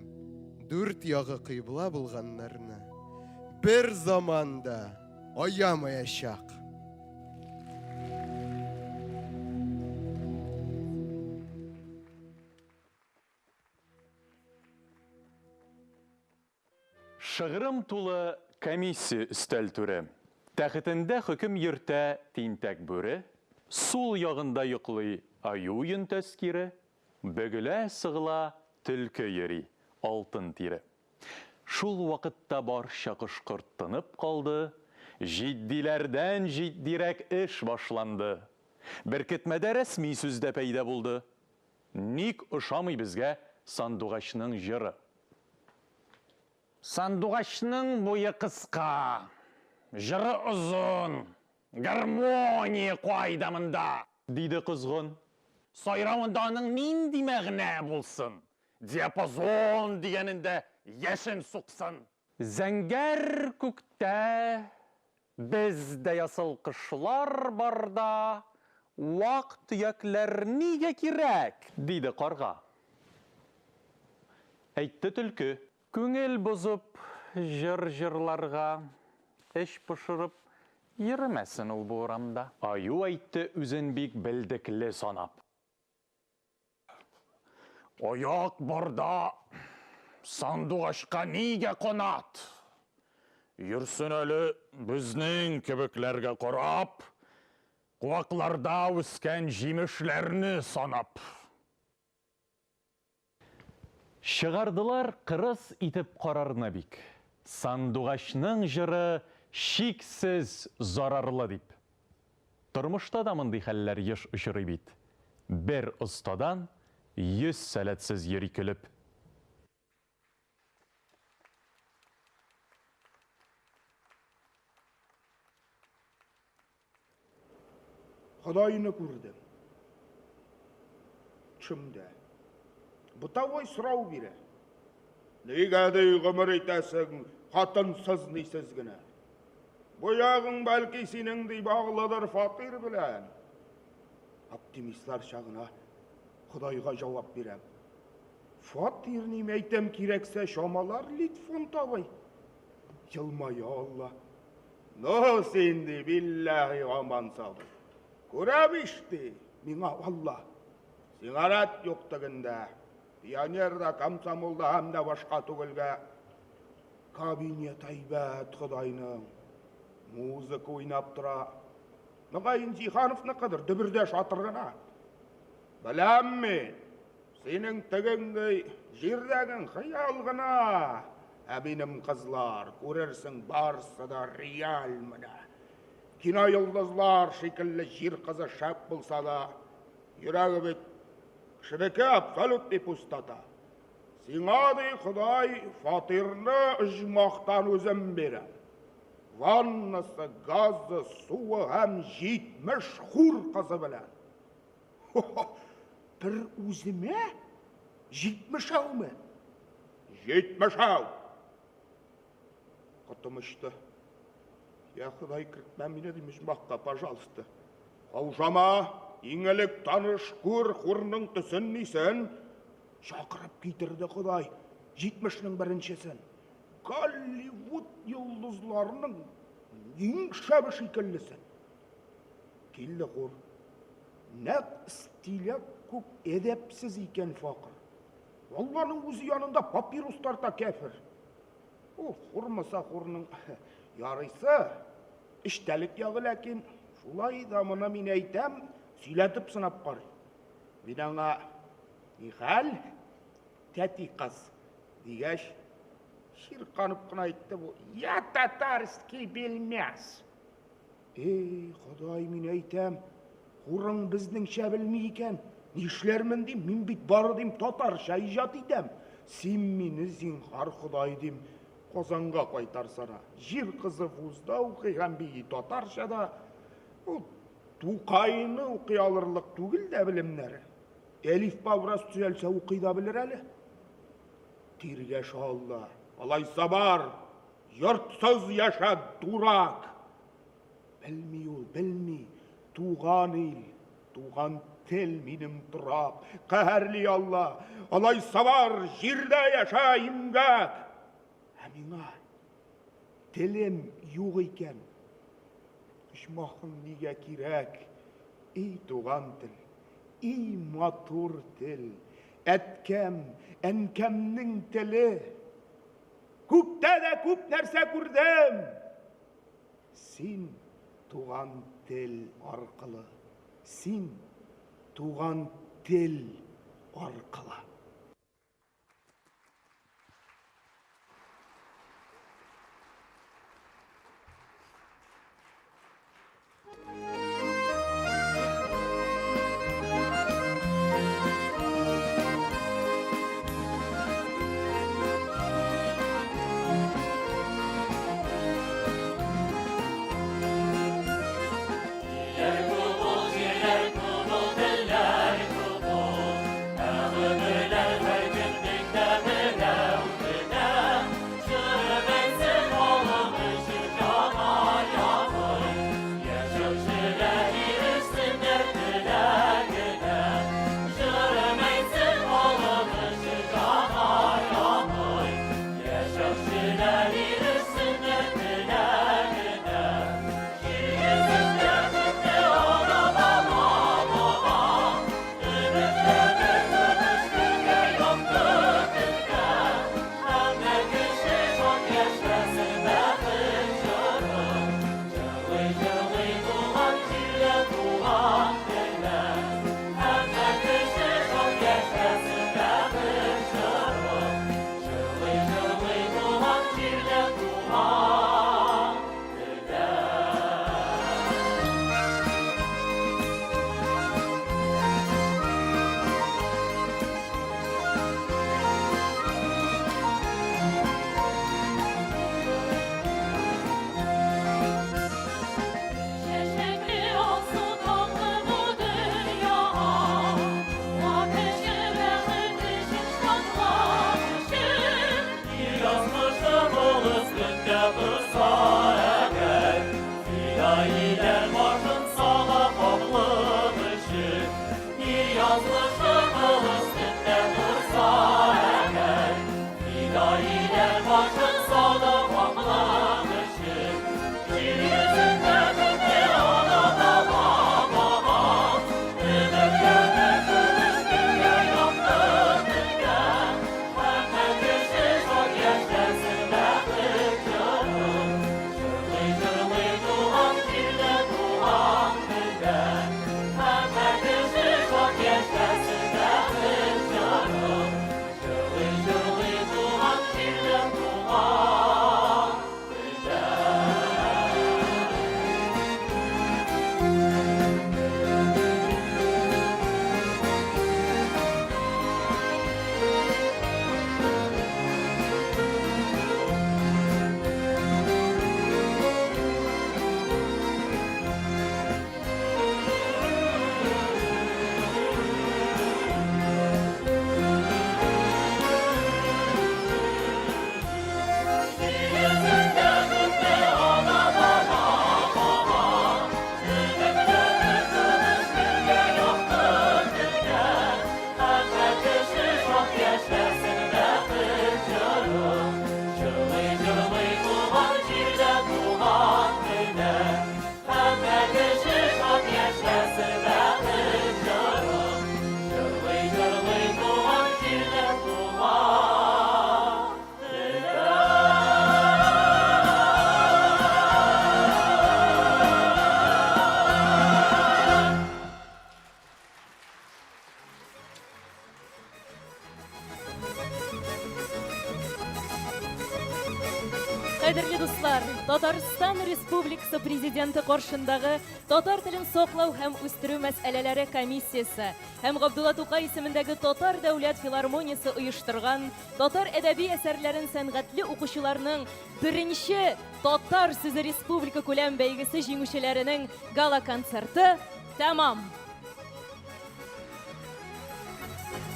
дүрт ягы кыйбла булганнарны бер заман да аямаячак. Шыгрым тулы комиссия өстәл түре. Тәхетендә хөкем йөртә тинтәк бүре, Сул ягында йоклый аю йөнтәс кире, Бөгелә-сыгыла төлке йөри, алтын тире. Шул вакытта барча кош-корт тынып калды, Җитдиләрдән җитдирәк эш башланды. Беркетмәдә рәсми сүз дә пәйда булды. Ник ошамый безгә сандугачның җыры? Сандугачның буе кыска, җыры озын, гармония кайда монда? Диде козгын. Сайравында аның нинди мәгънә булсын? Диапазон дигәнендә яшен суксын! Зәңгәр күктә без дә ясыл кошлар барда вак-төякләр нигә кирәк? Диде карга. Әйтте төлке. Күңел бозып җыр җырларга, эч пошырып йөремәсен ул бу урамда. Аю әйтте үзен бик белдекле санап. Аяк барда сандугачка нигә канат? Йөрсен әле безнең кебекләргә карап, куакларда үскән җимешләрне санап. Чыгардылар кырыс итеп карарны бик. Сандугачның җыры чиксез зарарлы дип. Тормышта да мондый хәлләр еш очрый бит. Бер остадан 100 сәләтсез йөри көлеп. Ходайны күрдем. Төшемдә. Бытовой сорау бирә. Нигә ди гомер итәсең хатынсыз нисез генә? Бу ягың бәлки синең ди баглыдыр фатир белән. Оптимистларча гына Ходайга җавап бирәм. Фатир ним әйтәм кирәксә чамалар Литфонд абый. Елмая Алла. Ну, син ди, билләһи гаман сабыр. Күрәм ич ди, миңа Алла. Сиңа рәт юк тегендә. Пионер да, комсомол да һәм дә башка түгелгә. Кабинет әйбәт Ходайның. Музыка уйнап тора. Мөгаен Җиһановныкыдыр, дөбердә шатыр гына. Беләм мин, Синең тегеңдәй җирдәгең хыял гына, ә минем кызлар, күрерсең, барсы да реаль менә. Кино йолдызлар шикелле җир кызы шәп булса да, йөрәге бит кешенеке абсолютный пустота. Сиңа, ди, Ходай, фатирны оҗмахтан үзем бирәм. Ваннасы, газы, суы һәм 70 хур кызы белән. Бер үземә? Җитмешәүме? Җитмешәү! Котым очты. Я Ходай, кертмә мине дим оҗмахка, пожалуйста. Каушама, иң элек таныш күр хурның төсен нисен. Чакырып китерде Ходай җитмешнең беренчесен. Голливуд йолдызларының иң шәбе шикеллесен. Килде хур. Нәкъ стиляк күк әдәпсез икән факыр. Алланың үзе янында папирус тарта кәфер. Ул хурмаса хурның ярыйсы, эчтәлек ягы ләкин шулай да моны мин әйтәм, сөйләтеп сынап карый. Мин аңа нихәл, тәти кыз, дигәч, чирканып кына әйтте бу, я татарский белмәс. Эй, Ходай, мин әйтәм, хурың безнеңчә белми икән. Нишләрмен дим, мин бит бары дим татарча иҗат итәм. Син мине зинһар Ходай дим, Казанга кайтарсана. Җир кызы вузда укый һәм бии татарча да. Ул Тукайны укый алырлык түгел дә белемнәре. Әлифба бераз төзәлсә укый да белер әле. Тиргәш Алла, алайса бар, Йортсыз яшә, дурак! Белми ул, белми. Туган ил, туган тел минем торак. Каһәрли Алла, алайса бар, җирдә яшә, имгәк! Ә миңа телем юк икән. Оҗмахың нигә кирәк? И туган тел, и матур тел, әткәм, әнкәмнең теле. Күктә дә күп нәрсә күрдем. Син туган тел аркылы. Син туган тел аркылы. Илләр күп ул, җирләр күп ул, телләр күп ул, ә гомерләр Кадерле дуслар, Татарстан Республикасы Президенты каршындагы татар телен саклау һәм үстерү мәсьәләләре комиссиясе һәм Габдулла Тукай исемендәге Татар дәүләт филармониясе оештырган татар әдәби әсәрләрен сәнгатьле укучыларның беренче Татар сүзе республика күләм бәйгесе җиңүчеләренең гала-концерты тәмам.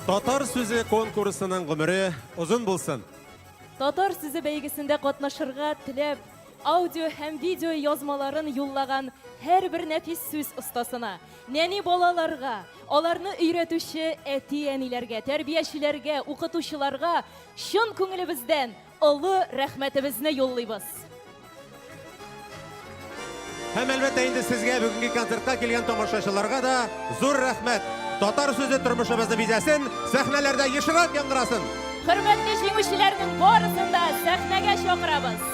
Татар сүзе конкурсының гомере озын булсын. Татар сүзе бәйгесендә катнашырга теләп, аудио һәм видео язмаларын юллаган һәрбер нәфис сүз остасына, нәни балаларга, аларны өйрәтүче әти-әниләргә, тәрбиячеләргә, укытучыларга чын күңелебездән олы рәхмәтебезне юллыйбыз. Һәм әлбәттә инде сезгә бүгенге концертка килгән тамашачыларга да зур рәхмәт. Татар сүзе тормышыбызны бизәсен, сәхнәләрдә ешрак яңгырасын. Хөрмәтле җиңүчеләрнең барысын да сәхнәгә чакырабыз.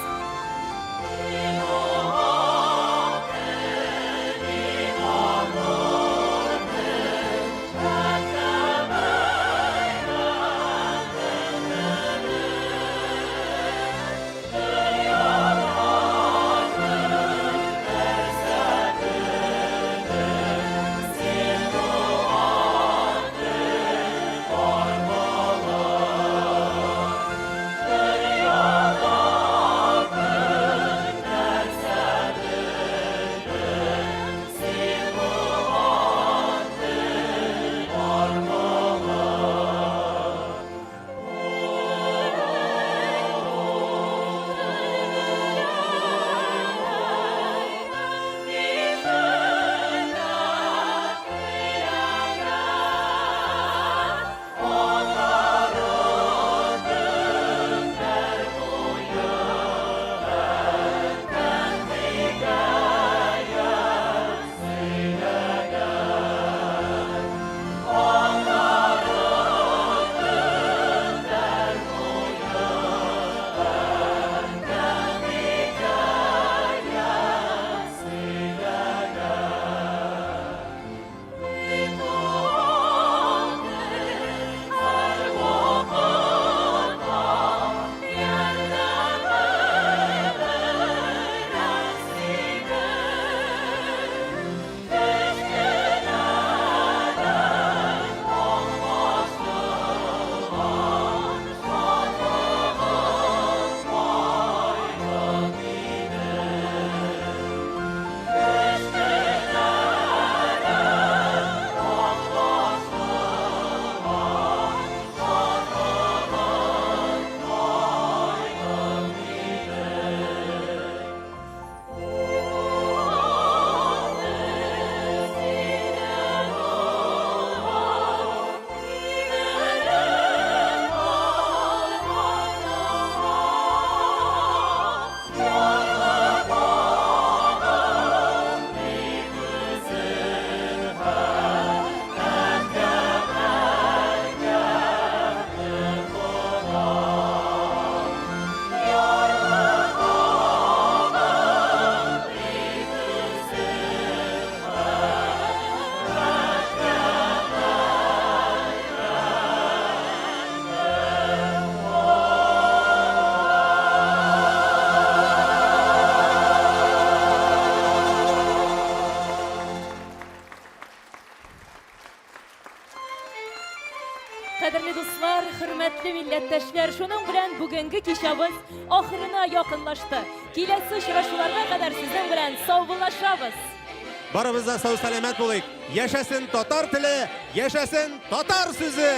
Кадерле дуслар, хөрмәтле милләттәшләр, шуның белән бүгенге кичәбез ахырына якынлашты. Киләсе очрашуларга кадәр сезнең белән саубуллашабыз. Барыбыз да сау-сәламәт булыйк. Яшәсен татар теле, яшәсен татар сүзе!